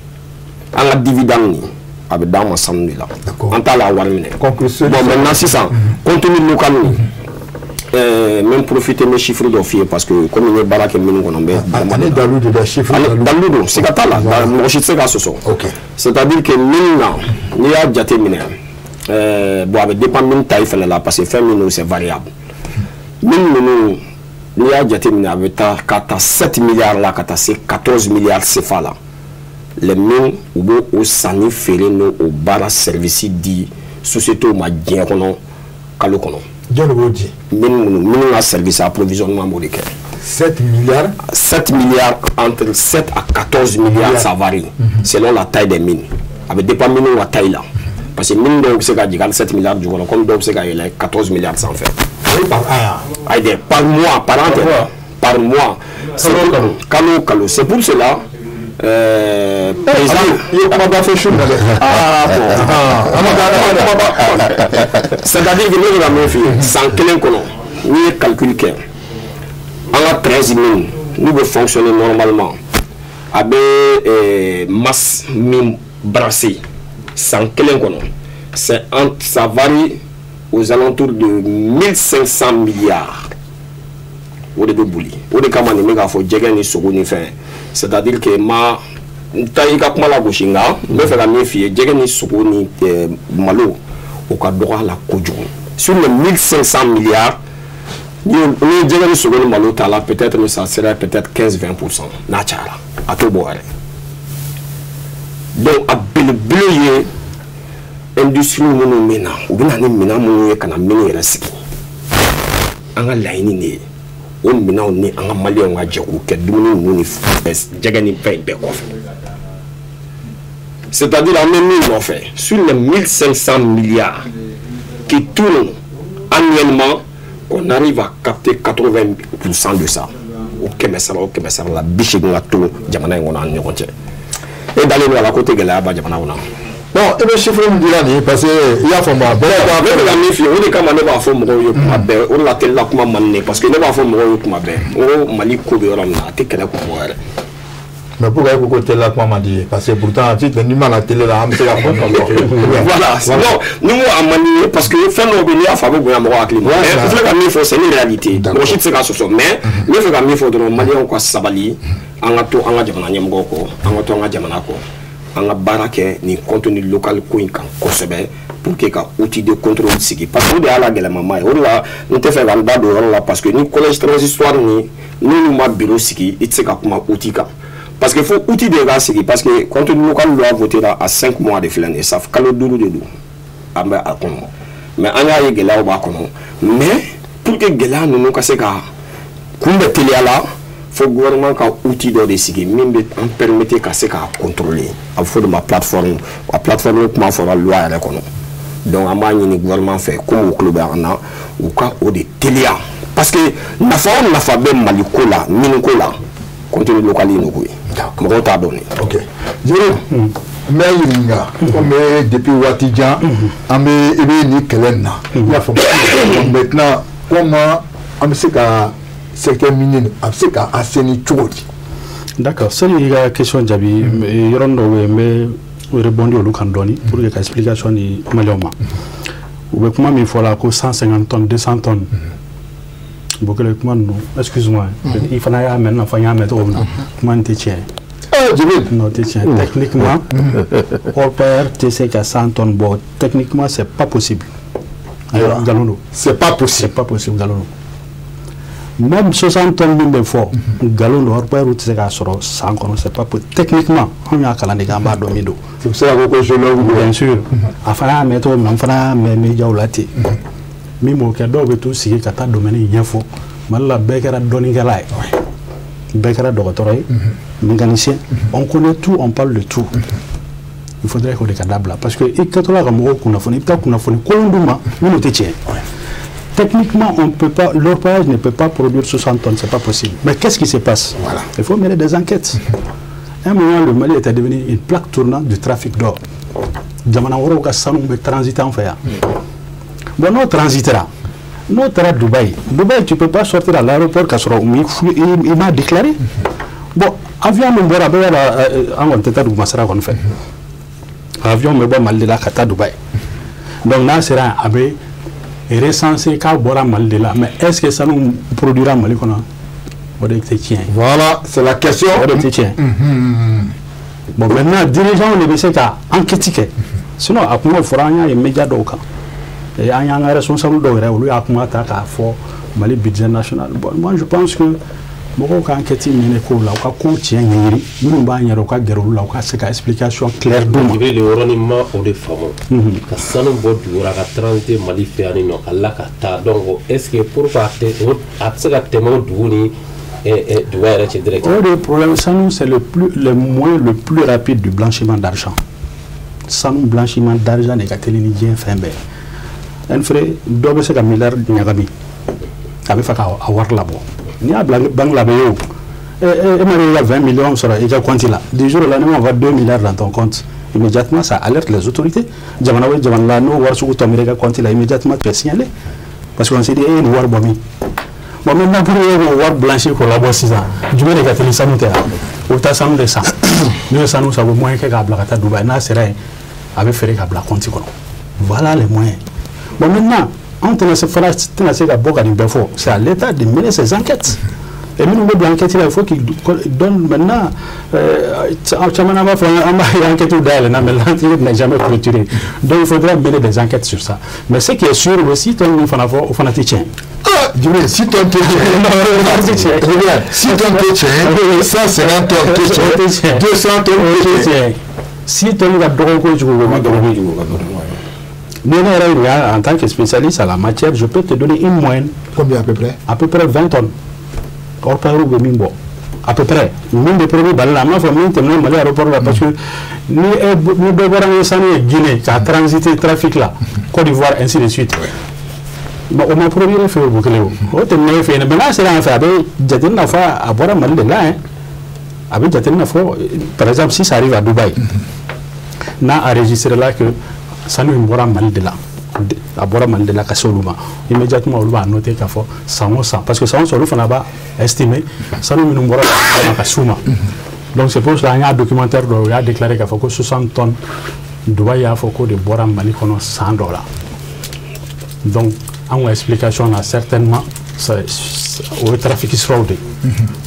An ka dividende nin, a bɛ d'an ma sanu de la, an t'a la wari minɛ. Bon, maintenant sisan, contenu local nin, n bɛ profiter, n bɛ chiffre dɔ f'i ye, parce que komi n ye baara kɛ minnu kɔnɔ, n bɛ Ani dalu de da chiffre. Dalu don, siga t'a la, mɔgɔ si tɛ se k'a sɔsɔ. C'est à dire que min na, n'i y'a jate minɛ, bon, a bɛ dépend min taille fɛnɛ la, parce que fɛn min don, c'est variable. Min ninnu, n'i y'a jate minɛ, a bɛ taa ka taa 7 milliards la ka taa se 14 milliards CFA la. Les mines, u b'o o sanni feere n'o o baara service di société ma diɲɛ kɔnɔ kalo kɔnɔ. Jɔn de b'o di? Minnu ka service approvisionnement b'o de kɛ. 7 milliards. 7 milliards, entre 7 à 14 milliards, ça varie selon la taille des mines. A bɛ dépend minnu ka taille la, parce que mine dɔw bɛ se ka jigin hali 7 milliards jukɔrɔ, comme dɔw bɛ se ka yɛlɛ 14 milliards sanfɛ. Par an? Ayi dɛ, par mois, par an tɛ, par mois. Kalo kalo. C'est pour cela, président I ye kumaba fɔ su na dɛ. Ah bon, c'est-à-dire que ne bɛ ka min f'i ye, san kelen kɔnɔ, n'i ye calcul kɛ, an ka 13 mines n'u bɛ fonctionner normalement, a bɛ masse min brasser san kelen kɔnɔ, c'est entre, ça varie aux alentours de 1500 milliards. O de bɛ boli, o de kama nin bɛ k'a fɔ jɛgɛ ni sogo ni fɛn. C'est-à-dire que ma n ta i ka kuma lagosi, nka n bɛ fɛ ka min f'i ye, jɛgɛ ni sogo ni malo, o ka dɔgɔ a la kojugu. Sur les 1500 milliards, ni ye jɛgɛ ni sogo ni malo ta la, peut-être ça serait peut-être 15-20%, n'a cayara, a t'o bɔ yɛrɛ. Donc a belebele ye industrie minnu bɛ na, u bɛ na ni minɛn minnu ye ka na mine yɛrɛ sigi, an ka laɲini de ye o minɛnw ni an ka maliyɛnw ka jɛ k'u kɛ dumuni ninnu ni jɛgɛ ni fɛn bɛɛ kɔfɛ. C'est-à-dire, an bɛ min nɔfɛ, sur les 1500 milliards qui tournent annuellement, qu'on arrive à capter 80% de ça. O kɛmɛ sara o kɛmɛ sara la, 80 ka to jamana in kɔnɔ an ni ɲɔgɔn cɛ. E dalen don a la ko tɛ gɛlɛya ba jamana kɔnɔ? Bon, e bɛ chiffre min dira nin ye, parce que i y'a faamu, a bɛɛ Ne bɛ ka min f'i ye, o de kama ne b'a fɔ mɔgɔw ye kuma bɛɛ, o de la télé la kuma man di ne ye, parce que ne b'a fɔ mɔgɔw ye kuma bɛɛ, n ko Mali ko bɛ yɔrɔ min na, a tɛ kɛlɛ kun bɔ yɛrɛ. Mais pourquoi e ko ko télé la kuma man di ye? Parce que pourtant n'i ma na télé la, an bɛ se ka fɔ. Voilà, non, ni n ko a man di n ye, parce que fɛn dɔw bɛ yen, n'i y'a fɔ, a bɛ bonya mɔgɔ hakili ma. Mais n filɛ ka min fɔ, c'est une réalité, mɔgɔ si tɛ se k'a sɔsɔ. Mais n bɛ fɛ ka min fɔ dɔrɔn, maliyɛnw ka sabali, an ka to an ka jamana ɲɛmɔgɔw kɔ, an ka to an ka jamana kɔ, an ka baara kɛ nin contenu local ko in kan kosɛbɛ, pour que ka outil de contrôle sigi, parce que o de y'a la gɛlɛmama ye. O de la n tɛ fɛ ka n da don o yɔrɔ la, parce que ni collège transitoire ni n'olu ma bureau sigi, i tɛ se ka kuma outil kan, parce que fo outil de ka sigi, parce que contenu local loi voté la à 5 mois de filɛ nin ye, ça fait kalo 5 de don an bɛ a kɔnɔ. Mais an y'a ye gɛlɛyaw b'a kɔnɔ, mais pour que gɛlɛya ninnu ka se ka kunbɛ teliya la, fo gouvernement ka outil dɔ de sigi min bɛ an permettre ka se k'a contrôler. A bɛ fɔ o de ma plateforme. A plateforme kuma fɔra loi yɛrɛ kɔnɔ. Donc an b'a ɲini gouvernement fɛ, komi u tulo bɛ an na, u ka o de teliya, parce que nafa o nafa bɛ Mali ko la, mine ko la, contenu local in ko ye, mɔgɔw t'a dɔn de. Ok, Jiri, n bɛ ɲininka, komi depuis waati jan an bɛ i bɛ nin kɛlɛ nin na, i y'a faamu. Maintenant, comment an bɛ se ka secteur minier a bɛ se ka assainir cogo di? D'accord, sani i ka question jaabi, yɔrɔnin dɔw bɛ yen, n bɛ rebondir olu kan dɔɔni pour que ka explication di maliyɛnw ma. U bɛ kuma min fɔ la ko 150 tonnes, 200 tonnes, Bokele, kuma ninnu, excuse-moi, i fana y'a mɛn, i n'a fɔ n y'a mɛn cogo min na, kuma nin tɛ tiɲɛ ye. Djibril. Non, tɛ tiɲɛ. Techniquement, OPR tɛ se ka 100 tonnes bɔ. Techniquement, c'est pas possible. Ayiwa. Nkalon don. C'est pas possible. C'est pas possible, nkalon don. Même 60 tonnes min bɛ fɔ, nkalon don, orpailleur tɛ se k'a sɔrɔ san kɔnɔ, c'est pas possible. Techniquement, anw y'a kalan de kɛ, an b'a dɔn min don. C'est pour ça ko géologue. Bien sûr. A fana y'a mɛn cogo min na, n fana y'a mɛn médiaw la ten. Min b'o kɛ, dɔw bɛ t'u sigi ka taa domaine ɲɛfɔ. Mali la, bɛɛ kɛra dɔnnikɛla ye, bɛɛ kɛra dɔgɔtɔrɔ ye, mécanicien. On connaît tout, on parle de tout. Il faudrait k'o de ka dabila, parce que i kɛtɔla ka mɔgɔw kunnafoni, i bɛ taa kunnafoni kolon d'u ma minnu tɛ tiɲɛ. Techniquement, on peut pas, l'orpaillage ne peut pas produire 60 tonnes, c'est pas possible. Mais qu'est-ce qui se passe? Voilà. Il faut mener des enquêtes. À un moment, le Mali était devenu une plaque tournante du trafic d'or. Jamana wɛrɛw ka sanu bɛ transiter an fɛ yan. Bon, n'o transitera, n'o taara Dubaï, Dubaï, tu peux pas sortir à l'aéroport k'a sɔrɔ i m'a déclaré. Bon, avion min bɔra, a bɛɛ b'a dɔn, an kɔni tɛ taa duguma sira kɔni fɛ. Avion bɛ bɔ Mali de la ka taa Dubaï. Donc n'a sera yen, a bɛ recensé k'a bɔra Mali de la, mais est-ce que sanu produira Mali kɔnɔ? O de tɛ tiɲɛ ye. Voilà, c'est la question. O de tɛ tiɲɛ. Bon, maintenant, dirigeants de bɛ se ka enquête kɛ. Sinon, a kuma fɔra, an y'a ye média dɔw kan. Et an y'an ka responsable dɔw yɛrɛ, olu y'a kuma ta k'a fɔ Mali budget national. Bon, moi je pense que mɔgɔw ka enquête minɛ kow la, u ka kow tiɲɛ ɲɛɲini, minnu b'a ɲɛdɔn, u ka gɛrɛ olu la, u ka se ka explication claire d'u ma. Jibril, yɔrɔnin ma o de faamu, ka sanu bɔ dugukɔrɔ ka transiter Mali fɛ yan nɔ ka la ka taa. Donc est ce que pourquoi a tɛ a tɛ se ka tɛmɛ o dugu ni Dubaï yɛrɛ cɛ direct? O de problème, sanu, c'est le moyen le plus rapide du blanchiment d'argent. Sanu blanchiment d'argent de ka teli ni diɲɛ fɛn bɛɛ. Ɛn fere, dɔ bɛ se ka milliard ɲagami, a bɛ fɛ ka a wari labɔ. N'i y'a bila banque la, bɛ ye o, e ma i ka 20 millions sɔrɔ i ka compte la, du jour au lendemain, on va 2 milliards dans ton compte, immédiatement ça alerte les autorités. Jamana o jamana la, n'o wari sugu tɔmɔra i ka compte la, immédiatement tu es signalé, parce qu'on s'est dit e ye nin wari bɔ min. Bon, maintenant, pour e k'o wari blanchir k'o labɔ sisan, jumɛn de ka teli? Sanu tɛ yan? O bɛ taa sanu de san. N'u ye sanu san, u bɛ moyen kɛ k'a bila ka taa Dubaï. N'a sera yen, a bɛ feere ka bila compte kɔnɔ. Voilà les moyens. Bon, maintenant, anw tɛna se fana, tɛna se ka bɔ ka nin bɛɛ fɔ. C'est à l'État de mener ses enquêtes, et minnu bɛ bila enquête la, il faut qu'ils donnent. Maintenant, caman b'a fɔ an b'a enquête dayɛlɛ na, mais l'enquête n'est jamais clôturée. Donc il faudra mener des enquêtes sur ça. Mais ce qui est sûr aussi, tonne min fana fɔ, o fana tɛ tiɲɛ. Ah, Djibril, 6 tonnes tɛ tiɲɛ. 6 tonnes tɛ tiɲɛ, 150 tonnes tɛ tiɲɛ, 200 tonnes tɛ tiɲɛ. 6 tonnes ka dɔgɔ kojugu, o ma dɔgɔ kojugu. Ni ne yɛrɛ ɲininka en tant que spécialiste à la matière, je peux te donner une moyenne. Combien à peu près? À peu près 20 tonnes. Orpailleur bɛ min bɔ à peu près, min bɛ produit Mali la, an b'a fɔ min tɛmɛna Mali aéroport la, parce que ni e ni dɔ bɔra ni sanu ye Guinée ka transiter trafic la, Côte d'Ivoire, ainsi de suite. Bon, o ma produire fɛ o kelen o, o tɛmɛna e fɛ yen, mais n'a sera an fɛ, a bɛ jate n'a fɔ a bɔra Mali de la hein. A bɛ jate n'a fɔ, par exemple, si ça arrive à Dubaï, n'a enregistré là que sanu in bɔra Mali de la, a bɔra Mali de la ka se olu ma, immédiatement olu b'a noter k'a fɔ san o san, parce que san o san olu fana b'a estimer sanu minnu bɔra ka s'u ma. Donc c'est pour cela an y'a documentaire dɔ, u y'a déclaré k'a fɔ ko 60 tonnes, Dubaï y'a fɔ k'o de bɔra Mali kɔnɔ san dɔ la. Donc an ka explication na, certainement o ye trafic siraw de ye.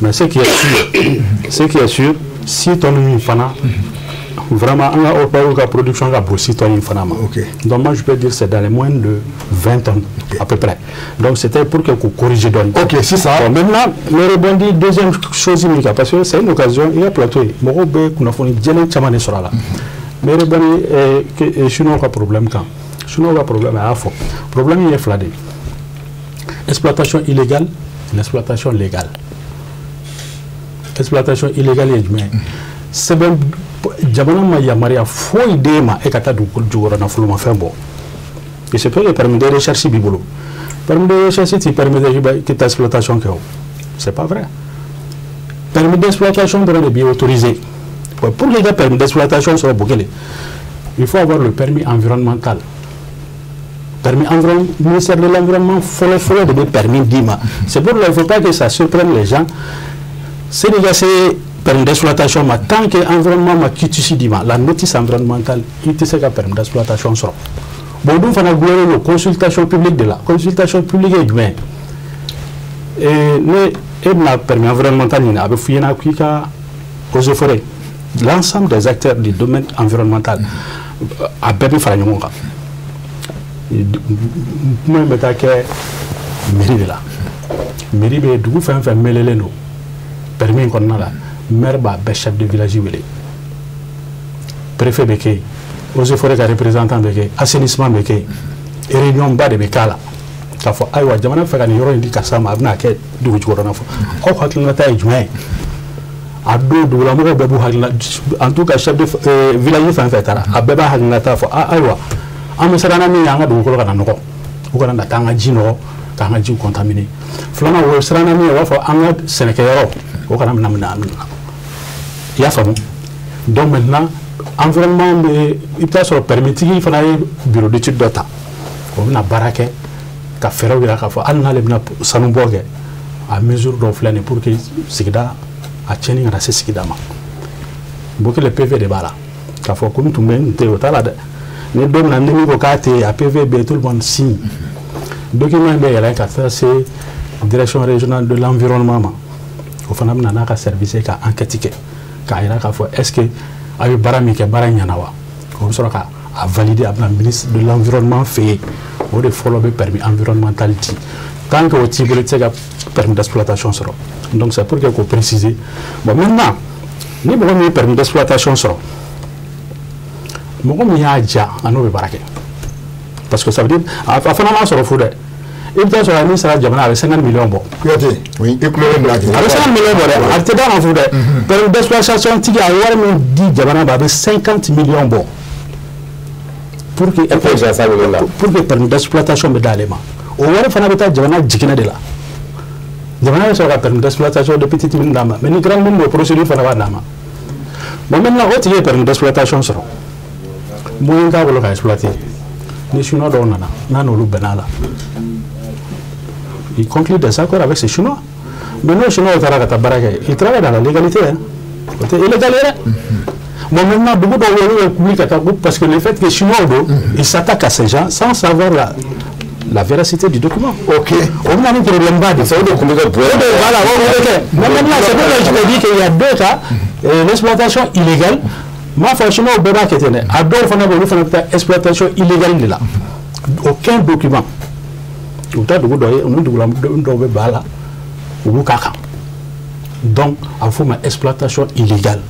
Mais ce qui est sûr, 6 tonnes min fana, vraiment, an ka orpailleur ka production ka bon 6 tonnes in fana ma. Donc moi je peux dire c'est dans les moins de 20 tonnes à peu près. Donc c'était pour que k'o corriger dɔɔni. Ok, c'est ça. Bon, maintenant, me rebondit deuxième chose min kan, parce que c'est une occasion, i ka plateau ye, mɔgɔw bɛ kunnafoni jɛlen caman de sɔrɔ a la. Me rebondit chinois ka problème kan. Chinois ka problème, a y'a fɔ problème ye fila de ye: exploitation illégale, l'exploitation légale. Exploitation illégale ye jumɛn ye? Sɛbɛn jamana ma yamaruya foyi d'e ma e ka taa dugukolo jukɔrɔ nafolomafɛn bɔ. Il se peut que permis de recherche b'i bolo, permis de recherche t'i permet k'i ta exploitation kɛ o, c'est pas vrai. Permis d'exploitation dɔrɔn de b'i autorisé. Pour que i ka permis d'exploitation sɔrɔ, Bokele, il faut avoir le permis environnemental. Permis environnement, ministère de l'Environnement fɔlɔ fɔlɔ de bɛ permis d'i ma. C'est pour cela, il faut pas que ça surprenne les gens. Sani ka se permis d'exploitation ma, tant que environnement ma quitus d'i ma, la notice environnementale, i tɛ se ka permis d'exploitation sɔrɔ. Bon, o dun fana gulonnen don consultation publique de la. Consultation publique ye jumɛn ye? Ne e bɛna permis environnemental ɲini, a bɛ f'i ɲɛna k'i ka eaux et forêts, l'ensemble des acteurs du domaine environnemental, a bɛɛ bɛ fara ɲɔgɔn kan. Kuma in bɛ taa kɛ mairie de la. Mairie bɛ dugu fɛn fɛn mêlelen don permis in kɔnɔna la, maire b'a bɛɛ chef de village wele, préfet bɛ kɛ yen, eaux et forêts ka représentant bɛ kɛ yen, assainissement bɛ kɛ yen, réunion ba de bɛ k'a la k'a fɔ ayiwa jamana fɛ ka nin yɔrɔ in di karisa ma, a bɛna kɛ dugu jukɔrɔ nafolo, aw hakilinata ye jumɛn ye? A don dugulamɔgɔw bɛɛ b'u hakilina, en tout cas chef de village fɛn fɛn taara, a bɛɛ b'a hakilinata fɔ, ayiwa an bɛ siran min ye an ka dugukolo kana nɔgɔ, u kana na taa an ka ji nɔgɔ, k'an ka jiw contaminer. Filanan o siran min ye, u b'a fɔ an ka sɛnɛkɛyɔrɔ o kana minɛ minɛ an na. I y'a faamu? Donc maintenant environnement bɛ, i bɛ taa sɔrɔ permis tigi fana ye bureau d'étude dɔ ta, o bɛna baara kɛ ka fɛɛrɛw yira k'a fɔ hali n'ale bɛna sanubɔ kɛ, a mesure dɔw filɛ nin pour que sigida a tiɲɛni kana se sigida ma. Bokele PV de b'a la k'a fɔ ko n tun bɛ n tɛ o t'a la dɛ, ni don min na ni min ko k'a tɛ yen, a PV bɛ yen, tout le monde signe. Document in bɛ yɛlɛn ka taa se direction régionale de l'environnement ma, o fana bɛna n'a ka service ka enquête kɛ k'a yira k'a fɔ est ce que a bɛ baara min kɛ, baara in ɲɛna wa? O bɛ sɔrɔ ka a valider, a bɛna ministre de l'environnement fɛ yen, o de fɔlɔ bɛ permis environnemental di. Tant que o t'i bolo, i tɛ se ka permis d'exploitation sɔrɔ. Donc c'est pour que k'o préciser. Bon maintenant ni mɔgɔ min ye permis d'exploitation sɔrɔ, mɔgɔ min y'a ja a n'o bɛ baara kɛ, parce que ça veut dire a fana m'a sɔrɔ fu dɛ. I bɛ taa sɔrɔ a min sara jamana, a bɛ 50 millions bɔ. Kuyate, i tulo bɛ bila. A bɛ 50 millions bɔ dɛ, a tɛ d'a ma fu dɛ. Permis d'exploitation tigi a ye wari min di jamana ma, a bɛ 50 millions bɔ pour que permis d'exploitation bɛ d'ale ma. O wari fana bɛ taa jamana jiginɛ de la. Jamana bɛ sɔrɔ ka permis d'exploitation de petite mine d'a ma, mais ni grande mine don, procédure fana b'a d'a ma. Bon maintenant o tigi ye permis d'exploitation sɔrɔ, moyen t'a bolo ka exploiter. Ni chinois dɔw nana, n'a n'olu bɛnna la, il conclut des accords avec ces Chinois. Mais nos Chinois taara ka taa baara kɛ, ils travaillent dans la légalité, hein. O tɛ illégal ye dɛ. Bon maintenant dugu dɔw bɛ yen, olu bɛ wuli ka taa ko parce que le fait que Chinois don, ils s'attaquent à ces gens sans savoir la véracité du document. Ok. O bɛna ni problème ba de. O de tun bɛ kɛ bonya. Voilà, o bɛ kɛ. Mais maintenant c'est pourquoi je te dis qu'il y a deux cas, l'exploitation illégale. M'a fɔ chinois bɛɛ b'a kɛ ten dɛ. A dɔw fana bɛ yen, olu fana bɛ taa exploitation illégale de la. Aucun document. U bɛ taa dugu dɔ ye, u ni duguladenw dɔw bɛ ba la, u b'u k'a kan. Donc a bɛ f'o ma exploitation illégale.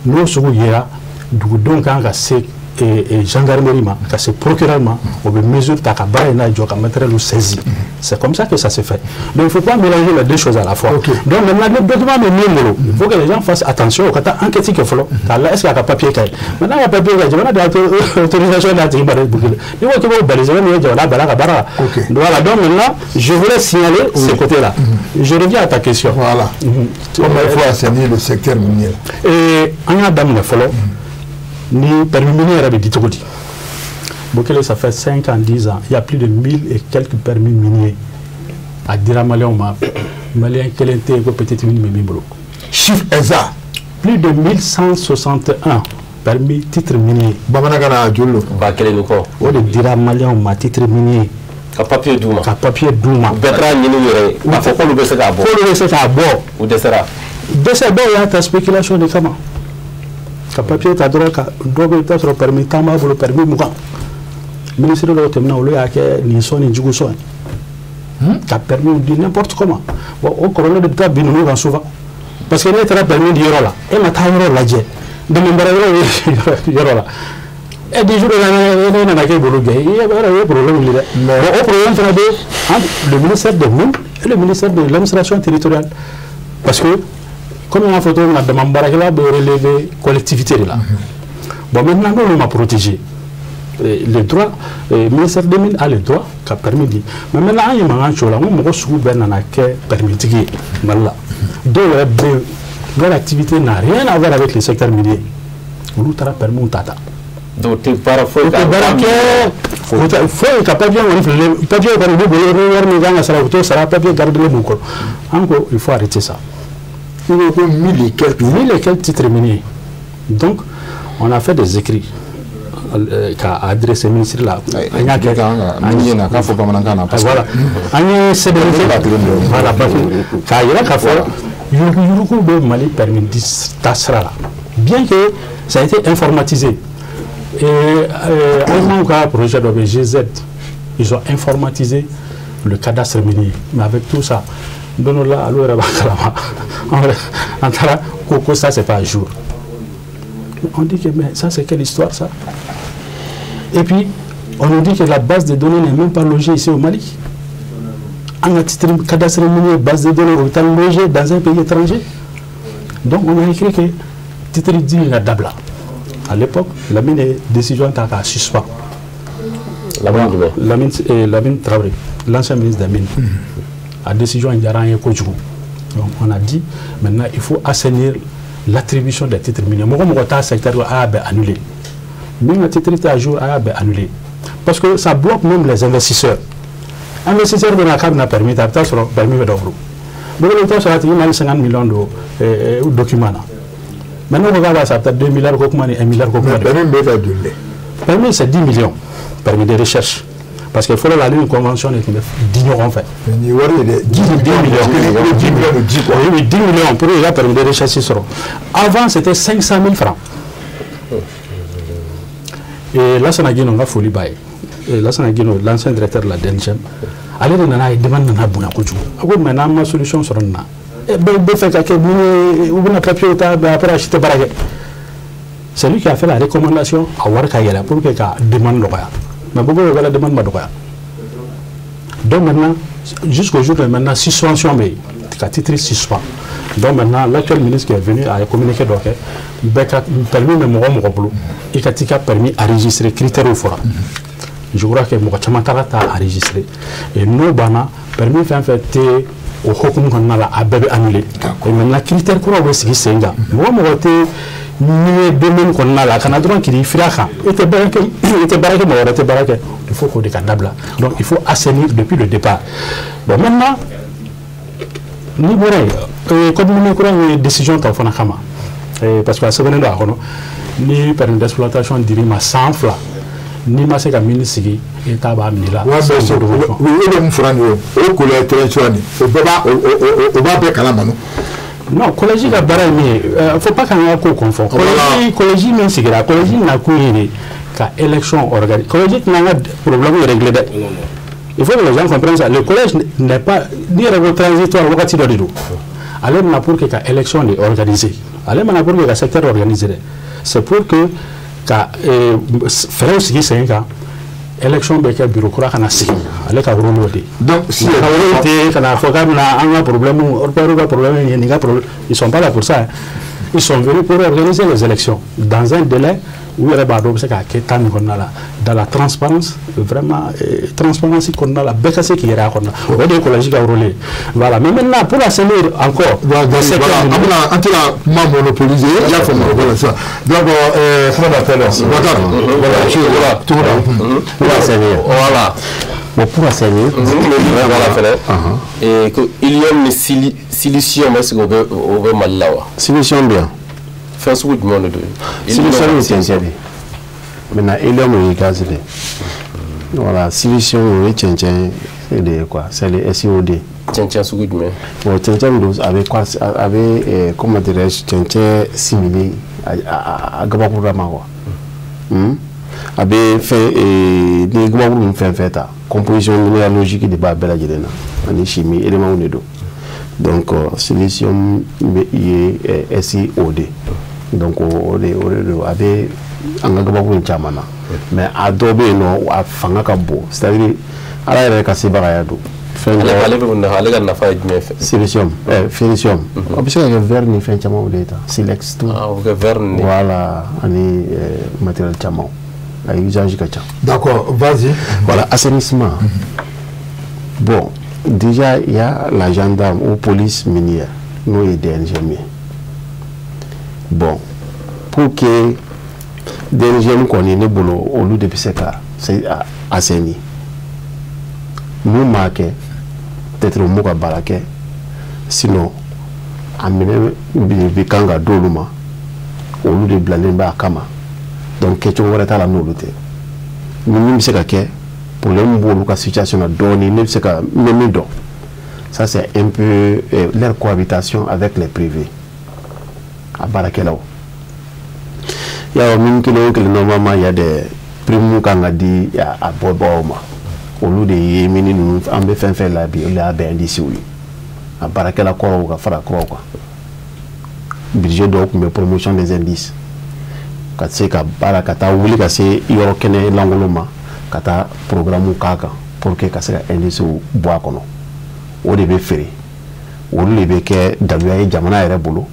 N'o sugu yera, dugudenw kan ka se gendarmerie ma, ka se procureur ma, o bɛ mesure ta ka baara in lajɔ, ka matériel saisi. C'est comme ça que ça se fait. Donc il faut pas mélanger les deux choses à la fois. Okay. Donc maintenant le document bɛ min bolo, il faut que les gens fassent attention, u ka taa enquête kɛ fɔlɔ k'a la est ce que a ka papier ka ɲi. Maintenant a ka papier ka ɲi, jamana de autorisation d'a tigi ma dɛ, Bukele. N'i ko k'i b'o bali, sɛbɛn min ye jamana bala ka baara la. Ok. Voilà, donc maintenant je voulais signaler ce côté-là. Je reviens à ta question. Voilà. Comment il faut assainir le secteur minier? Et an y'a daminɛ fɔlɔ ni permis minier yɛrɛ bɛ di cogo di? Bokele, ça fait 5 ans, 10 ans, il y a plus de 1000 et quelques permis miniers a dira maliyɛnw ma. Maliyɛn kelen tɛ yen ko petite mine bɛ min bolo. Chiffre exact. Plus de 1161 permis titre minier. Bamanankan na, a joli don? 1000 ni kɔ. O de dira maliyɛnw ma, titre minier. Ka papier d'u ma. Ka papier d'u ma. U bɛɛ taara ɲini u yɛrɛ ye k'a fɔ k'olu bɛ se k'a bɔ. K'olu bɛ se k'a bɔ. U dɛsɛra. Dɛsɛ, dɔw y'a ta spéculation de kama. Ka papier ta dɔrɔn ka dɔw bɛ, i bɛ taa sɔrɔ permis 10 b'a bolo, permis 20. Ministre dɔw tɛmɛna, olu y'a kɛ nin sɔn ni jugu sɔn ye. Ka permis di n'importe comment. Bon, o kɔlɔlɔ de bɛ taa bin ninnu kan souvent. Parce que n'e taara permis di yɔrɔ la, e ma taa yɔrɔ lajɛ. Dɛmɛ baara yɔrɔ ye yɔrɔ la. E du jour au lendemain, e nana k'e bolo gɛn, i ye problème wuli dɛ. Bon, o problème fana bɛ entre le ministère des Mines et le ministère de l'administration territoriale. Parce que comme n y'a fɔ cogo min na, dama baarakɛla bɛ relever collectivité de la. Bon maintenant n'olu ma protéger, le droit, ministère des Mines a le droit ka permis di. Mais maintenant an ye mankan ci o la, n ko mɔgɔ sugu bɛɛ nana kɛ permis tigi ye Mali la. Dɔw yɛrɛ bɛ yen, leur activité n'a rien à voir avec le secteur minier. Olu taara permis ta ta. Dɔw tɛ baara foyi U tɛ baara kɛ, u tɛ foyi, ka papier kɔni fililen, papier kɔni b'u bolo, ni wari min kan ka sara, u t'o sara, papier gardelen b'u kɔrɔ. An ko il faut arrêter ça. I ko ko mille et quelques. Mille et quelques titres miniers. Donc on a fait des écrits k'a adressé ministre la. An y'a kɛ. Minier na k'a fɔ bamanankan na parce que Voilà. An ye sɛbɛnni kɛ. Ba kelen dɔrɔn. Voilà, ba kelen. K'a yira k'a fɔ yuruguyurugu bɛ Mali permis di ta sira la. Bien que ça a été informatisé. Et Allemands ka projet dɔ bɛ GZ, ils ont informatisé le cadastre minier. Mais avec tout ça, Don dɔ la, olu yɛrɛ b'a kalama, an taara ko ça c'est pas à jour. On dit que mais ça c'est quelle histoire ça? Et puis on nous dit que la base de données n'est même pas logée ici au Mali. An ka titre cadastre minier base de données o bɛ taa logé dans un pays étranger. Donc on a écrit que titre di ka dabila. À l'époque, Lamine ye décision ta k'a suspend. Lamine jumɛn? Lamine Traoré, l'ancien ministre des Mines. A décision in diyara an ye kojugu. Donc on a dit maintenant il faut assainir l'attribution des titres miniers. Mɔgɔ mɔgɔ t'a secteur la, a y'a bɛɛ annulé. Min ka titre tɛ à jour, a y'a bɛɛ annulé. Parce que ça bloque même les investisseurs. Investisseur bɛ na k'a bɛna permis ta, a bɛ taa sɔrɔ permis bɛ dɔ bolo. Dɔw bɛ taa sɔrɔ a tigi ma hali 50 millions don document na. Mais n'o ko k'a b'a san, a bɛ taa 2 milliards ko kuma ni 1 milliard ko kuma de. Permis bɛ ka joli de? Permis c'est 10 millions. Permis de recherche. Parce que fɔlɔ la, ale ni convention de tun bɛ di ɲɔgɔn fɛ. Nin ye wari ye dɛ. 10 millions. 10 millions de di quoi. Oui, oui, 10 millions pour i ka permis de recherche sɔrɔ. Avant c'était 500 000 francs. Et Lassana Guino, n ka foli b'a ye. Lassana Guino, l'ancien directeur de la DNGM, ale de nana ye demande nana bonya kojugu. A ko mais n'an ma solution sɔrɔ nin na, bɛɛ bɛ fɛ ka kɛ min ye, u bɛna papier ta, mais après a si tɛ baara kɛ. C'est lui qui a fait la recommandation a wari ka yɛlɛ pour que ka demande nɔgɔya. Mais beaucoup de la demande ma dɔgɔya. Donc maintenant, jusqu'au jour de maintenant, suspension bɛ yen, ka titre suspend. Donc maintenant, l'actuel ministre qui est venu a ye communiqué dɔ kɛ, bɛɛ ka permis bɛ mɔgɔ o mɔgɔ bolo, i ka t'i ka permis enregistré, critères fɔra. Je crois que mɔgɔ caman taara ta enregistré. Et n'o banna, permis fɛn fɛn tɛ o hokumu kɔnɔna la, a bɛɛ bɛ annulé. Et maintenant, critère kuraw bɛ sigi sen kan. Mɔgɔ o mɔgɔ tɛ minier domaine kɔnɔna la, kana dɔrɔn k'i firi a kan. E tɛ baara kɛ, e tɛ baara kɛ, mɔgɔ wɛrɛ tɛ baara kɛ. Il faut k'o de ka dabila. Donc il faut assainir depuis le départ. Bon maintenant, n'i bɔra yen, code minier kura in ye décision ta o fana kama. Parce que a sɛbɛnnen don a kɔnɔ, ni permis d'exploitation dir'i ma san 2, n'i ma se ka mine sigi, État b'a minɛ i la. Ouais, mais c'est o bɛ mun fɔra nin ye, o collège transition nin, o bɛɛ b'a o b'a bɛɛ kalama non? Non, collège ka baara ye min ye, faut pas k'an ka ko confond. Collège min sigira, collège nakun ye de ka élection organiser. Collège tɛna an ka problème régler dɛ. Il faut que les gens comprennent ça. Le collège n'est pas, n'i yɛrɛ ko transitoire, wagati dɔ de don. Ale bɛna pour que ka élection de organiser. Ale mana pour que ka secteur organiser dɛ. C'est pour que ka fɛɛrɛw sigi sen kan, élection bɛ kɛ, bureau kura kana sigi, ale ka rôle y'o de ye. Donc si ka rôle tɛ ka na fɔ k'a bɛna an ka problème, repère ka problème ye nin ka problème, ils sont pas là pour ça, hein. Ils sont venus pour organiser les élections dans un délai u yɛrɛ b'a dɔn u bɛ se k'a kɛ temps min kɔnɔna la, dans la transparence vraiment, transparence kɔnɔna la, bɛɛ ka se k'i yɛrɛ a kɔnɔna, o de ye collège ka rôle ye. Voilà, mais maintenant pour assainir encore Voilà, le secteur voilà, minier. An bɛna an tɛna kuma monopoliser, i y'a faamu, voilà ça. Donc comment on appelle, Bakar, voilà, voilà, cogo da. Pour assainir. Voilà. Bon, pour assainir. Voilà fɛnɛ. Et ko hélium ni silicium, est-ce que o bɛ Mali la wa? Silicium bɛ yan. Fɛn sugu jumɛn de don? Silicium ye cɛncɛn de ye. Maintenant, hélium o ye gaz de ye. Voilà, silicium o ye cɛncɛn de ye quoi. C'est le SiO2. Cɛncɛn sugu jumɛn? Bon, cɛncɛn min don, a bɛ quoi, a bɛ comment dirais-je, cɛncɛn simili a gabakurulama quoi. A bɛ fɛn ni gabakuru ninnu fɛn fɛn ta, composition minéralogique de b'a bɛɛ lajɛlen na ani chimie éléments de don. Donc silicium bɛ ye SiO2. Donc o de don, a bɛ an ka gabakuru in caman na. Mais a dɔw bɛ yen nɔ, a fanga ka bon, c'est à dire Ala yɛrɛ ka sebagaya don. Fɛn Ale dɔ ale bɛ mun nafa, ale ka nafa ye jumɛn fɛ? Silicium, silicium. A bɛ se ka kɛ verre ni fɛn camanw de ye tan, silex tout. Ah, o bɛ kɛ verre ni. Voilà, ani matériel camanw. A usage ka ca. D'accord, vas-y. Voilà, assainissement. Bon, déjà, il y a la gendarme ou police minière, n'o ye DNGM ye. Bon, pour que DNGM kɔni ne bolo, olu de bɛ se ka se assainir. N'u m'a kɛ, peut-être u m'u ka baara kɛ. Sinon, a minɛ bɛ kan ka d'olu ma, olu de bilalen bɛ a kama. Donc kɛcogo wɛrɛ t'a la n'olu tɛ. Ni min bɛ se ka kɛ, problème b'olu ka situation na dɔɔni, ne bɛ se ka n bɛ min dɔn, ça c'est un peu leur cohabitation avec les privés, a baarakɛlaw. Yarɔ min kelen o kelen, normalement il y a des primes kan ka di a bɔbagaw ma. Olu de ye mini ninnu, an bɛ fɛn fɛn la bi, olu de y'a bɛɛ indice ye. A baarakɛla kɔrɔw ka fara kuraw kan. Budget dɔw tun bɛ promotion des indices ka se ka baara ka taa wuli ka se yɔrɔ kɛnɛ lankolon ma, ka taa programme k'a kan pour que ka se ka indices bɔ a kɔnɔ. O de bɛ feere, olu de bɛ kɛ daluya ye jamana yɛrɛ bolo.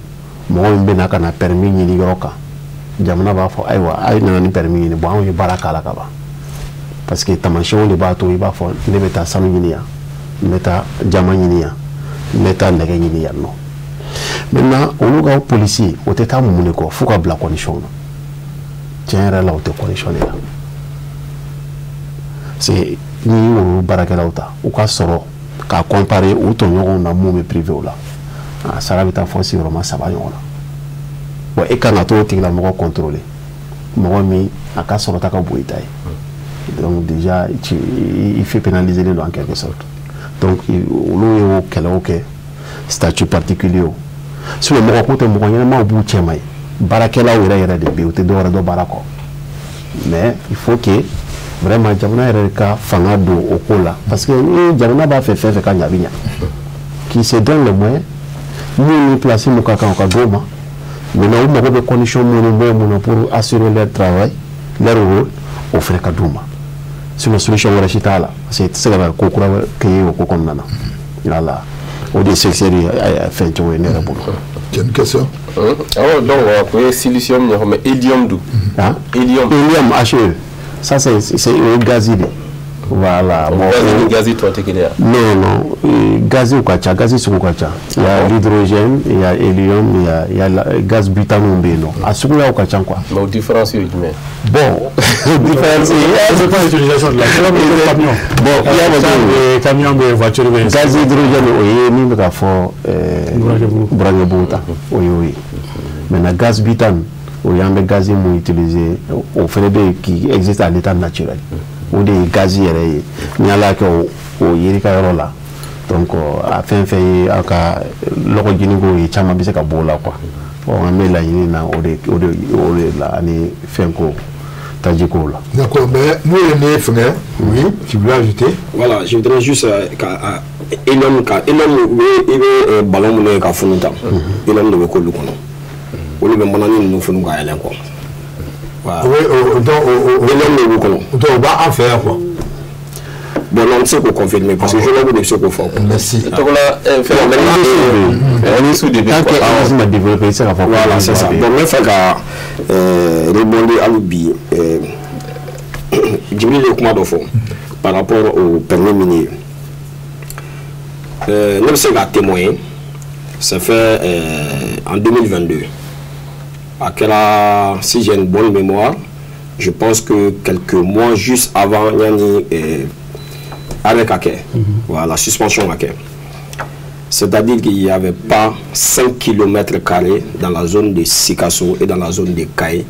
Mɔgɔ min bɛ na ka na permis ɲini yɔrɔ kan, jamana b'a fɔ ayiwa, a ye nana ni permis ɲini, bon, anw ye baara k'a la ka ban, parce que tamasiyɛnw de b'a to i b'a fɔ ne bɛ taa sanu ɲini yan, n bɛ taa jama ɲini yan, n bɛ taa nɛgɛ ɲini yan nɔ. Maintenant, olu ka polisi o tɛ taa mun de kɔ f'u ka bila condition na. Tiɲɛ yɛrɛ la, o tɛ condition de la, parce que n'i y'olu baarakɛlaw ta, u ka sɔrɔ k'a comparer u tɔɲɔgɔnw na mun bɛ privé la, a sara bɛ taa fɔ sigiyɔrɔma 3 ɲɔgɔn na. Bon, e kan ka t'o tigilamɔgɔ contrôler, mɔgɔ min a ka sɔrɔta ka bon i ta ye. Donc déjà tu il fait pénaliser en quelque sorte. Donc olu y'o kɛlɛw kɛ, statut particulier o. Sinon mɔgɔ ko tɛ, mɔgɔ ɲɛnamaw b'u cɛma ye, baarakɛlaw yɛrɛ yɛrɛ de bɛ yen, u tɛ dɔwɛrɛ dɔn baara kɔ. Mais il faut que vraiment jamana yɛrɛ ka fanga don o ko la, parce que ni jamana b'a fɛ fɛn fɛn ka ɲɛ, a bɛ ɲɛ, qui se donne les moyens. Mun ni place mun ka kan, o ka d'o ma. Maintenant, u mago bɛ condition mun ni moyen mun na pour assurer leur travail, leur rôle, o fana ka d'u ma. Sinon solution wɛrɛ si t'a la, parce que i tɛ se ka na ko kura créer o ko kɔnɔna na. Voilà, o de ye secteur ye fɛn cogo ye ne yɛrɛ bolo. Tu as une question? Awɔ, donc o ye silicium ɲɛfɔ, mais hélium dun? Hein? Hélium. Hélium, HE. Ça, c'est o gaz de. Voilà. Bon, gaz ni gaz tɔ tɛ kelen ye? Non, non. Gaz ka ca, gaz sugu ka ca. Il y a l'hydrogène, il y a hélium, il y a la, gaz butane bɛ yen nɔ. A suguyaw ka ca quoi. Mais o différence ye jumɛn? Bon, différence. C'est pas l'utilisation de la camion. Bon, il y a camion bɛ, voiture bɛ. Gaz hydrogène, o ye min bɛ ka fɔ Burankɛbugu ta, o y'o ye. Maintenant, gaz butane, o y'an bɛ gaz mun utiliser, o fana bɛ yen qui existe à l'état naturel. O de ye gaz yɛrɛ ye. Ni Ala y'a kɛ o yeri ka yɔrɔ la, donc a fɛn fɛn ye aw ka lɔgɔ ɲiniko ye, caman bɛ se ka bɔ o la quoi. Bon, an bɛ laɲini na o de o de o de la ani fɛn ko taji ko la. D'accord, mais nous, on est fɛngɛ, oui, tu voulais ajouter? Voilà, je voudrais juste ka hélium, ka hélium, i bɛ ballon minnu ye ka funu tan, hélium de bɛ k'olu kɔnɔ. Olu bɛ manani ninnu funu ka yɛlɛn quoi. Voilà. Oui, donc hélium de b'u kɔnɔ. Donc o b'an fɛ yan quoi. Bon, non, n tɛ se k'o confirmer parce que géologue de bɛ se k'o fɔ. Merci. Tɔgɔla fɛn indice de bɛ. Tant que indice ma développé, i tɛ se k'a fɔ. Voilà, c'est ça. Bon, n bɛ fɛ ka rebondir hali bi. Djibril ye kuma dɔ fɔ par rapport au permis minier. Ne bɛ se k'a témoigner. C'est fait en 2022. A kɛra, si j'ai une bonne mémoire, je pense que quelques mois juste avant yanni arrêt ka kɛ, voilà, suspension ka kɛ. C'est-à-dire qu'il n'y avait pas 5 km carrés dans la zone de Sikasso et dans la zone de Kayes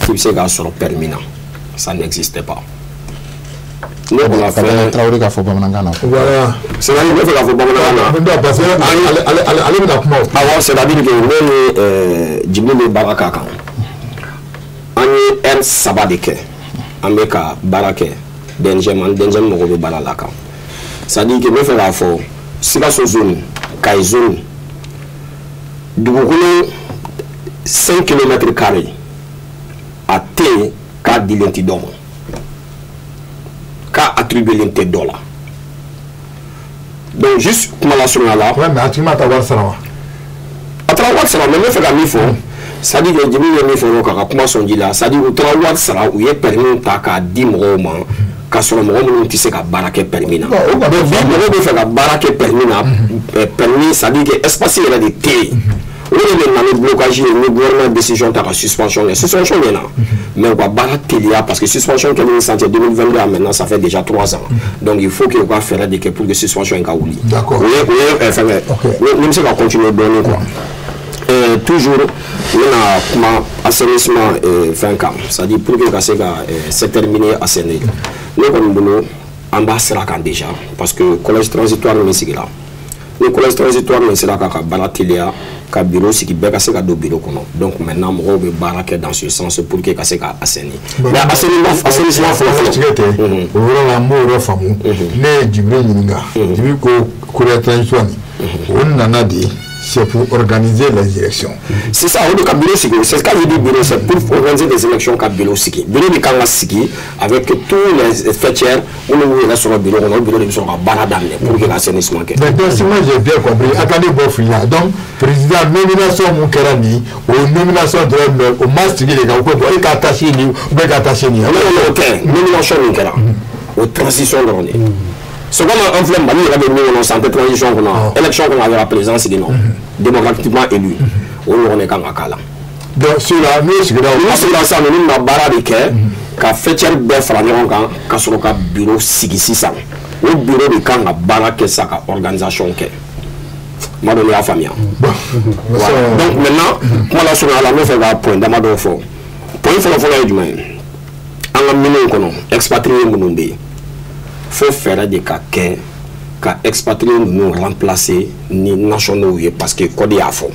qui bɛ se k'a sɔrɔ permis na. Ça n'existait pas. Ne kun ka fɛn. Traoré k'a fɔ bamanankan na. Voilà. C'est-à-dire ne bɛ fɛ k'a fɔ bamanankan na. Non, parce que ale bɛna kuma o. Awɔ, c'est-à-dire que ne ni Djibril bɛ baara k'a kan. An ye heure 3 de kɛ. An bɛ ka baara kɛ DNGM, an DNGM mɔgɔw bɛ baara la kan. C'est-à-dire que n bɛ fɛ k'a fɔ Sikasso zone, Kayes zone, dugukolo 5 km carrés a tɛ yen k'a dilen tɛ dɔ ma, k'a attribué tɛ dɔ la. Donc juste kuma lasurunya la. Ouais, mais a tigi ma taa wari sara wa? A taara wari sara, mais n bɛ fɛ ka min fɔ, c'est à dire que Djibril ye min fɔ k'a ka kuma sɔn ji la, c'est à dire u taara wari sara, u ye permis ta k'a di mɔgɔw ma k'a sɔrɔ mɔgɔ minnu tɛ se ka baara kɛ permis na. O kɔni. Bi mɔgɔw bɛ fɛ ka baara kɛ permis na, permis, c'est à dire que espace yɛrɛ de tɛ yen. O de bɛ na ni blocage ye. Ni gouvernement décision ta ka suspension kɛ, suspension ɲɛna, mais u ka baara teliya, parce que suspension kɛlen ni sisan cɛ, 2022 à maintenant, ça fait déjà 3 ans. Donc il faut que u ka fɛɛrɛ de kɛ pour que suspension in ka wuli. D'accord. O ye fɛn kɛ. Ni bɛ se ka continuer dɔɔnin quoi. Toujours n bɛna kuma assainissement fɛn kan, c'est à dire pour que ka se ka secteur minier assainir. Ne kɔni bolo, an b'a sira kan déjà, parce que collège transitoire min sigira, ni collège transitoire min sera k'a ka baara teliya, ka bureau sigi, bɛɛ ka se ka don bureau kɔnɔ. Donc maintenant mɔgɔw bɛ baara kɛ dans ce sens pour que ka se ka assainir. Mais assainissement fɔlɔ fɔlɔ. Tigɛ tɛ o yɔrɔ la, n b'o yɔrɔ faamu. Ne ye Djibril ɲininka, Djibril ko collège transitoire nin O nana de, c'est pour organiser les élections. C'est ça, o de ka bureau sigi. C'est quand je dis bureau, c'est pour organiser des élections ka bureau sigi. Bureau de kan ka sigi avec tous les faîtières minnu b'u yɛrɛ sɔrɔ bureau kɔnɔ. O bureau de bɛ sɔrɔ ka baara daminɛ pour que ka assainissement kɛ. Mais donc, si moi j'ai bien compris, attendez, bɔ fili la. Donc président, nomination mun kɛra nin, o nomination dɔrɔn, mais o ma sigi de kan ko bon, e ka tâche nin ou bien ka tâche nin. Non, non, o tɛ. Nomination min kɛra, o transition dɔrɔn de. C'est comme an filɛ Mali yɛrɛ bɛ min kɔnɔ sisan, an tɛ transition kɔnɔ, élection kɔnɔ, a kɛra président sigi nɔ, démocratiquement élu, o ɲɔgɔn de kan ka k'a la. Donc celui-là, n'o sigira o N'o sigira sisan, ninnu bɛna baara de kɛ ka faîtière bɛɛ fara ɲɔgɔn kan ka sɔrɔ ka bureau sigi sisan. O bureau de kan ka baara kɛ sisan, ka organisation kɛ. N m'a dɔn n'i y'a faamuya. Voilà. Donc maintenant, kuma la surunya la, n bɛ fɛ ka point damadɔ fɔ. Point fɔlɔ-fɔlɔ ye jumɛn ye? An ka minɛnw kɔnɔ, expatrié minnu bɛ yen, fo fɛɛrɛ de ka kɛ ka expatrié ninnu remplacer ni nationaux ye, parce que code y'a fɔ.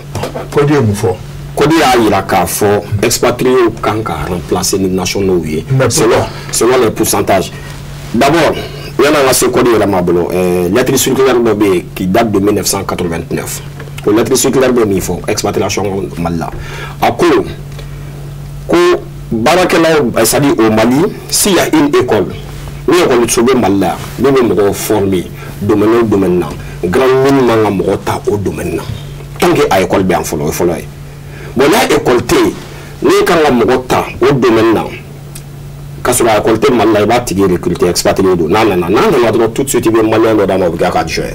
Code ye mun fɔ? Code y'a yira k'a fɔ expatriés kan ka remplacer ni nationaux ye Mais selon les pourcentages. D'abord, yan'an ka se code yɛrɛ ma bolo, lettre circulaire dɔ bɛ yen qui date de 1989. O lettre circulaire bɛ min fɔ expatriation Mali la, a ko ko baarakɛlaw, c'est-à-dire au Mali, s'il y a une école, ni école bɛ Mali la yan min bɛ mɔgɔw former domaine o domaine na, grande mine man ka mɔgɔ ta o domaine na tant que a école bɛ yan fɔlɔ. O ye fɔlɔ ye. Bon, n'a école tɛ yen, n'e kan ka mɔgɔ ta o domaine na k'a sɔrɔ a école tɛ Mali la, i b'a tigi recruter, expatrié don. N'a nana dɔrɔn, tout de suite i bɛ malien dɔ d'a ma, o bɛ kɛ a ka adjoint ye,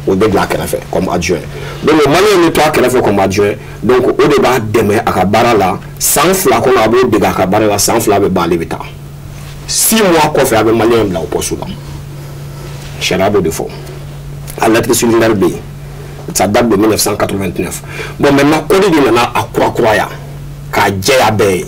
o bɛ bila a kɛrɛfɛ comme adjoint. Donc o malien bɛ to a kɛrɛfɛ comme adjoint. Donc o de b'a dɛmɛ a ka baara la san 2 kɔnɔ. A b'o dege a ka baara la, san 2 bɛ ban, ale bɛ taa. 6 mois kɔfɛ, a bɛ malien bila o poste la. Sariya b'o de fɔ, a lettre circulaire bɛ yen, ça date de 1989. Bon, maintenant, code de nana a kurakuraya k'a jɛya bɛɛ ye.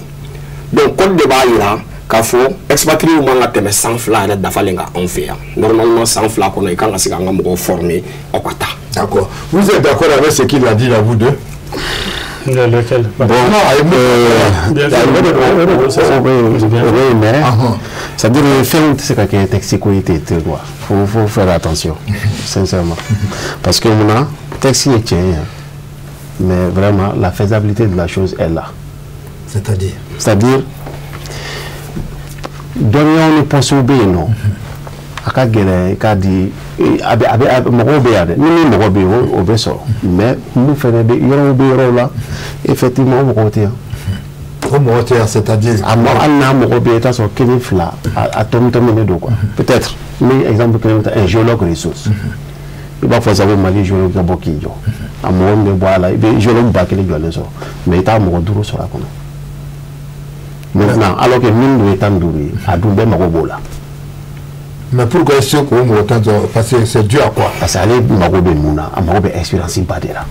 Donc code de b'a yira k'a fɔ expatriés man ka tɛmɛ san 2 yɛrɛ dafalen kan anw fɛ yan. Normalement, san 2 kɔnɔ, i kan ka se k'an ka mɔgɔw former, aw ka taa. D'accord. Vous êtes d'accord avec ce qu'il a dit là, vous deux? Lequel? Bon, non, Bien sûr. Oui, mais Ah, c'est-à-dire fɛnw tɛ se ka kɛ texte ko ye ten ten quoi. Faut faire attention, sincèrement. Parce que munna, texte ye tiɲɛ ye, mais vraiment la faisabilité de la chose est là. C'est-à-dire? C'est-à-dire dɔnniyaw ni postes bɛ yen nɔ, a ka gɛlɛn i k'a di a bɛ mɔgɔw bɛ yan dɛ. Ni min mɔgɔ bɛ yen, o bɛ sɔrɔ, mais mun fɛnɛ bɛ yɔrɔw bɛ yɔrɔw la, effectivement, o mɔgɔw tɛ yan. O mɔgɔ tɛ yan, c'est-à-dire? A ma, hali n'a mɔgɔ bɛ yen, i t'a sɔrɔ kelen fila, a tɔmi tɔmi don quoi. Peut-être n bɛ exemple kelen ta, un géologue ressource, i b'a fɔ sisan ko Mali géologue ka bɔ k'i jɔ, a mɔgɔ min bɛ bɔ a la, i bɛ géologue 1000 jɔlen sɔrɔ, mais i t'a mɔgɔ duuru sɔrɔ a kɔnɔ maintenant, alors que min dun ye 15 ye, a dun bɛɛ mago b'o la. Mais pourquoi est-ce k'o mɔgɔ 10 sɔrɔ? Parce que c'est dû à quoi? Parce que ale mago bɛ mun na? A mago bɛ expérience ba de la,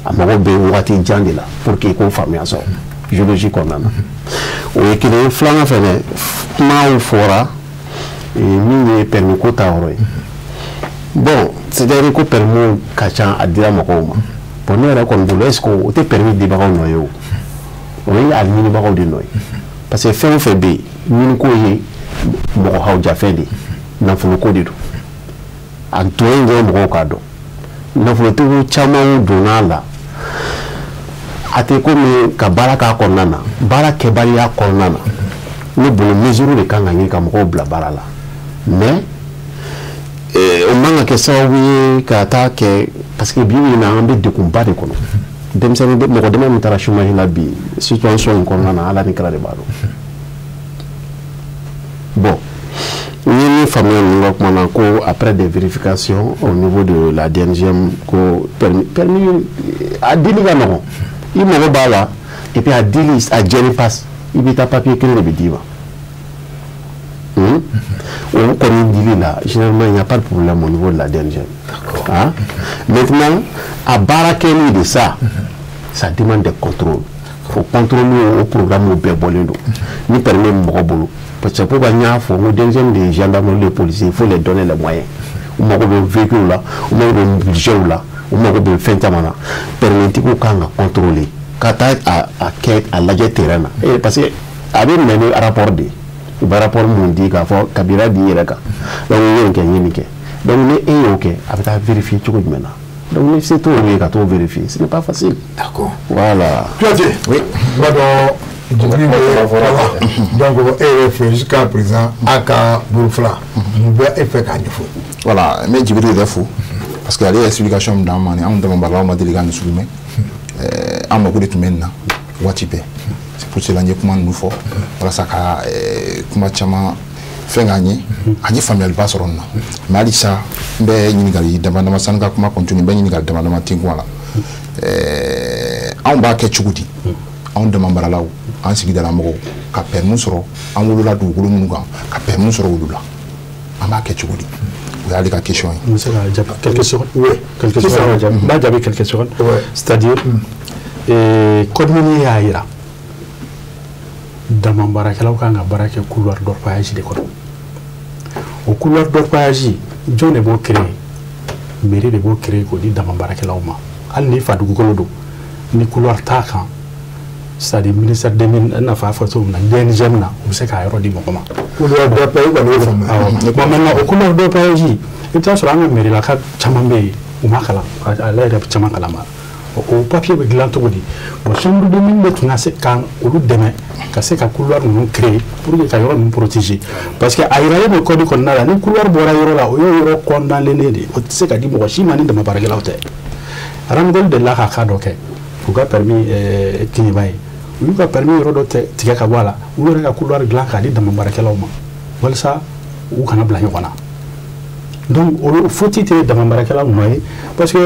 a mago bɛ waati jan de la pour que i k'o faamuya sɔrɔ géologie kɔnɔna na. O ye kelen ye. Filanan fɛnɛ, kumaw fɔra min ye permis ko ta yɔrɔ ye. Bon, c'est à dire ko permis ka ca, a dira mɔgɔw ma. Bon, ne yɛrɛ kɔni bolo, est ce que o tɛ permis dibagaw nɔ ye? O ye a ɲinibagaw de nɔ ye, parce que fɛn o fɛn bɛ yen, ɲiniko ye mɔgɔ hawujafɛn de ye, nafoloko de don. A tɔ ye dɔrɔn mɔgɔw k'a dɔn, nafolotigiw caman donna a la. A tɛ komi ka baara k'a kɔnɔna na, baara kɛbaliya kɔnɔna na. Ne bolo, mesure de kan ka ɲini ka mɔgɔw bila baara la, mais o man ka kɛ sababu ye ka taa kɛ, parce que bi bi in na, an bɛ degunba de kɔnɔ. Denmisɛnnin mɔgɔ dama min taara chômage la bi, situation in kɔnɔna na, Ala ni kira de b'a dɔn. Bon, n ye min faamuya ninnu ka kuma na, ko après des vérifications au niveau de la DNGM, ko permis a dili ka nɔgɔn, i mago b'a la, et puis a dili a jɛni passe, i bɛ taa, papier kelen de bɛ d'i ma. O kɔni dili la, généralement il n'y a pas de problème au niveau de la DNGM. Hein? Maintenant, a baara kɛli de ça, ça demande des contrôles. O contrôle, o programme bɛɛ bɔlen don ni permis bɛ mɔgɔ bolo. Parce que pourquoi n y'a fɔ n ko DNGM de gendarmerie, les policiers, il faut les donner les moyens. U mago bɛ véhicule la, u mago bɛ budget la, u mago bɛ fɛn caman na. Permis tigiw kan ka contrôler ka taa a kɛ a lajɛ terrain na. Parce que a bɛ minɛ ni rapport de ye. U bɛ rapport mun di k'a fɔ kabila b'i yɛrɛ kan, donc n ye nin kɛ, n ye nin kɛ. Donc ni e y'o kɛ, a bɛ taa vérifier cogo jumɛn na? Donc ni se t'o ye ka t'o vérifier, ce n'est pas facile. D'accord. Voilà. Kuyate. Oui. N b'a dɔn Djibril bɛ, donc e yɛrɛ fɛ jusqu'à présent a ka bolofara mun bɛ e fɛ k'a ɲɛfɔ? Voilà, n bɛ Djibril yɛrɛ fo parce que ale ye explication min d'an ma ni anw dama maralaw ma deli ka nin sugu mɛn. An mako de tun bɛ nin na waati bɛɛ. C'est pour cela n ye kuma ninnu fɔ walasa ka kuma caman fɛn k'an ye, an ye faamuyaliba sɔrɔ nin na. Mais halisa n bɛ ɲininkali dama dama sani ka kuma continue, n bɛ ɲininkali dama dama tin kun a la. Anw b'a kɛ cogo di? Anw dama maralaw, an sigidala mɔgɔw ka permis sɔrɔ, an wolola dugukolo minnu kan, ka permis sɔrɔ olu la, an b'a kɛ cogo di? O y'ale ka question ye. N bɛ se ka jaabi quelques secondes. Oui, quelques secondes. N b'a jaabi quelques secondes. C'est-à-dire code minier y'a yira dama baarakɛlaw kan ka baara kɛ couloir d'orpaillage de kɔnɔ. O couloir d'orpaillage, jɔn de b'o créer? Mairie de b'o créer k'o di dama baarakɛlaw ma. Hali ni fa dugukolo don, ni couloir t'a kan, c'est-à-dire ministère des Mines, i n'a fɔ a fɔ cogo min na, DNGM na, u bɛ se k'a yɔrɔ di mɔgɔ ma. Couloir d'orpaillage kɔni y'o faamuya. Awɔ. Bon, maintenant o couloir d'orpaillage, i bɛ taa sɔrɔ an ka mairie laka caman bɛ yen, u ma kalan, ale yɛrɛ caman kalama. O papier bɛ dilan cogo di? Bon, chambre de mine bɛ tun ka se ka olu dɛmɛ ka se ka couloir ninnu créer pour que ka yɔrɔ ninnu protéger, parce que a yiralen don code kɔnɔna la, ni couloir bɔra yɔrɔ la, o y'o yɔrɔ condamné de ye, o tɛ se ka di mɔgɔ si ma ni dama baarakɛlaw tɛ. Rangol delila ka cas dɔ kɛ k'u ka permis Keɲeba ye, u y'u ka permis yɔrɔ dɔ tigɛ ka bɔ a la, u yɛrɛ ka couloir dilan k'a di dama baarakɛlaw ma walasa u kana bila ɲɔgɔn na. Donc o faute tɛ dama baarakɛlaw nɔ ye, parce que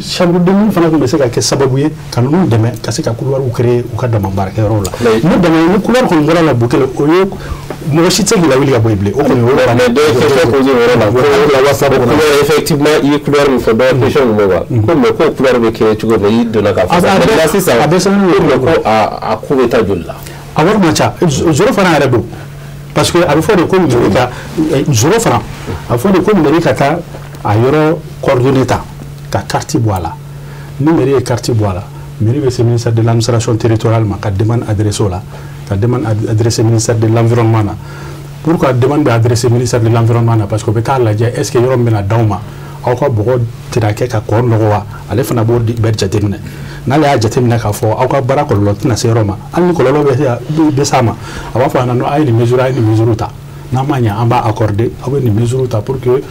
chambre de mine fana tun bɛ se ka kɛ sababu ye ka ninnu dɛmɛ ka se ka couloir créer u ka dama baarakɛyɔrɔw la. Ni dama ni couloir kɔni bɔra la Bukele, o ye mɔgɔ si tɛ se k'i lawuli ka bɔ yen bilen, o kɔni o ye. Mais dɔ ye question posé o yɔrɔ la, ko WhatsApp kɔnɔ. Couleur, effectivement, i ye couleur min fɔ, dɔ ye question min bɔ quoi, ko mais ko couleur bɛ créer cogo min, i donna k'a fɔ maintenant sisan, a bɛɛ sɛbɛnnen ko mais ko a ko bɛ taa joli la? A wari man ca, zéro fana yɛrɛ don, parce que a bɛ fɔ de ko mairie ka zéro franc, a bɛ fɔ de ko mairie ka taa a yɔrɔ coordonnées ta ka carte bɔ a la. Ni mairie ye carte bɔ a la, mairie bɛ se ministère de l'administration territoriale ma ka demande adressée o la, ka demande adressée ministère de l'environnement na. Pourquoi demande bɛ adressée ministère de l'environnement na? Parce que o bɛ taa lajɛ est ce que yɔrɔ min bɛna d'aw ma, aw ka bɔgɔ tɛna kɛ ka kɔ nɔgɔ wa? Ale fana b'o bɛɛ jateminɛ. N'ale y'a jateminɛ k'a fɔ aw ka baara kɔlɔlɔ tɛna se yɔrɔ ma, hali ni kɔlɔlɔ bɛ s'a ma, a b'a fɔ a ɲɛna a ye nin mesure, a ye nin mesure ta, n'a ma ɲɛ an b'a accorder, aw bɛ nin mesure ta pour que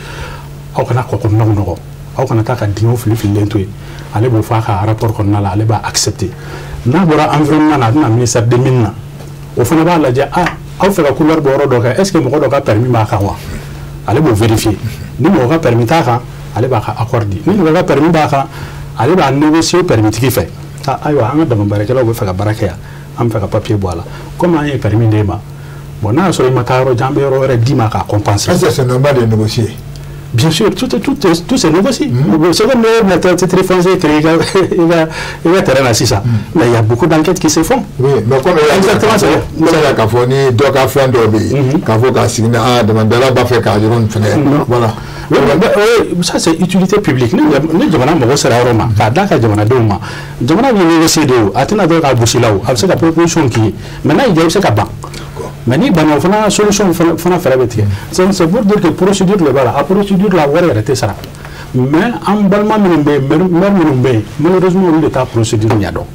aw kana kɔkɔ nɔgɔ, aw kana taa ka dingɛw fili fililen to yen. Ale b'o fɔ a ka rapport kɔnɔna la, ale b'a accepter. N'a bɔra environnement na, a bɛna ministère des Mines na, o fana b'a lajɛ, ah, aw fɛ ka couloir bɔ yɔrɔ dɔ kan, est ce que mɔgɔ dɔ ka permis b'a kan wa? Ale b'o vérifier. Ni mɔgɔ ka permis t'a kan, ale b'a ka accord di. Ni mɔgɔ ka permis b'a kan, ale b'a négocier permis tigi fɛ. Ah, ayiwa, an ka dama baarakɛlaw bɛ fɛ ka baara kɛ yan, an bɛ fɛ ka papier bɔ a la, comme an ye permis d'e ma, bon, n'a y'a sɔrɔ i ma taa yɔrɔ jan, an bɛ yɔrɔ wɛrɛ d'i ma k'a compenser. Est-ce que c'est normal de négocier? Bien sûr, tout c'est négocié. C'est comme le titre foncier créé il y a terrain là, mais il y a beaucoup d'enquêtes qui se font. Oui, mais comme exactement, c'est comme k'a fɔ ni dɔ ka fɛn dɔ bɛ yen, k'a fɔ k'a sigi ni ah damadala b'a fɛ k'a yɔrɔ nin fɛngɛ, voilà. Oui, mais ça c'est utilité publique. Ni jamana mɔgɔ sera yɔrɔ ma k'a d'a ka jamanadenw ma, jamana bɛ négocier de o, a tɛna dɔn k'a gosi la o, a bɛ se ka proposition k'i ye, mais n'a y'i diya i bɛ se ka ban. Mais ni banna, o fana solution fana fɛɛrɛ bɛ tigɛ. C'est pour dire que procédure de b'a la, a procédure la wari yɛrɛ tɛ sara. Mais an balima minnu bɛ yen, maire minnu bɛ yen, malheureusement olu de t'a procédure ɲɛdɔn.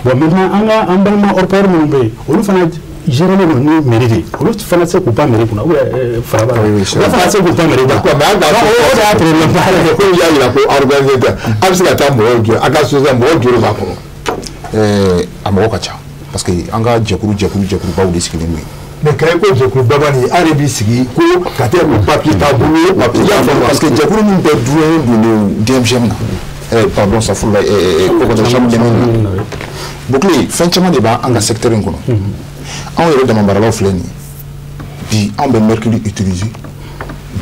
Bon, maintenant an ka an balima orpailleur minnu bɛ yen, olu fana géré don ni mairie de ye, olu fana tɛ se k'u pan mairie kunna ou bien faraba la, olu fana tɛ se k'u pan mairie kunna. Mais an k'a fɔ o de y'a problème ba yɛrɛ. Ko y'a jira ko organisé tɛ, a bɛ se ka taa mɔgɔw jɔ a ka société mɔgɔ joli b'a kɔnɔ? A mɔgɔ ka ca parce que an ka jɛkulu jɛkulu jɛkulubaw de sigilen don yen. Mais k'a ye ko jɛkulubaba nin, a yɛrɛ b'i sigi ko ka taa o papier t'a bolo, i y'a faamu, parce que jɛkulu min bɛɛ dulonnen don DMGM na, pardon, safurula, ko chambre des mines na. Bouclé, fɛn caman de b'an ka secteur in kɔnɔ. Anw yɛrɛ dama maralaw filɛ nin ye bi, anw bɛ mercure utiliser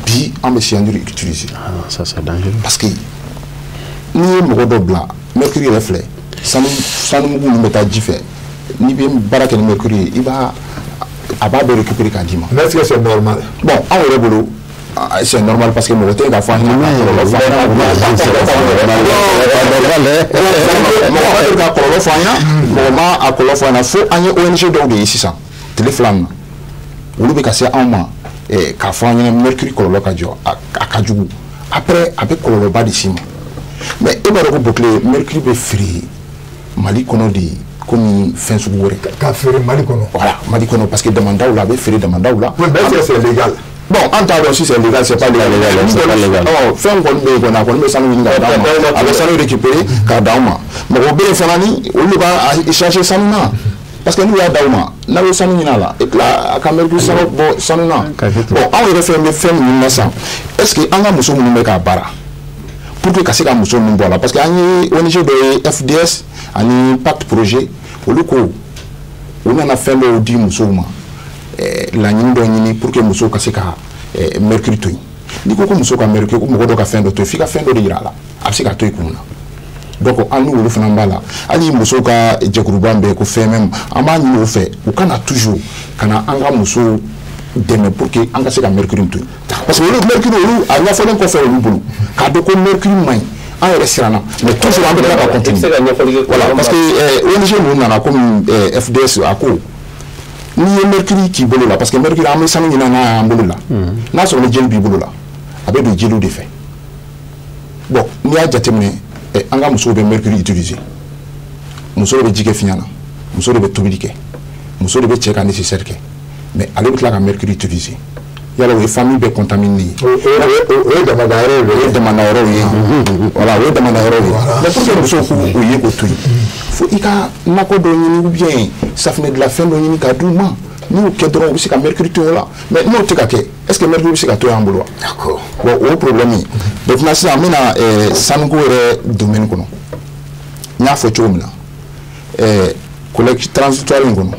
bi, an bɛ cyanure utiliser. Ah, ça c'est dangereux. Parce que n'i ye mɔgɔ dɔ bila mercure yɛrɛ filɛ, sanu sanumugu ninnu bɛ taa ji fɛ, n'i bɛ baara kɛ ni mercure ye, i b'a a b'a bɛɛ récupérer k'a d'i ma. Mais est-ce que c'est normal? Bon, anw yɛrɛ bolo c'est normal parce que mɔgɔ tɛ k'a fɔ an ɲɛna k'a kɔlɔlɔ fɔ an ɲɛna, mɔgɔ ma deli k'a kɔlɔlɔ fɔ an ɲɛna, mɔgɔ ma a kɔlɔlɔ fɔ an ɲɛna fo an ye ONG dɔw de ye sisan tile fila in na, olu bɛ ka se anw ma k'a fɔ an ɲɛna mercure kɔlɔlɔ ka jɔ, a ka jugu, après a bɛ kɔlɔlɔba de s'i ma. Mais e b'a dɔn ko Bokele, mercure bɛ feere Mali kɔnɔ de komi fɛn sugu wɛrɛ. Ka feere Mali kɔnɔ. Voilà, Mali kɔnɔ, parce que damandaw la, a bɛ feere damandaw la. Oui, mais est-ce que c'est légal? Bon, an t'a dɔn si c'est légal, c'est pas légal. C'est pas légal. Ɔ, fɛn kɔni bɛ yen kɔni, a kɔni bɛ sanu ɲini k'a d'an ma, a bɛ sanu récupérer k'a d'an ma. Mɔgɔ bɛ yen fana ni olu b'a échanger sanu na. Parce que n'u y'a d'aw ma, n'a ye sanu ɲini a la, et puis a ka mercure sanu bɔ sanu na. Bon, anw yɛrɛ fɛn bɛ fɛn minnu na sisan, est ce que an ka muso minnu bɛ k'a baara, pour que ka se ka muso ninnu bɔ a la, parce que an ye ONG dɔ ye, FDS ani Pacte Projet, olu ko u nana fɛn dɔw di musow ma, laɲini dɔ ɲini pour que musow ka se ka mercure to yen. N'i ko ko muso ka mercure, ko mɔgɔ dɔ ka fɛn dɔ to yen, f'i ka fɛn dɔ de yira a la, a bɛ se ka to yen kun na. Donc an n'olu fana b'a la, hali musow ka jɛkuruba bɛ ko fɛn même, an b'a ɲini o fɛ u ka na toujours ka na an ka musow dɛmɛ pour que an ka se ka mercure to yen. Parce que olu mercure, olu a ɲɛfɔlen kɔfɛ olu bolo k'a dɔn ko mercure man ɲi, an yɛrɛ siranna, mais toujours an bɛ tila ka continuer. Voilà, parce que ONG ninnu nana komi FDS, a ko n'i ye mercure k'i bolo la, parce que mercure an bɛ sanu ɲini n'a y'an bolo la, n'a sɔrɔ ni jeli b'i bolo la, a bɛ don jeliw de fɛ. Bon, n'i y'a jateminɛ, an ka musow bɛ mercure utiliser, muso de bɛ ji kɛ fiɲɛ na, muso de bɛ tobili kɛ, muso de bɛ cɛ ka nécessaire kɛ, mais ale bɛ tila ka mercure utiliser. Yala o ye famille bɛɛ contaminé ye. O ye damada yɔrɔw ye. O ye damada yɔrɔw ye. Voilà, o ye damada yɔrɔw ye. Mais pour que musow k'u ye k'o to yen, fo i ka nakɔ dɔ ɲini ou bien safunɛ dilan fɛn dɔ ɲini k'a d'u ma. N'u y'o kɛ dɔrɔn, u bɛ se ka mercure to yen o la. Mais n'o tɛ ka kɛ, est ce que mercure bɛ se ka to y'an bolo wa? D'accord. Bon, o ye problème ye. Maintenant sisan, an bɛna sanuko yɛrɛ domaine kɔnɔ. N y'a fɔ cogo min na, collège transitoire in kɔnɔ,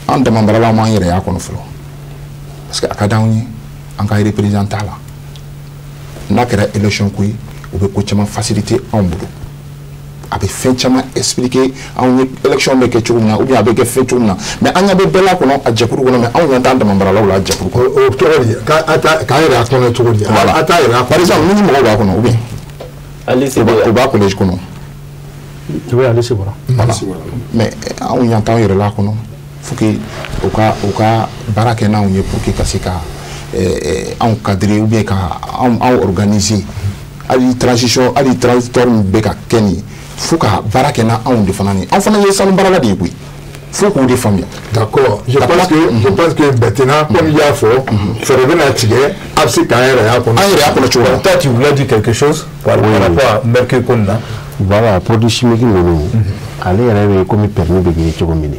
an dama maralaw m'an yɛrɛ y'a kɔnɔ fɔlɔ. Parce que a ka d'anw ye an ka représentant la, n'a kɛra élection ko ye, o bɛ ko caman faciliter anw bolo, a bɛ fɛn caman expliquer anw ye, élection bɛ kɛ cogo min na ou bien a bɛ kɛ fɛn cogo min na. Mais an ɲɛ bɛ bɛɛ la kɔnɔ a jɛkulu kɔnɔ, mais anw ɲɛ t'an dama maralaw la a jɛkulu kɔnɔ. O cogo di? K'an yɛrɛ a kɔnɔ cogo di? Voilà, a t'a yɛrɛ a kɔnɔ. Par exemple, ni mɔgɔw b'a kɔnɔ ou bien o b'a collège kɔnɔ. Oui, ale bɔra. Voilà, mais anw ɲɛ t'anw yɛrɛ la kɔnɔ. Faut que u ka baara kɛ n'anw ye pour que ka se ka anw cadrer ou bien ka anw organiser. Hali transition, hali transitoire min bɛ ka kɛ nin ye, fo ka baara kɛ n'anw de fana ye. Anw fana ye sanu baarala de ye koyi, fo k'o de faamuya. D'accord, je pense que maintenant, comme i y'a fɔ, fɛɛrɛ bɛna tigɛ, a bɛ se k'an yɛrɛ y'a kɔnɔ. An yɛrɛ y'a kɔnɔ cogo la. Toi, tu voulais dire quelque chose par rapport à mercure ko nin na. Voilà, produit chimique ninnu, ale yɛrɛ bɛ komi permis bɛ ɲini cogo min de.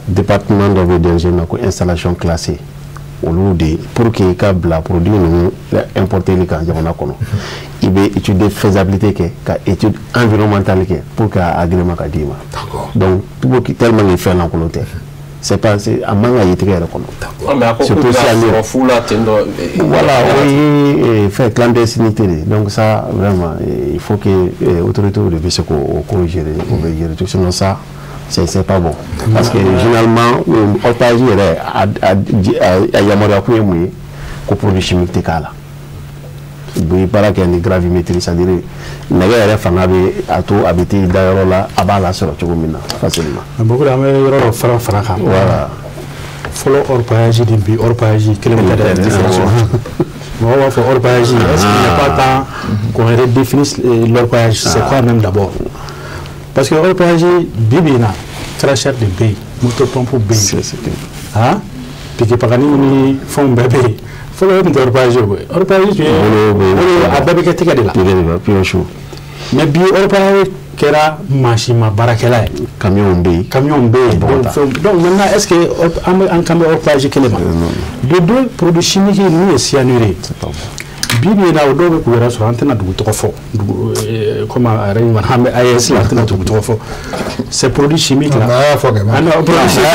Département dɔ bɛ DG na ko installation classée, olu de pour que i ka bila produit ninnu importer kan jamana kɔnɔ, i bɛ étude de faisabilité kɛ, ka étude environnementale kɛ pour que a agrément ka d'i ma. Donc pour que tellement que fɛn lankolon tɛ, c'est pas, a man ka ye tigɛ yɛrɛ kɔnɔ. Mais a ko k'u b'a sɔrɔ fu la ten tɔ. Voilà, o ye fɛn clandestinité de. Donc ça vraiment, il faut que autorités de bɛ se k'o ko gérer, o bɛ gérer, sinon ça c'est pas bon. Parce que généralement, orpaillage yɛrɛ, a yamaruya kun ye mun ye? Ko produit chimique tɛ k'a la. U bɛ baara kɛ ni gravimétrie, c'est à dire nɛgɛ yɛrɛ fanga bɛ a to a bɛ t'i da yɔrɔ la, a b'a lasɔrɔ cogo min na facilement. Beaucoup an bɛ yɔrɔ dɔ fara fara kan. Voilà. Fɔlɔ orpaillage ni bi orpaillage kelen tɛ dɛ, différence. Mɔgɔw b'a fɔ orpaillage, est-ce qu'il n'y a pas temps qu'on redéfinisse l'orpaillage? C'est quoi même d'abord? Parce que orpaillage bi bi in na, cracheur de bɛ yen, motopompe bɛ yen, han, pikipakani ni fɛnw bɛɛ bɛ yen. Fɔlɔ o tun tɛ orpaillage ye koyi. Orpaillage tun ye a bɛɛ bɛ kɛ tɛgɛ de la. Pioche. Mais bi orpaillage kɛra mansinma baarakɛla ye. Camion bɛ yen. Camion bɛ yen. Donc maintenant, est-ce que an bɛ an kan bɛ orpaillage kelen ma? De deux, produits chimiques ninnu ye cyanure ye. Bi bi in na, o dɔw bɛ k'u yɛrɛ sɔrɔ, an tɛna dugu tɔgɔ fɔ, dugu komi a yɛrɛ ɲuman, an bɛ AES la, an tɛna dugu tɔgɔ fɔ. Ces produits chimiques là. A y'a fɔ kɛ. Ah non, produits chimiques.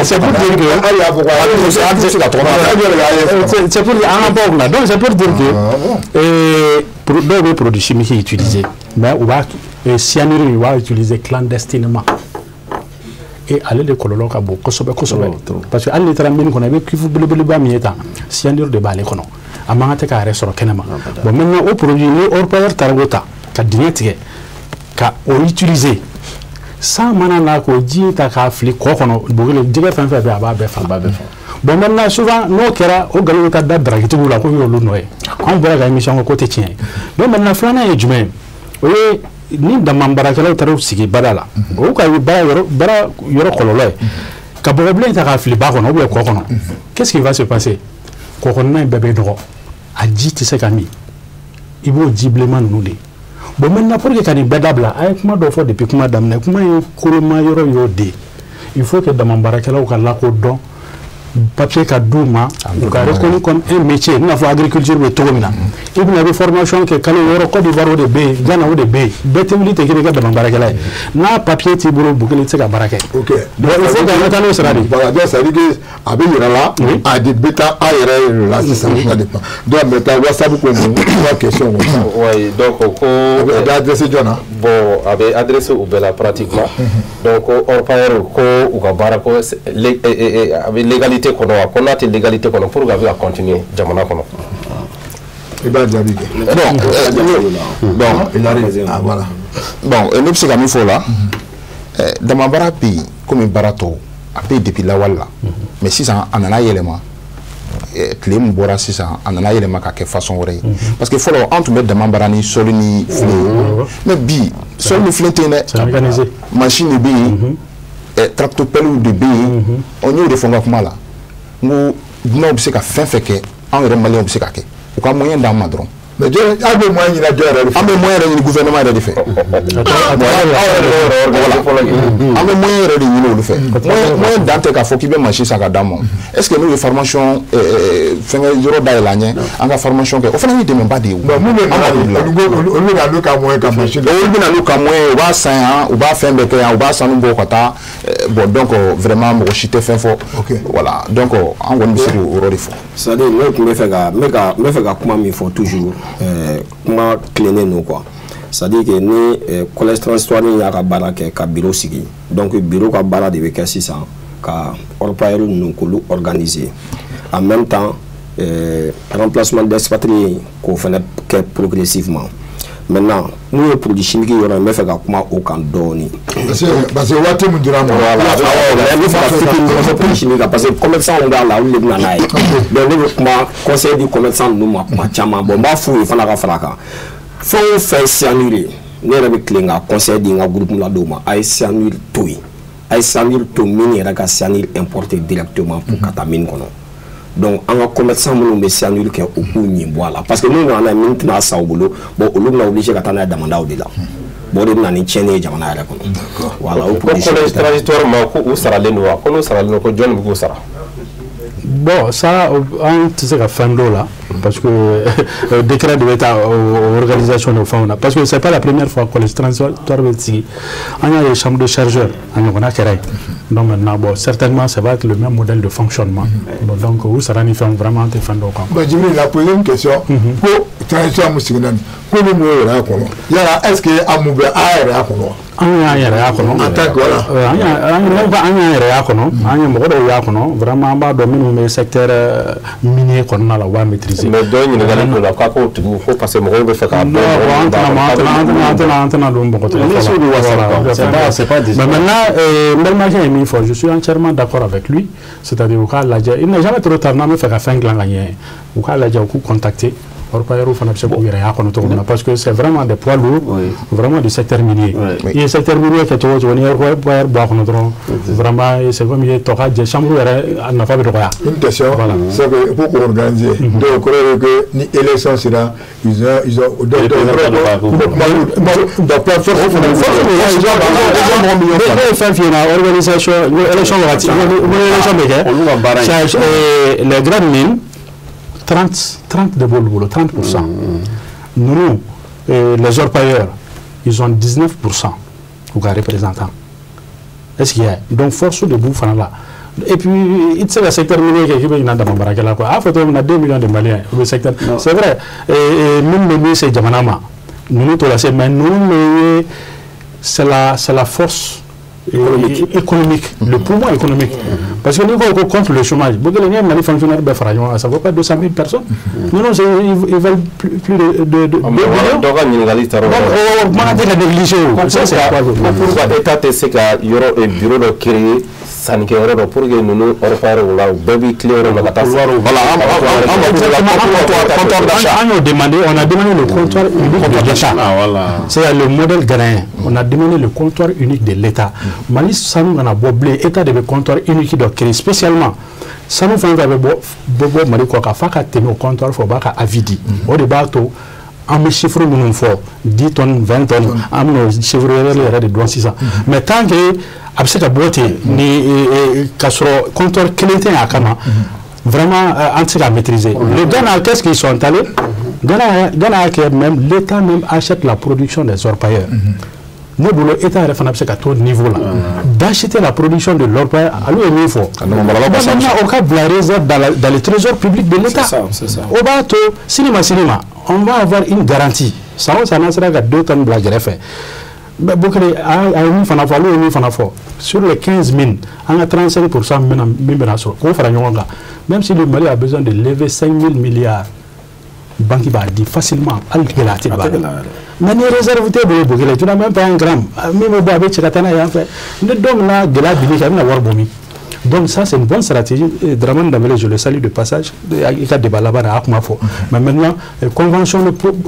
C'est pour dire que c'est pour dire an ka bɔ o kunna. Donc c'est pour dire que dɔw bɛ produits chimiques utiliser, mais u b'a cyanure, u b'a utiliser clandestinement, et ale de kɔlɔlɔ ka bon kosɛbɛ kosɛbɛ, parce que hali n'i taara mine kɔnɔ, i bɛ cuve belebeleba min ye tan, cyanure de b'ale kɔnɔ, a man kan tɛ k'a yɛrɛ sɔrɔ kɛnɛ ma. Bon, maintenant o produit, ni orpailleur taara k'o ta ka dingɛ tigɛ ka o utiliser, San mana na k'o ji ta k'a fili kɔ kɔnɔ, Bokele, jɛgɛ fɛn fɛn bɛ yen, a b'a bɛɛ faga. Bon, maintenant, souvent n'o kɛra, o nkalon bɛ taa da daragitigiw la ko y'olu nɔ ye. Anw bɔra ka émission kɛ k'o tɛ tiɲɛ ye. Donc maintenant, filanan ye jumɛn ye? O ye ni dama baarakɛlaw taara u sigi bada la, o ka baara yɔrɔ kɔlɔlɔ ye ka bɔgɔbilen ta k'a fili ba kɔnɔ ou bien kɔ kɔnɔ. Qu'est-ce qui va se passer? Kɔ kɔnɔna in bɛɛ bɛ dɔgɔ, a ji tɛ se ka min, i b'o ji bilenman ninnu de. Bon, maintenant, pour que ka nin bɛɛ dabila, a ye kuma dɔ fɔ depuis kuma daminɛ, kuma ye koloma yɔrɔ y'o de ye. Il faut que dama baarakɛlaw ka lakodɔn, papier ka d'u ma, u ka reconnu comme un métier, i n'a fɔ agriculture bɛ cogo min na. I bɛna, i bɛ formation kɛ kalo 6, Côte d'Ivoire o de bɛ yen, Ghana o de bɛ yen. Bɛɛ tɛ wuli ten k'i bɛ kɛ dama baarakɛla ye. N'a papier t'i bolo, Bukele, i tɛ se ka baara kɛ. Donc il faut que an ka taa n'o sira de ye. Voilà, donc ça veut dire que a bɛ yira la, a de bɛ taa an yɛrɛ la sisan, ça dépend. Donc maintenant, WhatsApp ko mun, trois questions comme ça. Oui, donc ko A bɛ adressé jɔn na? Bon, a bɛ adressé u bɛɛ la pratiquement. Donc ko orpailleur, ko u ka baara ko a bɛ légalité kɔnɔ wa? Ko n'a tɛ légalité kɔnɔ, pour que a bɛ ka continuer jamana kɔnɔ? I b'a jaabi kɛ. Bon, bon, Il arrive. Ah, voilà. Bon, ne bɛ se ka min fɔ o la, dama baara bɛ yen komi baara tɔw, a bɛ yen depuis lawale la, mais sisan a nana yɛlɛma. Tile min bɔra sisan, a nana yɛlɛma ka kɛ façon wɛrɛ ye, parce que fɔlɔ an tun bɛ dama baara ni sɔli ni filen ye, mais bi sɔli ni filen tɛ yen dɛ. C'est mécanisé. Machine de bɛ yen, tractopelle de bɛ yen. Ɔ, n y'o de fɔ n ka kuma la, n ko dunanw bɛ se ka fɛn fɛn kɛ, anw yɛrɛ maliyɛnw bɛ se ka kɛ, u ka moyen d'an ma dɔrɔn. Mais jɔn, aw bɛ moyen ɲini jɔn yɛrɛ de fɛ? An bɛ moyen yɛrɛ ɲini gouvernement yɛrɛ de fɛ. An bɛ moyen yɛrɛ de ɲini olu fɛ. Moyen dan tɛ k'a fɔ k'i bɛ machine san ka d'an ma. Est ce que n'u ye formation fɛnkɛ yɔrɔ dayɛlɛ an ɲɛ, an ka formation kɛ, o fana ye dɛmɛba de ye o. Bon, mun bɛ An na b'a bila. Olu bɛ na n'u ka moyen ka machine. Olu bɛ na n'u ka moyen ye, u b'a san yan, u b'a fɛn bɛɛ kɛ yan, u b'a sanu bɔ ka taa. Bon, donc vraiment mɔgɔ si tɛ fɛn fɔ. Voilà, donc an kɔni bɛ se k'o yɔrɔ de fɔ. C'est à dire, ne tun bɛ fɛ ka n bɛ ka n bɛ fɛ ka kuma min fɔ toujours, kuma tilennen don quoi. C'est à dire que ni collège transitoire y'a ka baara kɛ ka bureau sigi, donc bureau ka baara de bɛ kɛ sisan ka orpailleur ninnu k'olu organiser, en même temps remplacement d'expatriés k'o fana kɛ progressivement. Maintenant, mun ye produit chimique yɔrɔ ye, n bɛ fɛ ka kuma o kan dɔɔni. Parce que waati min dira ma. Voilà, awɔ, mais n bɛ fɛ ka fitinin dɔrɔn fɔ produit chimique kan, parce que commerçant b'a la, olu de bɛ na n'a ye. Donc ne bɛ kuma conseil di commerçant ninnu ma kuma caman. Bon, n b'a f'u ye fana ka fara a kan. Fɛn o fɛn cyanure ye, ne yɛrɛ bɛ tilen ka conseil di n ka groupe la dɔw ma: a ye cyanure to yen, a ye cyanure to mine yɛrɛ ka cyanure importer directement pour ka taa mine kɔnɔ. Donc an ka commerçant minnu bɛ cyanure kɛ, u k'u ɲin bɔ a la, parce que n'u nana n'a ye, mine tɛna san u bolo. Bon, olu bɛna obligé ka taa n'a ye damandaw de la. Bon, o de bɛ na ni tiɲɛni ye jamana yɛrɛ kɔnɔ. Voilà, o Ko collège transitoire ma, ko u saralen don wa? Ko n'u saralen don, ko jɔnni bɛ k'u sara? Bon, ça, an tɛ se ka fɛn dɔw la, parce que décret de bɛ taa organisation de fɛnw na, parce que c'est pas la première fois collège transitoire bɛ sigi. An y'a ye chambre de chargeur, a ɲɔgɔnna kɛra yen. Donc maintenant, bon, certainement ça va être le même modèle de fonctionnement. Bon, donc u sara ni fɛnw, vraiment an tɛ fɛn dɔw kan. Bon, Djibril, il a posé une question. Ko transition mun siginna nin, ko ni mun yɛrɛ y'a kɔnɔ, yala est ce que a mun bɛ a yɛrɛ y'a kɔnɔ wa? An y'an yɛrɛ y'a kɔnɔ. En tant que voilà. An y'an yɛrɛ y'a kɔnɔ, an ye mɔgɔ dɔw y'a kɔnɔ. Vraiment, an b'a dɔn minnu bɛ secteur minier kɔnɔna la, u b'a maîtriser. Mais dɔ ye ɲininkali k'o la k'a k'o tigiw ko parce que mɔgɔw bɛ fɛ k'a dɔn. Non, bon, an tɛna don mɔgɔ tɔgɔ fɔ la. Voilà. C'est pas Mais maintenant, n balimakɛ ye min fɔ, je suis entièrement d'accord avec lui. C'est-à-dire u k'a lajɛ, il n'est jamais trop tard n'an bɛ fɛ ka fɛn dilan ka ɲɛ, u k'a lajɛ, u k'u contacter. Orpailleurs fana bɛ se k'u yɛrɛ y'a kɔnɔ cogo min na, parce que c'est vraiment des poids lourds, vraiment du secteur minier. I ye secteur minier kɛ cogo o cogo, n'i ye orpailleur bɔ a kɔnɔ dɔrɔn, vraiment c'est comme i ye tɔ ka jɛ chambre yɛrɛ, a nafa bɛ dɔgɔya. Une question, Voilà. c'est que pour qu'on organise, donc o kɔrɔ ye que ni élection sera, ils ont donc force. Ne ye fɛn f'i ɲɛna, organisation élection wagati, n ko élection bɛ kɛ. Olu ka baara ye. Les grandes mines, 30 30 de b'olu bolo, 30%. Ninnu, les orpailleurs, ils ont 19% u ka représentant. Est-ce qu'il y a donc force de b'u fana la? Et puis i tɛ se ka secteur minier kɛ k'i bɛ ɲinɛ dama baarakɛla kɔ. A fɔ cogo min na, 2 millions de Maliens u bɛ secteur, c'est vrai, min bɛ min se jamana ma, ninnu t'o lase, mais ninnu bɛ ye, c'est la force. économique, le poumon économique. Parce que nous, on contre le chômage. Beaucoup de gens, les fonctionnaires, ça ne vaut pas 200 000 personnes. Non, non, ils veulent plus de 2 millions. Donc, on pourquoi l'État tɛ ka yɔrɔ bureau dɔ créer sannikɛyɔrɔ dɔ pour que ninnu orpailleurs la u bɛɛ b'i tilen yɔrɔ la ka taa. Voilà, comptoir d'achat. On a demandé le comptoir unique de l'État. C'est le modèle ghanéen. On a demandé le comptoir unique de l'État. Mali sanu kana bɔ bilen, État de bɛ comptoir unique dɔ créer spécialement. Sanu fɛn fɛn bɛ bɔ Mali kɔ kan f'a ka tɛmɛ o comptoir fɛ, o b'a ka avis di. O de b'a to an bɛ chiffre minnu fɔ 10 tonnes 20 tonnes, an bɛn'o chiffre yɛrɛ de dɔn sisan. Mais tant que a bɛ se ka bɔ ten ni k'a sɔrɔ comptoir kelen tɛ a kama, vraiment an tɛ se k'a maîtriser. Le Ghana, qu'est-ce qu'ils sont allés? Ghana a même l'État même achète la production des orpailleurs. Ne bolo État yɛrɛ fana bɛ se ka t'o niveau la d'acheter la production de l'orpailleur. Ale ye min fɔ maintenant, o ka bila réserve dans le trésor public de l'État. O b'a to sini ma sini ma, on va avoir une garantie. San o san n'an sera ka 2 tonnes bila kɛrɛfɛ. Bokele a ye min fana fɔ, ale ye min fana fɔ sur les 15 mines, an ka 35% min bɛna sɔrɔ k'o fara ɲɔgɔn kan, même si le Mali a besoin de lever 5 000 milliards, banque b'a di facilement, hali gɛlɛya tɛ don a la. Mais ni réserve t'e bolo, Bokele, tu n'as même pas un gramme min bɛ bɔ, a bɛ cɛ ka taa n'a ye yan fɛ. Ni don min na gɛlɛya bin'i kan, i bɛna wari bɔ min? Donc ça, c'est une bonne stratégie. Dramane Dembélé, je le salue de passage, i ka débat laban na a kuma fɔ. Mais maintenant, convention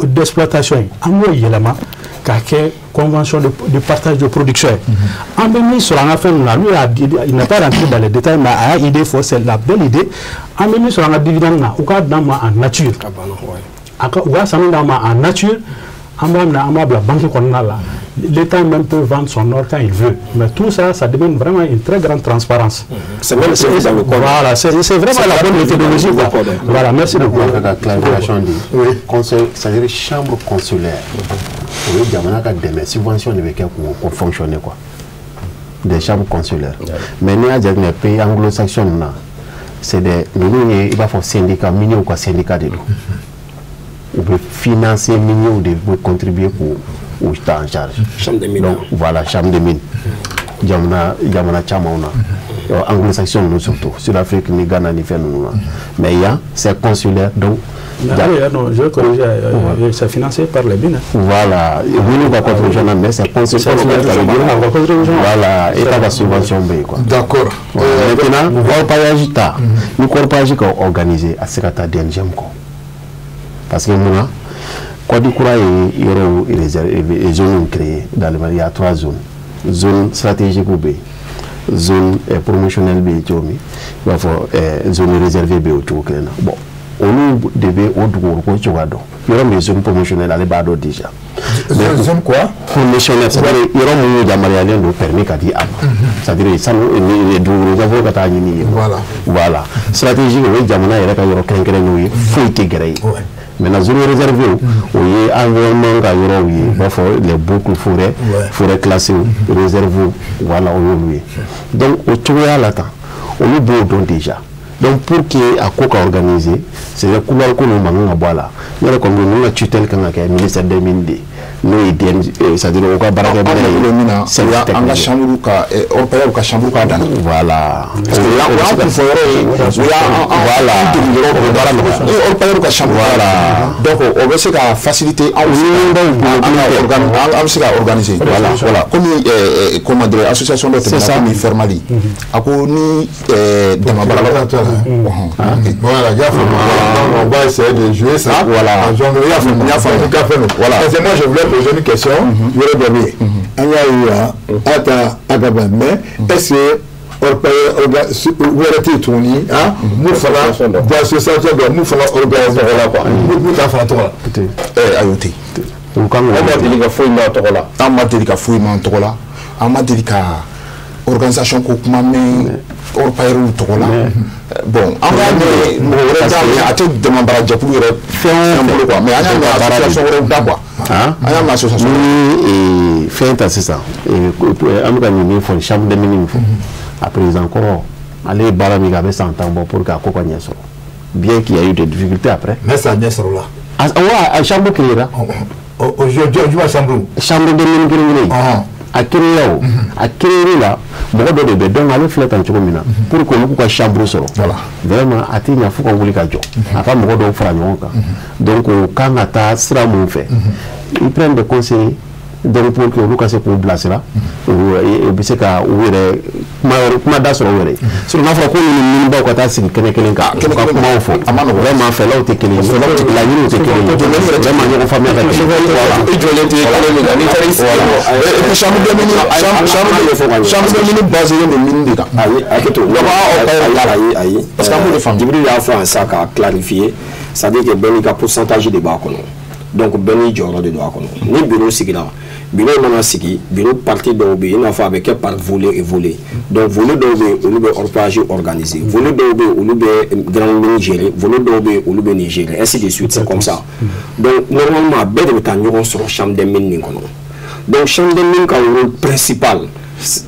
d'exploitation, an b'o yɛlɛma k'a kɛ convention de partage de production ye. An bɛ min sɔrɔ an ka fɛn ninnu na, lui a dit, il n'a pas rentré dans les détails, mais a y'a idée fɔ, c'est la belle idée. An bɛ min sɔrɔ an ka dividende na, u k'a d'an ma en nature. A ka u ka sanu d'an ma en nature, an b'a minɛ, an b'a bila banque kɔnɔna la. L'État même peut vendre son or quand il veut. Mais tout ça, ça demande vraiment une très grande transparence. C'est même dans le code. Voilà, c'est vraiment la bonne méthodologie, quoi. Voilà, merci beaucoup. La clarification dit, c'est-à-dire chambre consulaire. Oui, jamana ka dɛmɛ subvention de bɛ kɛ k'o fonctionner quoi. Des chambres consulaires. Mais n'i y'a jateminɛ pays anglo-saxon ninnu na, c'est des ninnu ye i b'a fɔ syndicat minier ka syndicat de don. U bɛ financer minier de bɛ contribuer k'o ou ta en charge. Chambre des mines. Donc voilà, chambre des mines. Jamana jamana caman na. Anglo-saxon ninnu surtout, Sud-Afrique ni Ghana ni fɛn ninnu na. Mais yan, c'est consulaire donc. Non, je corrige, c'est financé par les mines. Voilà, minnu ka contribution na, mais c'est consulaire, ça veut dire voilà, État ka subvention bɛ yen quoi. D'accord. Maintenant, orpaillage ta, ni orpaillage ka organiser, a tɛ se ka taa DNGM kɔ. Parce que mun na? Code kura ye yɔrɔw réserve zone créé dans le Mali. Il y a trois zones. Zone stratégique bɛ yen, zone promotionnelle bɛ yen cogo min, i b'a fɔ zone réservée bɛ yen o cogo kelen na. Bon, olu de bɛ o dugukolo ko cogoya dɔn. Yɔrɔ min ye zone promotionnelle, ale b'a dɔn déjà. Zone quoi? Promotionnelle, c'est-à-dire yɔrɔ min yamaruyalen don permis ka di a ma. C'est-à-dire sanu dugukolo jafo ka taa ɲini yen. Voilà. Voilà. Stratégique, o ye jamana yɛrɛ ka yɔrɔ kɛrɛnkɛrɛnnenw ye, foyi tɛ gɛrɛ yen. Maintenant, zone réservée, o ye environnement ka yɔrɔw ye, i b'a fɔ les boucles forêt, forêt classée, réserve, voilà, o y'olu ye. Donc o cogoya la tan, olu b'o dɔn déjà. Donc pour que a ko ka organiser, c'est-à-dire couloir ko ninnu man kan ka bɔ a la. Ne yɛrɛ kɔni ninnu ka tutelle kan ka kɛ ministère des mines de ye, n'o ye DN, c'est-à-dire o ka baarakɛminɛn ye. Min na, an ka chambre ka orpailleur ka chambre k'a dan na. Voilà. Parce que o y'an kunfɔ yɔrɔ ye, o y'an voilà degun yɔrɔ, o bɛ baara nɔgɔya. Ni orpailleur ka chambre. Voilà. Donc o bɛ se ka faciliter anw an bɛ se ka organiser. Voilà. Voilà. Comme comment dire, association dɔ tɛmɛna komi Fermali. A ko ni dama baara. Voilà, il y a on va essayer de jouer ça. Voilà. En jongle, il y a Voilà. Parce que moi, je voulais poser une question. Mais est-ce que wɛrɛ tuguni, mun fana association dɔ mun fana organisation la quoi, mun t'a fana tɔgɔ la? Ayi, o tɛ yen. An ma deli ka foyi mɛn a tɔgɔ la. An ma deli ka foyi mɛn an tɔgɔ la. An ma deli ka organisation ko kuma mɛn orpailleurs tɔgɔ la. Bon, an b'a mɛn mɔgɔ wɛrɛ t'a mɛn, a tɛ dɛmɛbara jɛkulu yɛrɛ fɛn bolo quoi, mais an y'a mɛn association wɛrɛw da quoi. An y'a mɛn association. Ni fɛn ta sisan, an bɛ ka nin min fɔ, chambre des mines min fɔ, a président kɔrɔ, ale ye baara min kɛ, a bɛ san 10 bɔ pour que a ko ka ɲɛ sɔrɔ, bien qu'il y a eu des difficultés après. Mais ça ɲɛ sɔrɔ la. Wa a chambre créera. Aujourd'hui, chambre. Chambre des mines kelen kelen. A créé o a créé la mɔgɔ dɔ de bɛ donc ale filɛ tan cogo min na pour que olu k'u ka chambre sɔrɔ vraiment a tɛ ɲɛ fo ka wuli ka jɔ a ka mɔgɔ dɔw fara ɲɔgɔn kan donc o kan ka taa sira mun fɛ ils prennent des conseils donc pour que olu ka se k'u bilasira u bɛ se ka u yɛrɛ kuma da sɔrɔ u yɛrɛ ye sinon n'a fɔra ko ninnu minnubaw ka taa sigi kɛnɛ kelen kan ka kumaw fɔ vraiment fɛlaw tɛ kelen ye laɲiniw tɛ kelen ye vraiment ɲɔgɔn faamuya ka gɛlɛn. I jɔlen tɛ kɛnɛ min kan n'i taara i sigi et puis chambre de mine basé don mine de kan. Ayi hakɛ to. Ayi parce que an b'o de faamu. Djibril y'a fɔ yan sa k'a clarifier, c'est-à-dire que bɛɛ n'i ka pourcentage de b'a kɔnɔ. Donc bɛɛ n'i jɔyɔrɔ de don a kɔnɔ. Ni bureau sigira, bureau mana sigi, bureau partie dɔw bɛ yen i n'a fɔ a bɛ kɛ par volet et volet. Donc volet dɔw bɛ yen olu bɛ orpaillage organiser, volet dɔw bɛ yen olu bɛ grande mine gérer, volet dɔw bɛ yen olu bɛ nin gérer, ainsi de suite, c'est comme ça. Donc normalement a bɛɛ de bɛ taa ɲɔgɔn sɔrɔ chambre des mines nin kɔnɔ. Donc chambre des mines ka rôle principal,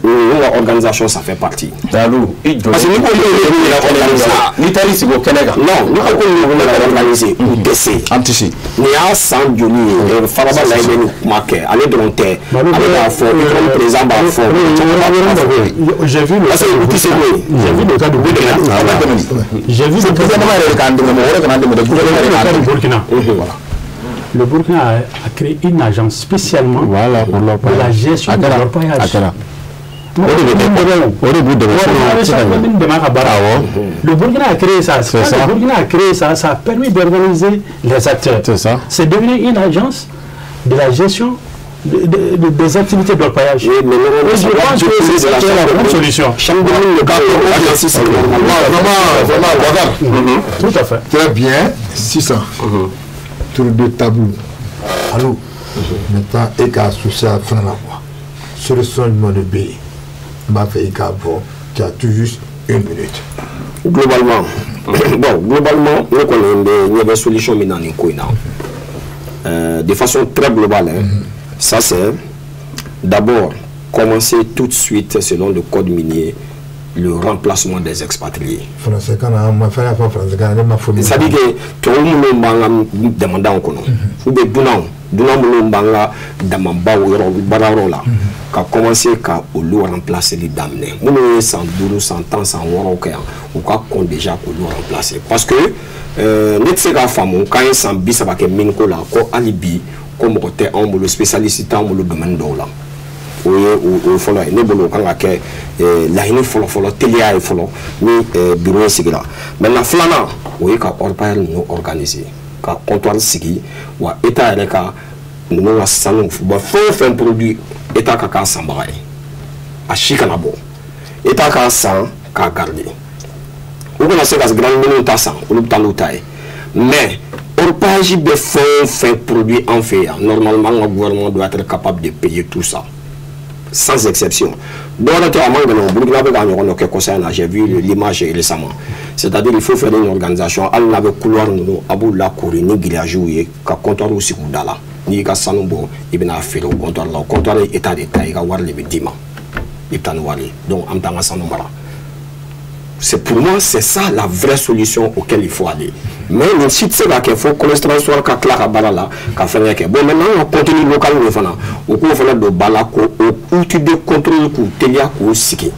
ninnu ka organisation ça fait partie. Dalu i jɔ. Parce que n'i ko n'i taara i sigi o kɛnɛ kan. Non, n'i ko ko ninnu bɛ organiser u tɛ se. An tɛ se. Nin y'a san joli ye Faraba Layi bɛ nin kuma kɛ ale dɔrɔn tɛ ale b'a fɔ président b'a fɔ. J'ai vu le. Parce que u tɛ se koyi. J'ai vu le cas du Burkina. J'ai vu le gouvernement yɛrɛ k'an dɛmɛ mɔgɔ wɛrɛ kana dɛmɛ dɛ gouvernement yɛrɛ k'an dɛmɛ. Burkina. Voilà. Le Burkina a créé une agence spécialement pour la gestion de l'orpaillage. Le Burkina a créé ça. Quand le Burkina a créé ça, ça a permis d'organiser les acteurs. C'est devenu une agence de la gestion des activités d'orpaillage. Oui, mais je pense que c'est la bonne solution. Vraiment, tout à fait. Très bien, 600. Tour de tabou. Allô. Maintenant, et qu'à associer à fin la voix. Solution de B. M'a fait tu as tout juste une minute. Globalement, bon, globalement, nous connaissons une solution de façon très globale. Hein. Ça, c'est d'abord commencer tout de suite, selon le code minier, le remplacement des expatriés. C'est-à-dire que tout le monde demande ou bien dunan minnu b'an ka damabaw yɔrɔ baarayɔrɔ la ka commencer ka olu remplacer daminɛ minnu ye san 5 san 10 san 6 kɛ yan u ka kɔn déjà k'olu remplacer parce que ne tɛ se k'a faamu k'an ye san 30 kɛ miniko la ko hali bi ko mɔgɔ tɛ anw bolo spécialiste t'anw bolo domaine dɔw la o ye o fɔlɔ ye ne bolo o kan ka kɛ laɲini fɔlɔ-fɔlɔ teliya ye fɔlɔ ni bureau in sigira maintenant filanan o ye ka orpailleur ninnu organiser ka comptoir sigi wa état yɛrɛ ka ninnu ka sanu wa fɛn o fɛn produit état ka k'a sanbaga ye a si kana bɔ état k'a san k'a garder u kana se ka grande mine ta san olu bɛ taa n'u ta ye mais orpaillage bɛ fɛn o fɛn produit an fɛ yan normalement an ka gouvernement doit être capable de payer tout ça sans exception. Dɔwɛrɛ tɛ a man gɛlɛn Burkina bɛ k'a ɲɔgɔn dɔ kɛ kɔsa in na j'ai vu l'image récemment c'est-à-dire il faut faire une organisation hali n'a bɛ couloir ninnu a b'u lakori ni grillage ye ka comptoir sigi u da la n'i y'i ka sanu bɔ i bɛna feere o comptoir la o comptoir ye état de ta ye i ka wari de bɛ d'i ma i bɛ taa ni wari ye donc an bɛ taa an ka sanu mara. C'est pour moi, c'est ça la vraie solution auquel il faut aller. Mais nin si tɛ se ka kɛ fo cholestérol ka tila ka baara la ka fɛngɛ kɛ. Bon maintenant an ka contenu local de fana u k'o fana don ba la k'o outil de contrôle k'u teliya k'o sigi.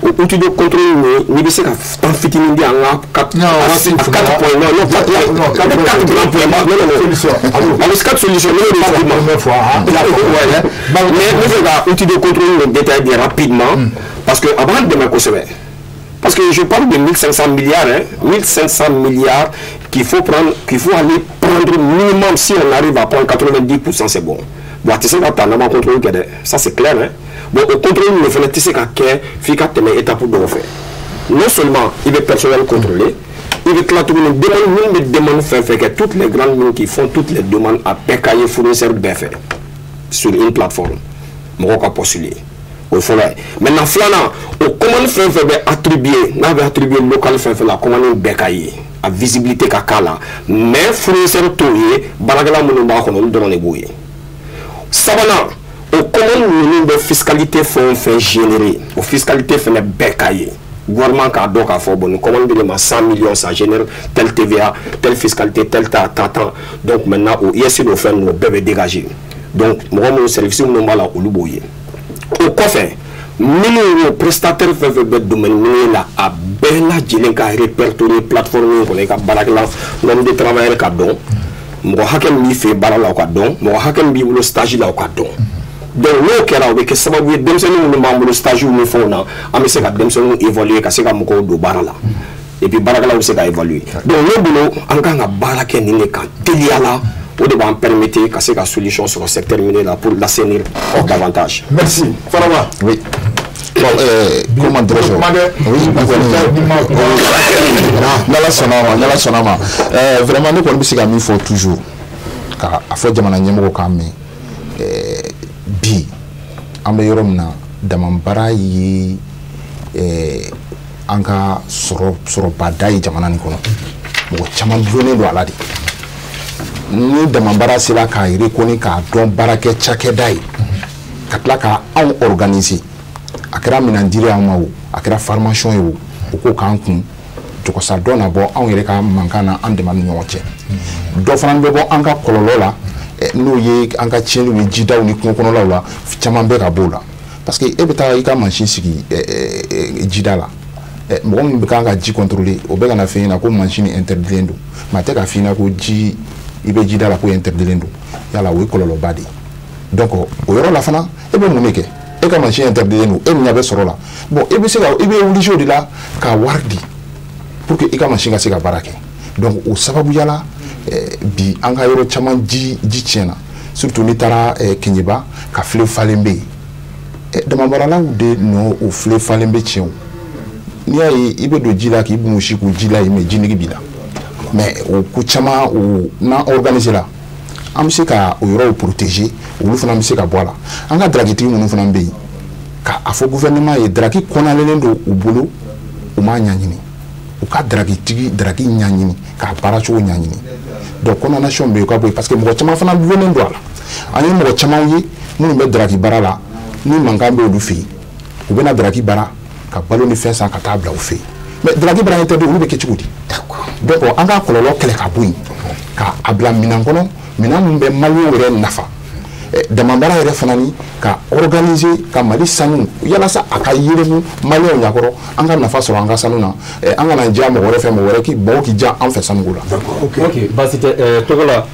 O outil de contrôle nin n'i bɛ se ka temps fitinin di an ka 4 points non non 4 grands points non non non 4 solutions ne y'o de fɔ mais n bɛ fɛ ka outil de contrôle de détailler rapidement parce que a b'an dɛmɛ kosɛbɛ. Parce que je parle de 1500 milliards, hein, 1500 milliards qu'il faut prendre, qu'il faut aller prendre minimum, si on arrive à prendre 90%, c'est bon. Bon, tu sais quand tu as un contrôle, ça c'est clair, hein. Bon, au contrôle, il faut tu sais qu'à étape pour faire. Non seulement il veut personnel contrôler, il veut tout le monde demande faire que toutes les grandes mines qui font toutes les demandes à PKI fournisseur bien fait sur une plateforme. Mon cas postuler. Maintenant, filanan, o commande fɛn fɛn bɛ attribuer n'a bɛ attribuer local fɛn fɛn la commande bɛɛ ka ye a visibilité ka k'a la mais fournisseur t'o ye baarakɛla minnu b'a kɔnɔ olu dɔrɔn de b'o ye. Sabanan, o commande ninnu bɛ fiscalité fɛn o fɛn générer o fiscalité fɛnɛ bɛɛ ka ye gouvernement k'a dɔn k'a fɔ bon nin commande de ma 100 millions ça génère telle TVA telle fiscalité telle ta ta tant donc maintenant o IS n'o fɛn ninnu o bɛɛ bɛ dégager donc mɔgɔ minnu service minnu b'a la olu b'o ye. O kɔfɛ, minnu y'o prestataire fɛn fɛn bɛ domaine minier la, a bɛɛ lajɛlen ka répertorier plateforme in kɔnɔ. I ka baarakɛla, nombre de travailleurs ka dɔn, mɔgɔ hakɛ min b'i fɛ baara la, o ka dɔn, mɔgɔ hakɛ min b'i bolo stage la, o ka dɔn. Donc n'o kɛra, o bɛ kɛ sababu ye, denmisɛnnin minnu b'an bolo stage ni fɛnw na, an bɛ se ka denmisɛnninw évaluer, ka se ka mɔgɔw don baara la, et puis baarakɛlaw bɛ se ka évaluer. Donc ne bolo, an kan ka baara kɛ nin de kan teliya la. O de b'an permettre ka se ka solution sɔrɔ secteur minier la pour l'assainir davantage. Merci Faraba. Oui. Bon, comment dirais-je? Oui, n'Ala sɔnna ma, n'Ala sɔnna ma. Vraiment, ne kɔni bɛ se ka min fɔ toujours, ka a fɔ jamana ɲɛmɔgɔw k'a mɛn, bi an bɛ yɔrɔ min na, damabara ye an ka sɔrɔ sɔrɔbada ye jamana nin kɔnɔ. Mɔgɔ caman dulonnen don a la de. Ni damabara sera k'a reconnu, k'a dɔn baarakɛ cakɛda ye, ka tila ka anw organiser, a kɛra minɛn dili an ma o, a kɛra formation ye o, o ko k'an kun jɔgɔsa dɔ na bɔ anw yɛrɛ ka mankan na an dama ni ɲɔgɔn cɛ. Dɔ fana bɛ bɔ an ka kɔlɔlɔ la, n'o ye an ka tiɲɛniw ye jidaw ni kungo kɔnɔlaw la, caman bɛ ka b'o la. Parce que e bɛ taa i ka mansin sigi jida la, mɔgɔ min bɛ kan ka ji contrôler, o bɛ ka na f'e ɲɛna ko mansin interdit don, mais a tɛ ka f'i ɲɛna ko ji i bɛ jida la ko interdit don. Yala o ye kɔlɔlɔba de ye. Donc o yɔrɔ la fana, e bɛ mun de kɛ? E ka mansin interdit don, e min ɲɛ bɛ sɔrɔ la, bon, e bɛ se ka i bɛ obligé o de la ka wari di pour que i ka mansin ka se ka baara kɛ. Donc o sababuya la, bi an ka yɔrɔ caman ji ji tiɲɛna, surtout n'i taara Keɲeba ka filen falen bɛ yen, damabaralaw de nɔ o filen falen bɛ tiɲɛ. O n'i y'a ye i bɛ don ji la k'i bunsi k'o ji la yen, mais ji nege b'i la. Mais o ko caman o n'an organisé la, an bɛ se ka o yɔrɔw protéger, olu fana bɛ se ka bɔ a la. An ka draguetigi minnu fana bɛ yen, ka a fɔ gouvernement ye, drague kɔnɔnalen don u bolo, u m'a ɲɛɲini. U ka draguetigi drague ɲɛɲini k'a baara cogo ɲɛɲini. Donc condamnation bɛ yen, o ka bɔ yen, parce que mɔgɔ caman fana dulonnen don a la. An ye mɔgɔ caman ye minnu bɛ drague baara la, ni mankan bɛ olu fɛ yen, u bɛna drague baara ka balo ni fɛn san ka taa bila u fɛ yen. Mais drague baara interdit, olu bɛ kɛ cogo di? Donc an ka kɔlɔlɔ kɛlɛ ka bɔ yen, ka a bila minɛn kɔnɔ, minɛn min bɛ maliyɛnw yɛrɛ nafa. Damabara yɛrɛ fana ni ka organiser ka Mali sanu yalasa a ka yɛlɛmu maliyɛnw ɲɛkɔrɔ, an ka nafa sɔrɔ an ka sanu na, an kana diya mɔgɔ wɛrɛ fɛ, mɔgɔ wɛrɛ k'i mɔgɔw k'i diya an fɛ sanuko la. Ok, baasi tɛ. Tɔgɔ la,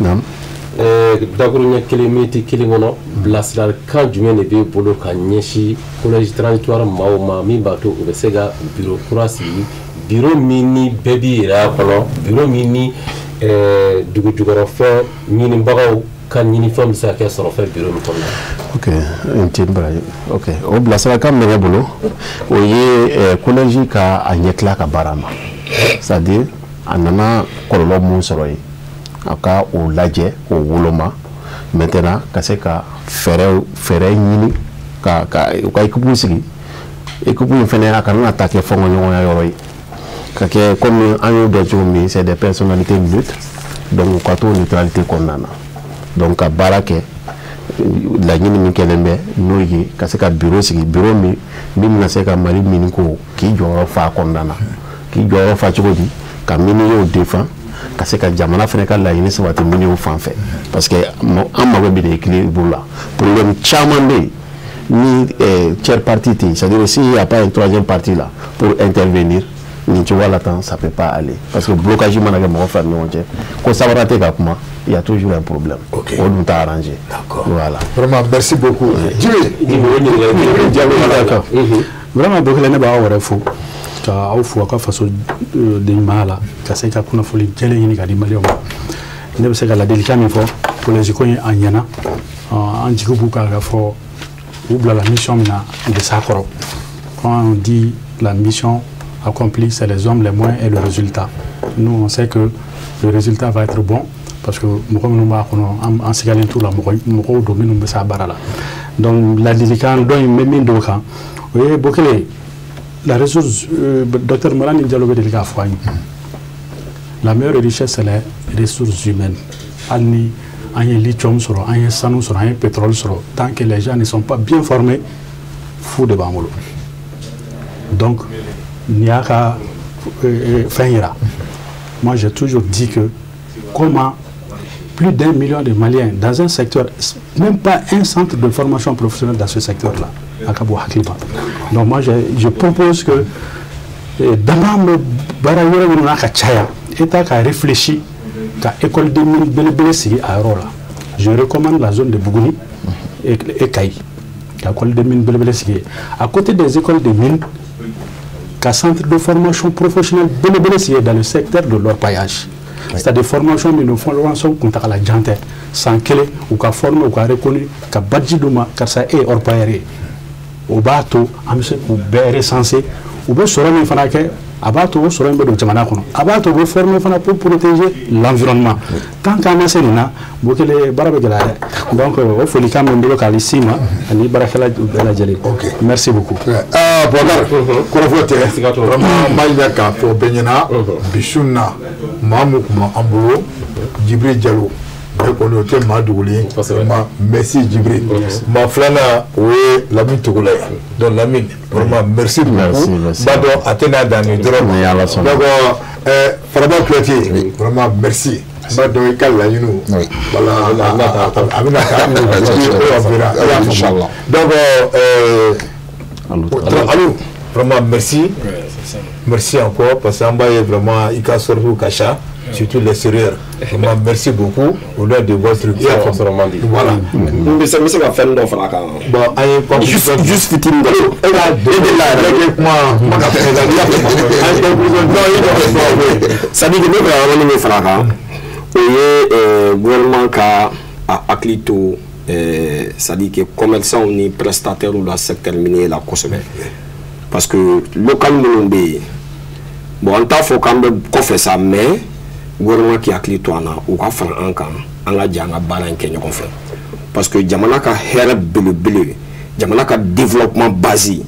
dakuruɲɛ kelen, miniti kelen kɔnɔ, bilasiralikan jumɛn de b'e bolo ka ɲɛsin collège transitoire maaw ma, min b'a to u bɛ se ka bureau kura sigi, bureau min ni bɛɛ b'i yɛrɛ a kɔnɔ, bureau min ni dugu jukɔrɔfɛn ɲinibagaw ka ɲinifɛn bɛ se ka kɛ sɔrɔfɛn bureau min kɔnɔna na? Ok, n tɛ baraji. Ok, o bilasirakan min bɛ ne bolo, o ye collège ka a ɲɛ tila ka baara ma, c'est à dire a nana kɔlɔlɔ mun sɔrɔ yen, a ka o lajɛ k'o woloma. Maintenant ka se ka fɛɛrɛ ɲini ka u ka équipe sigi. Équipe in fɛnɛ, a kana na taa kɛ fɔnkɔɲɔgɔnya yɔrɔ ye, ka kɛ comme an y'o dɔn cogo min, c'est des personnalités neutres. Donc u ka to neutralité kɔnɔna na. Donc ka baara kɛ, laɲini min kɛlen bɛ, n'o ye ka se ka bureau sigi, bureau min bɛna se ka Mali mini ko k'i jɔyɔrɔ fa a kɔnɔna na. K'i jɔyɔrɔ fa cogo di? Ka miniyew défend, ka se ka jamana fana ka laɲini sabati miniyew fan fɛ, parce que an mago bɛ de équilibre la. Problème caman bɛ yen ni tiers parti tɛ yen, c'est-à-dire s'il y a pas un troisième parti là pour intervenir nin cogoya la tan, ça peut pas aller, parce que blocage mana kɛ mɔgɔ fila ni ɲɔgɔn cɛ, ko sabanan tɛ ka kuma, il y a toujours un problème. O dun t'a arrangé. Voilà. Vraiment, merci beaucoup. Djibi. D'accord. Vraiment, Bokele, ne b'aw yɛrɛ fo, ka aw fo aw ka faso den ɲumanya la, ka se ka kunnafoni jɛlen ɲini ka di maliyɛnw ma. Ne bɛ se ka ladilikan min fɔ, collège ko in a ɲɛna, an jigi b'u kan k'a fɔ u bilala mission min na, u bɛ s'a kɔrɔ. Quand on dit la mission accomplie, c'est les hommes, les moyens et le résultat. Nous, on sait que le résultat va être bon, parce que mɔgɔ minnu b'a kɔnɔ, an sigalen t'u la, mɔgɔ mɔgɔw don minnu bɛ s'a baara la. Donc ladilikan dɔ in bɛ min don kan, o ye Bokele, la ressource, docteur Marani Diallo bɛ deli k'a fɔ an ye, la meilleure richesse, c'est les ressources humaines. Hali ni an ye lithium sɔrɔ, an ye sanu sɔrɔ, an ye pétrole sɔrɔ, tant que les gens ne sont pas bien formés, fu de b'an bolo. Donc nin y'a ka fɛn yira. Moi, j'ai toujours dit que comment plus d'1 million de Maliens dans un secteur, même pas un centre de formation professionnelle dans ce secteur-là. A ka bon hakili ma. Donc moi, je propose que dama bɛ baara yɔrɔ minnu n'a ka caya, État ka réfléchi ka école de mine belebele sigi a yɔrɔ la. Je recommande la zone de Bougouni et Kayi, ka école de mine belebele sigi à côté des écoles de mine, ka centre de formation professionnelle belebele sigi dans le secteur de l'orpaillage, c'est-à-dire formation min don, formation kuntagala jan tɛ, san kelen, u ka former, u ka reconnu, ka badge d'u ma, karisa e ye orpailleur ye. O b'a to an bɛ se k'u bɛɛ recenser. U bɛ sɔrɔ min fana kɛ, a b'a to o sɔrɔ in bɛ don jamana kɔnɔ, a b'a to u bɛ former fana pour protéger l'environnement. Tant qu'an ma se nin na, Bokele, baara bɛ gɛlɛya dɛ. Donc o folikan bɛ n bolo k'ale s'i ma ani baarakɛla bɛɛ lajɛlen. Merci beaucoup. Ah, Boubacar, kɔrɔfɔ tɛ, vraiment n b'a ɲini k'a fɔ bɛɛ ɲɛna bi su in na, maa mun tun b'an bolo, Djibril Diallo, ne kɔni o tɛ maa dogolen ye. Vraiment merci Djibril. Maa filanan, o ye Lamine Togola ye. Donc Lamine, vraiment merci beaucoup. Merci, merci. N b'a dɔn a tɛna dan nin dɔrɔn ma. Ni Ala sɔnna. Donc Faraba Kuyate, vraiment merci. N b'a dɔn i ka laɲiniw, voilà, a bɛna taa o bɛna, i y'a faamu. Inchallah. Donc Alou, vraiment merci. Merci encore parce qu'en bas, vraiment, il y a surtout Kacha, surtout l'extérieur. Vraiment, merci beaucoup. Au-delà de votre truc. Voilà. N bɛ se n bɛ se ka fɛn dɔ fara a kan. Bon, an ye conclusion. Juste fitinin dɔ. E ka e de la yɛrɛ kɛ kuma kuma ka fɛn la. I y'a faamu. An ye conclusion dɔ ye dɔ fɔ. C'est à dire que ne bɛ yɔrɔnin min fara a kan, o ye gouvernement ka a hakili to c'est à dire que commerçants ni prestataires la secteur minier la kosɛbɛ, parce que local minnu bɛ yen, bon, an t'a fɔ k'an bɛ kɔfɛ sa, mais gouvernement k'i hakili to an na, u ka fara an kan, an ka jɛ an ka baara in kɛ ɲɔgɔn fɛ, parce que jamana ka hɛrɛ belebele, jamana ka développement base,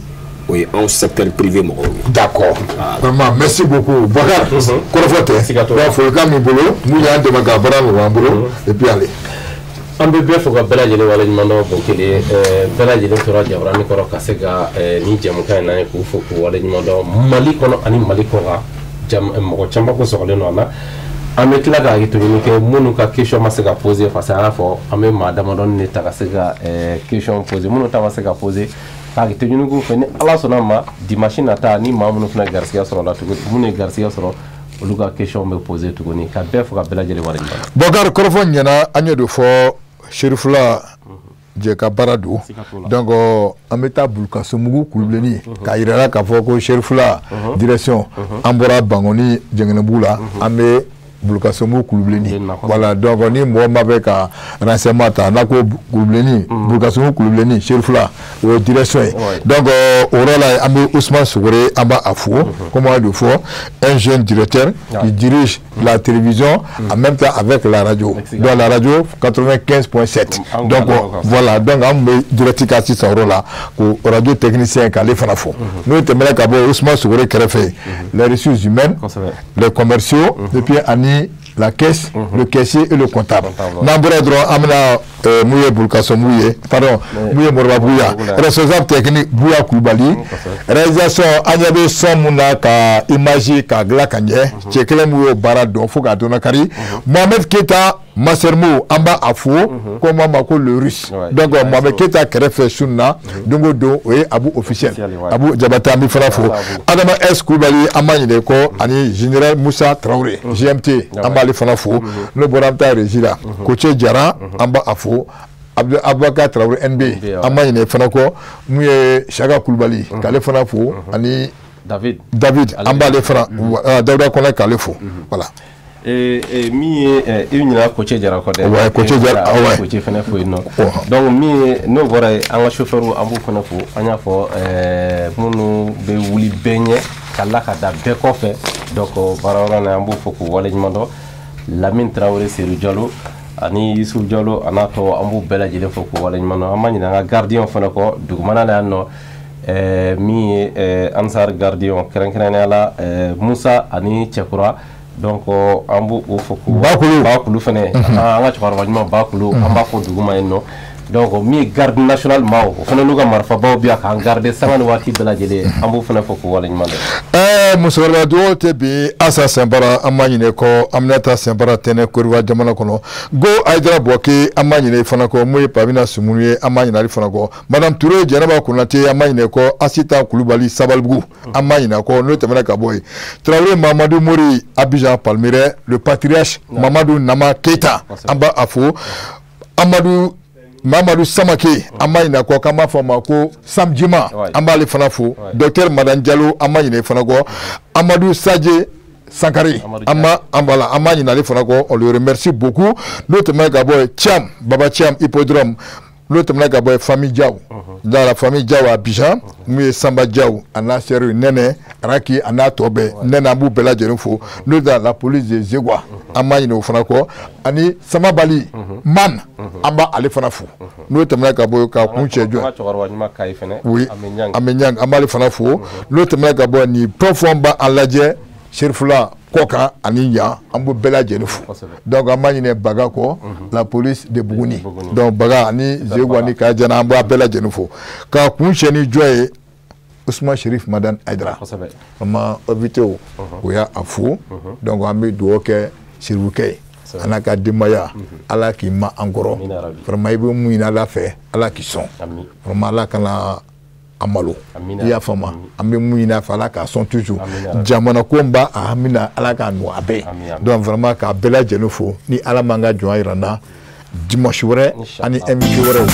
o ye anw secteur privé mɔgɔw ye. D'accord. Vraiment, merci beaucoup. Bakar, kɔrɔfɔ tɛ. Donc, folikan min bolo, mun y'an dɛmɛ ka baara nɔgɔya an bolo, et puis allez. An bɛ bɛɛ fo ka bɛɛ lajɛlen waleɲuman dɔn. Bokele, bɛɛ lajɛlen tora jabarani kɔrɔ ka se ka nin jɛmukan in na ye, k'u fo k'u waleɲuman dɔn Mali kɔnɔ ani Mali kɔkan. Mɔgɔ caman ko sɔgɔlen don an na. An bɛ tila ka hakɛto ɲini kɛ minnu ka question ma se ka poser, parce que an y'a fɔ an bɛ maa damadɔni de ta ka se ka question poser. Minnu ta ma se ka poser, ka hakɛto ɲini k'u fɛ. Ni Ala sɔnna ma, dimanche nata, ni maa minnu fana garisigɛ sɔrɔ la tuguni, minnu ye garisigɛ sɔrɔ, olu ka question bɛ poser tuguni. Ka bɛɛ fo ka bɛɛ lajɛlen waleɲuman dɔn. Bɔkari, kɔrɔfɔ ɲɛna. An y'o de fɔ, Serifula jɛ ka baara don. Donc an bɛ taa Bulukasomugu Kulubilenni k'a yira la k'a fɔ ko Serifula direction, an bɔra Bankoni Jɛngɛnɛbugu la, an bɛ Bulukasomugu Kulubilenni. Voilà, donc ni mɔgɔ ma bɛ ka renseignement ta n'a ko Kulubilenni, Bulukasomugu Kulubilenni, Serifula, o ye direction ye. Donc o yɔrɔ la, an bɛ Ousmane Sogore, an b'a fo, comme on le fɔ, un jeune directeur qui dirige la télévision en même temps avec la radio, donc la radio 95.7. Donc voilà, donc an bɛ direct kan sisan o yɔrɔ la, k'o radio technicien k'ale fana fo. N'o tɛmɛna ka bɔ Ousmane Sogore kɛrɛfɛ, les ressources humaines, les commerciaux, et puis ani la caisse, le caissier et le comptable. N'an bɔra dɔrɔn, an bɛna mun ye Bulukasomugu ye, pardon, mun ye Moribabugu yan, responsable technique Buya Kulubali, réalisation, an ɲɛ bɛ son mun na ka image k'a dilan ka ɲɛ, cɛ kelen min y'o baara dɔn fo k'a dɔn kari, Mohamed Keita Masermo, an b'a a fo ko ma ko le russe. Donc Mohamed Keita kɛrɛfɛ su na don o don, o ye Abu officiel, Abu Jabate, an bɛ fana fo. Adama S Kulubali, an b'a ɲinɛ kɔ, ani général Musa Traoré GMT, an b'ale fana fo. N'o bɔra, an bɛ taa régie la, Koce Jara, an b'a a fo. Abubakar Traoré NB, an b'a ɲinɛ fana kɔ. Mun ye Saka Kulubali, k'ale fana fo, ani David David, an b'ale fana, Dawuda Kɔnɛ, k'ale fo. Voilà. Min ye i ɲinɛ Koce Jara kɔ dɛ. Ouais, Koce Jara, ouais. Koce fana fo yen nɔ. Donc min ye n'o bɔra yen, an ka chauffeur, an b'u fana fo. An y'a fɔ minnu bɛ wuli bɛɛ ɲɛ ka la ka da bɛɛ kɔfɛ, donc baara yɔrɔ in, an b'u fo k'u waleɲuman dɔn. Lamine Traoré, Seydou Diallo ani Youssouf Diallo a n'a tɔ, an b'u bɛɛ lajɛlen fo k'u waleɲuman dɔn. An ma ɲinɛ an ka gardien fana kɔ dugumana la yan nɔ, min ye Ansar gardien, kɛrɛnkɛrɛnnenya la Musa ani Cɛkura. Donc an b'o o fo k'u Bakulu. Bakulu fɛnɛ, an ka cɛkɔrɔba ɲuman Bakulu, an b'a fɔ dugu ma yen nɔ. Donc min ye garde national maaw, o fana n'u ka marifabaw bi yan k'an garder sanga ni waati bɛɛ lajɛlen, an b'o fana fo k'u waleɲuman dɔn. Musokɔrɔba dugawu tɛ bi Asa Sɛnpara, an ma ɲinɛ kɔ Aminata Sɛnpara tɛnɛ Koriba jamana kɔnɔ. Go Ayidara Bɔke, an ma ɲinɛ fana kɔ. Mun ye Pamina Sumunu ye, an ma ɲinɛ ale fana kɔ. Madame Ture Jɛnɛba Konate, an ma ɲinɛ kɔ. Asita Kulubali Sabalibugu, an ma ɲinɛ kɔ. N'o tɛmɛna ka bɔ yen, Tarawele Mamadu Mori Abidjan Palmyre, le patriarche Mamadu Nama Keita, an b'a a fo. Amadu Mamadu Samake, an ma ɲinɛ kɔ, k'an b'a fɔ a ma ko Samjima, an b'ale fana fo. Docteur Madan Jalo, an ma ɲinɛ fana kɔ. Amadu Sadje Sankare, an ma an b'a la, an ma ɲinɛ ale fana kɔ, on le remercie beaucoup. N'o tɛmɛna ka bɔ yen, Thiam Baba Thiam Hippodrome. N'o tɛmɛna ka bɔ yen, famille Diaw, dans la famille Diaw à Abidjan, mun ye Samba Diaw a n'a sœur Nɛnɛ Araki a n'a tɔ bɛɛ Nɛnɛ, an b'u bɛɛ lajɛlen fo. N'o tɛ, la police de Zegwa, an ma ɲinɛ o fana kɔ, ani Samabali Man, an b'a ale fana fo. N'o tɛmɛna ka bɔ yen, ka kun cɛ jɔ, oui, an bɛ ɲang, an b'ale fana fo. N'o tɛmɛna ka bɔ yen, nin fɛn fɛn b'an lajɛ Serifula kɔkan ani yan, an b'o bɛɛ lajɛlen fo. Donc an b'a ɲini Baga kɔ, la police de Buguni, donc Baga ani Zegwa ni Kajana, an b'a bɛɛ lajɛlen fo. Ka kun cɛ ni jɔn ye? Ousmane Chérif Madani Aïdara, an ma invité o y'a fo. Donc an bɛ dugawu kɛ Serifukɛ ye a n'a ka denbaya, Ala k'i ma an kɔrɔ vraiment. I bɛ mun ɲini Ala fɛ, Ala k'i sɔn vraiment, Ala kana a malo, i y'a faamu. An bɛ mun ɲini a fɛ, Ala k'a sɔn toujours. Jamana ko b'a a hami na, Ala k'a nɔgɔya bɛɛ. Donc vraiment, k'a bɛɛ lajɛlen fo. Ni Ala m'an ka jɔn yira n na dimanche wɛrɛ ani invité wɛrɛw.